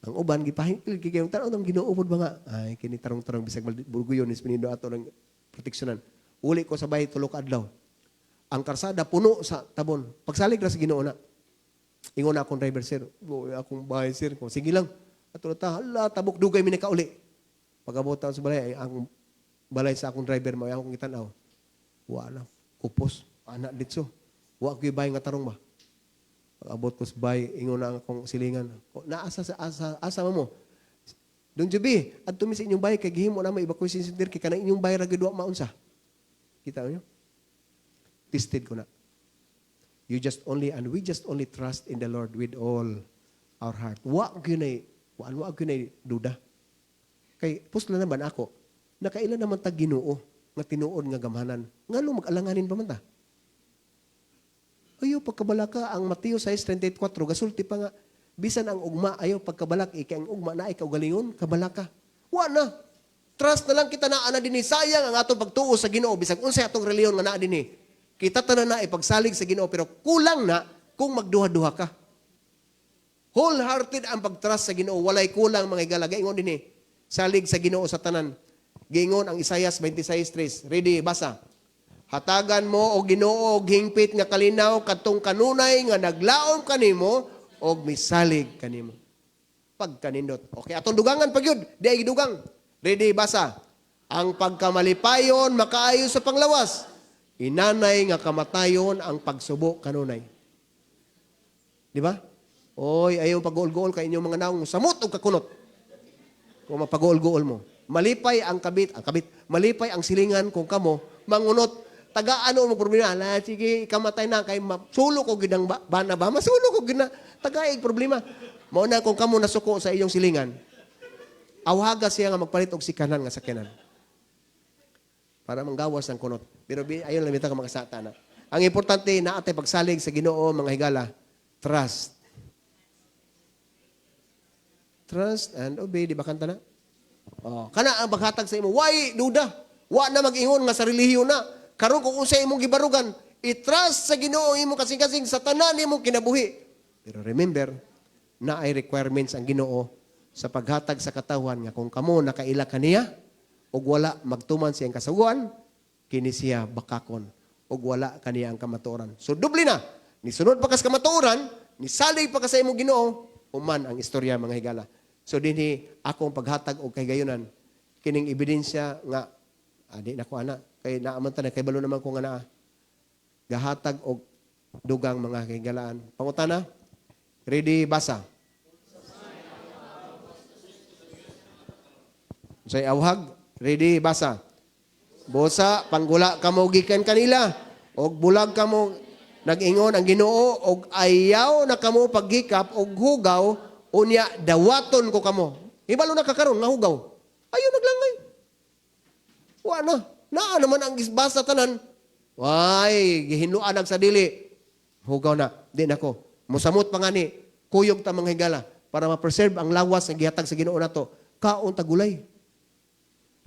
[SPEAKER 5] Ang uban gipahingpil kay tan-aw ng Ginoo pud ba nga ay kini tarong-tarong bisag burguyon is pinindo ato ng proteksyonan. Uli ko sa bahay 3 ka adlaw. Ang karsada puno sa tabon. Pagsalig ra sa Ginoo na. Ingon na akong driver, "Sir, oh, akong bahay, sir." Ko, "Sige lang." Ato ta, hala, tabok dugay mi nakauli. Pag-abot sa balay, ay, ang balay sa akong driver mo, akong gitan-aw. Wa na, kupos, ana ditso. Wa ko'y bahay nga tarong ba. Pag-abot ko sa bahay, ingon na ang akong silingan. Ko, naasa sa asa, asa mo. Don Jubi, adto mi sa inyong bahay kay gihimo na mo evacuation center kay kanang inyong bahay ra gyud wa maunsa. Kita niyo? Tested ko na. You just only and we just only trust in the Lord with all our heart. Wa gyud nay, wa gyud nay duda. Kay pusla naman ako, nakaila naman tag Ginoo nga tinuod nga gamhanan. Ngano mag-alanganin pa man ta? Ayo pagkabalaka ang Mateo 6:34 gasulti pa nga bisan ang ugma ayo pagkabalak ikay ang ugma naay kaugalingon kabalaka. Wa na. Trust na lang kita na ana dinhi, sayang ang atong pagtuo sa Ginoo bisag unsay atong relihiyon nga naa dinhi. Kita tanan na ipagsalig sa Ginoo pero kulang na kung magduha-duha ka. Wholehearted ang pagtrust sa Ginoo, walay kulang, mga higala. Gaingon dinhi. Salig sa Ginoo sa tanan. Giingon ang Isaias 26:3. Ready, basa. Hatagan mo o Ginoo og hingpit nga kalinaw kadtong kanunay nga naglaom kanimo og misalig kanimo. Pagkanindot. Okay, atong dugangan pa gyud. Di ay gidugang. Ready, basa. Ang pagkamalipayon makaayo sa panglawas. Inanay nga kamatayon ang pagsubo kanunay. Di ba? Oy, ayaw pag-uol-guol kay inyong mga naong samot og kakunot. Kung mapag-uol-guol mo. Malipay ang kabit, malipay ang silingan kung kamo mangunot. Taga ano mo problema? Ala, sige, ikamatay na kay masulo ko gid ang bana ba? Masulo ko gid na. Tagaig problema. Mao na kung kamo nasuko sa iyong silingan. Awhaga siya nga magpalit og sikanan nga sakyanan. Para manggawas ang kunot. Pero ayon lang bitaw ka makasata na. Ang importante na atay pagsalig sa Ginoo, mga higala, trust. Trust and obey, di ba kanta na? Oh, kana ang paghatag sa imo, why duda? Wa na mag-ingon nga sa relihiyon na. Karon kung unsay imong gibarugan, I-trust sa Ginoo ang imong kasing-kasing sa tanan imong kinabuhi. Pero remember, naay requirements ang Ginoo sa paghatag sa katawhan nga kung kamo nakaila kaniya ug wala magtuman sa iyang kasuguan, kini siya bakakon ug wala kaniya ang kamatuoran. So doble na, nisunod pa kas kamatuoran, nisalig pa ka sa imong Ginoo, human ang istorya, mga higala. So dinhi akong paghatag og kahigayunan kining ebidensya nga di na ko ana kay naaman ta na kay balo naman ko nga naa gahatag og dugang, mga kahigalaan. Pangutana, ready, basa. Unsay awhag? Ready, basa. Busa, panggula kamo gikan kanila, og bulag kamo, nag-ingon ang Ginoo, og ayaw na kamo paghikap og hugaw, unya dawaton ko kamo. Ibalo na kakaron nga hugaw. Ayaw naglangay. Wa na. Naa naman ang gisbasa tanan. Way, gihinluan ang sa dili. Hugaw na. Di na ko. Musamot pa nga ni, kuyog ta, mga higala, para ma-preserve ang lawas nga gihatag sa Ginoo nato. Kaon ta gulay.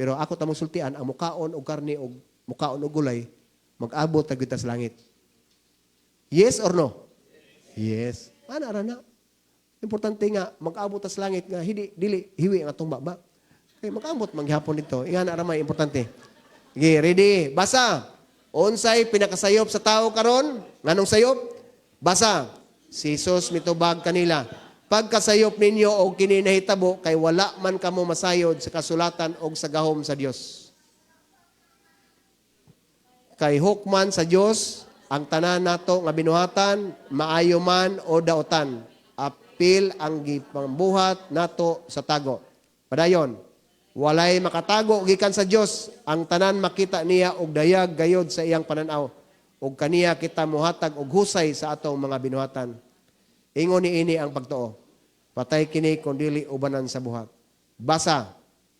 [SPEAKER 5] Pero ako ta sultian, ang mukaon og karne og mukaon og gulay, mag-abot ta gyud ta sa langit. Yes or no? Yes. Ana ra na. Importante nga mag-abot ta sa langit nga hindi dili hiwi ang atong baba. Kay mag-abot manghapon dito. Ingana ra may importante. Sige, ready? Basa. Unsay pinakasayop sa tao karon? Nganong sayop? Basa. Si Jesus mitubag kanila. Pagkasayop ninyo og kini nahitabo kay wala man kamo masayod sa kasulatan og sa gahom sa Dios. Kay hukman sa Dios ang tanan nato nga binuhatan, maayo man o daotan. Apil ang gipambuhat nato sa tago. Padayon, walay makatago gikan sa Dios, ang tanan makita niya og dayag gayod sa iyang pananaw. Ug kaniya kita mohatag og husay sa atong mga binuhatan. Ingon niini ang pagtuo. Patay kini kung dili ubanan sa buhat. Basa.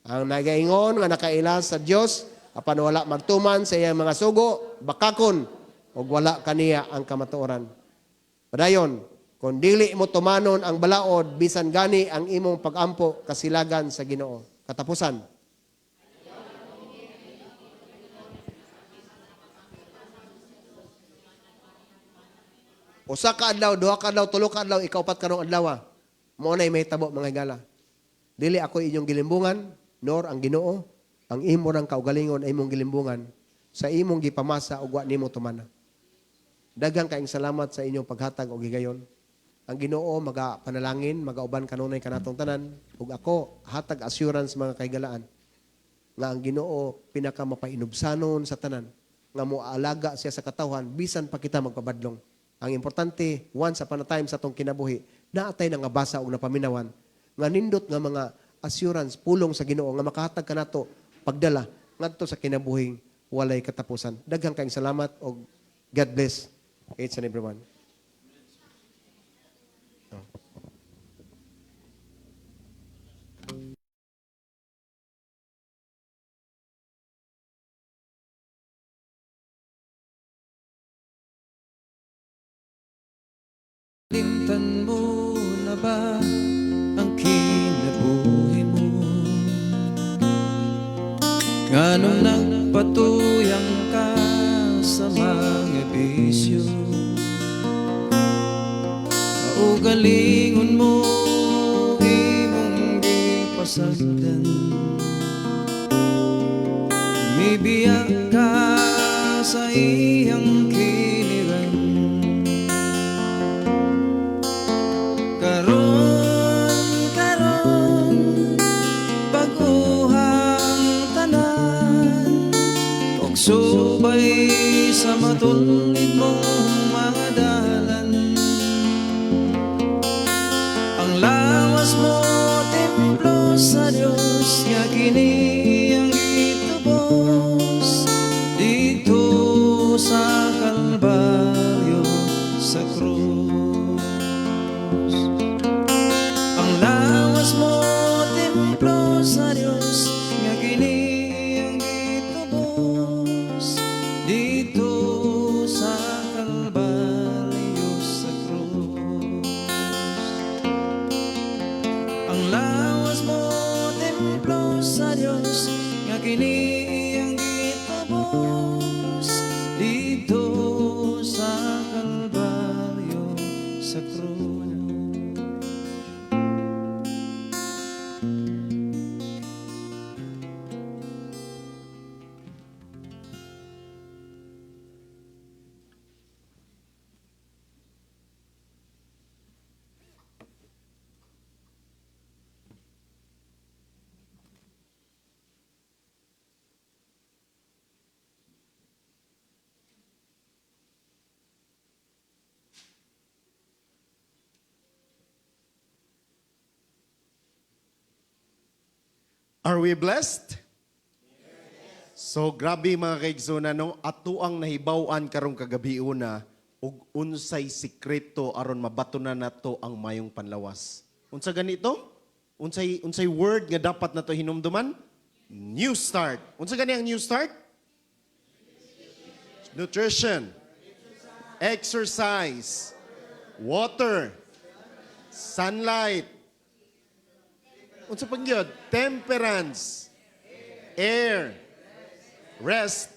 [SPEAKER 5] Ang nagaingon nga nakaila sa Dios apan wala magtuman sa iyang mga sugo, bakakon ug wala kaniya ang kamatuoran. Padayon, kung dili mo tumanon ang balaod, bisan gani ang imong pagampo kasilagan sa Ginoo. Katapusan. Usa ka adlaw, duha ka adlaw, tulo ka adlaw, ikaupat karong adlaw. Mao nay mahitabo, mga higala. Dili ako inyong gilimbungan, nor ang Ginoo, ang imo rang kaugalingon ay imong gilimbungan sa imong gipamasa ug wa nimo tumana. Daghang kaayong salamat sa inyong paghatag og higayon. Ang Ginoo magapanalangin, magauban kanunay kanatong tanan ug ako hatag assurance, mga kahigalaan, nga ang Ginoo pinaka mapainubsanon sa tanan nga moalaga siya sa katawhan bisan pa kita magpabadlong. Ang importante, once upon a time sa atong kinabuhi, naatay na nga basa og napaminawan nga nindot nga mga assurance pulong sa Ginoo nga makahatag kanato pagdala ngadto sa kinabuhing walay katapusan. Daghang kaayong salamat og God bless each and everyone.
[SPEAKER 4] Limtan mo na ba ang kinabuhi mo? Nganong nagpatuyang ka sa mga bisyo? Kaugalingon mo imong gipasagdan. Mibiyak ka sa iyang kiliran. Karon, karon, baguhang tanan og subay sa matulid mong mga dalan. Ang lawas mo templo sa Dios nga kini ang gitubos dito sa Kalbaryo sa krus. Ang lawas mo templo sa Dios nga kini ang gitubos dito sa Kalbaryo sa krus. Ang lawas mo templo sa Dios nga kini ang gitubos dito.
[SPEAKER 2] Are we blessed? So grabe, mga kaigsunan, no, ato ang nahibaw-an karong kagabiuna og unsay sikreto aron mabatunan nato ang mayong panlawas. Unsa ganito? Unsay word nga dapat nato hinumduman? New start. Unsa gani ang new start? Nutrition, exercise, water, sunlight. Unsa pang gyud? Temperance, air, rest,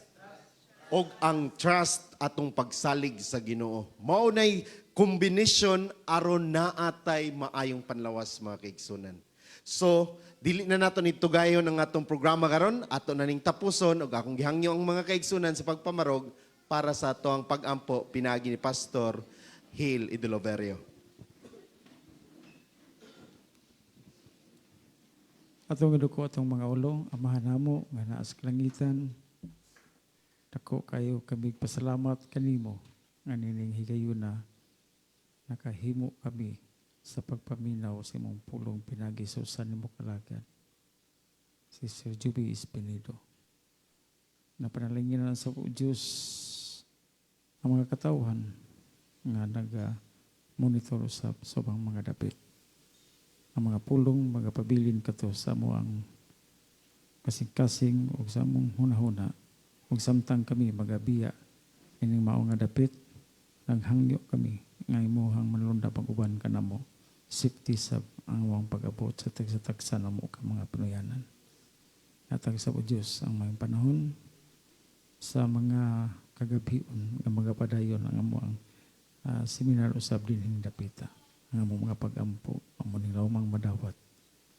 [SPEAKER 2] og ang trust, atong pagsalig sa Ginoo. Mao nay combination aron naatay maayong panlawas, mga kaigsunan. So, dili na nato ni tugayon ang atong programa karon, ato na ning tapuson ug akong gihangyo ang mga kaigsunan sa pagpamarog para sa ato ang pag-ampo pinagi ni Pastor Hil Idoloverio.
[SPEAKER 6] Atong iduko atong mga ulo. Amahan namo nga naa sa kalangitan. Dako kayo kami pasalamat kanimo nga nining higayuna nakahimo kami sa pagpaminaw sa imong pulong pinagi sa usa nimo ka alagad, si Sir Juby Espinido. Napanalangin na sa Diyos ang mga katawhan nga naga monitor usab sa ubang mga dapit. Ang mga pulong magapabilin kato sa among kasing-kasing ug sa among hunahuna ug samtang kami magabiya ining mao nga dapit, naghangyo kami nga imuhang manlunda pag-uban kanamo, safety sa ang among pag-abot sa tagsa-tagsa namo ka mga Pinoyanan. Hatag sa Diyos ang mayong panahon sa mga kagabion nga magapadayon ang among seminar usab dinhing dapita, ang among mga pag-ampo amo ning lawmang madawat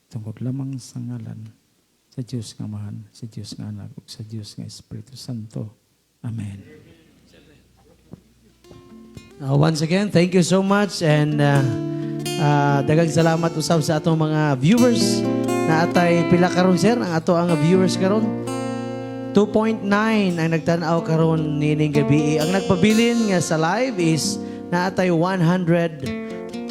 [SPEAKER 6] tungod lamang sa ngalan sa Dios nga Amahan, sa Dios nga Anak ug sa Dios nga Espiritu Santo. Amen.
[SPEAKER 4] Once again, thank you so much and daghang salamat usab sa atong mga viewers. Naatay pila karon, sir, ang ato ang viewers karon? 2.9 ang nagtan-aw karon nining gabi. Ang nagpabilin nga sa live is naatay 113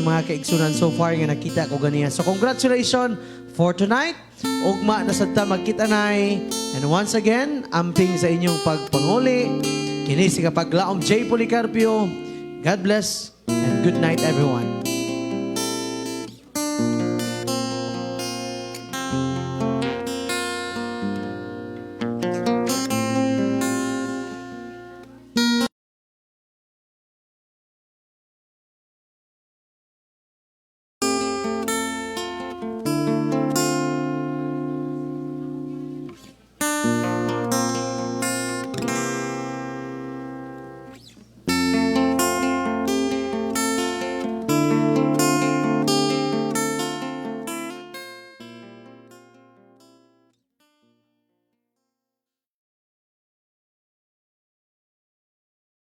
[SPEAKER 4] mga kaigsunan so far nga nakita ko ganiya. So congratulations for tonight. Ugma na sad ta magkita-nay. And once again, amping sa inyong pagpanguli. Kini si Kapaglaom J. Policarpio. God bless and good night, everyone.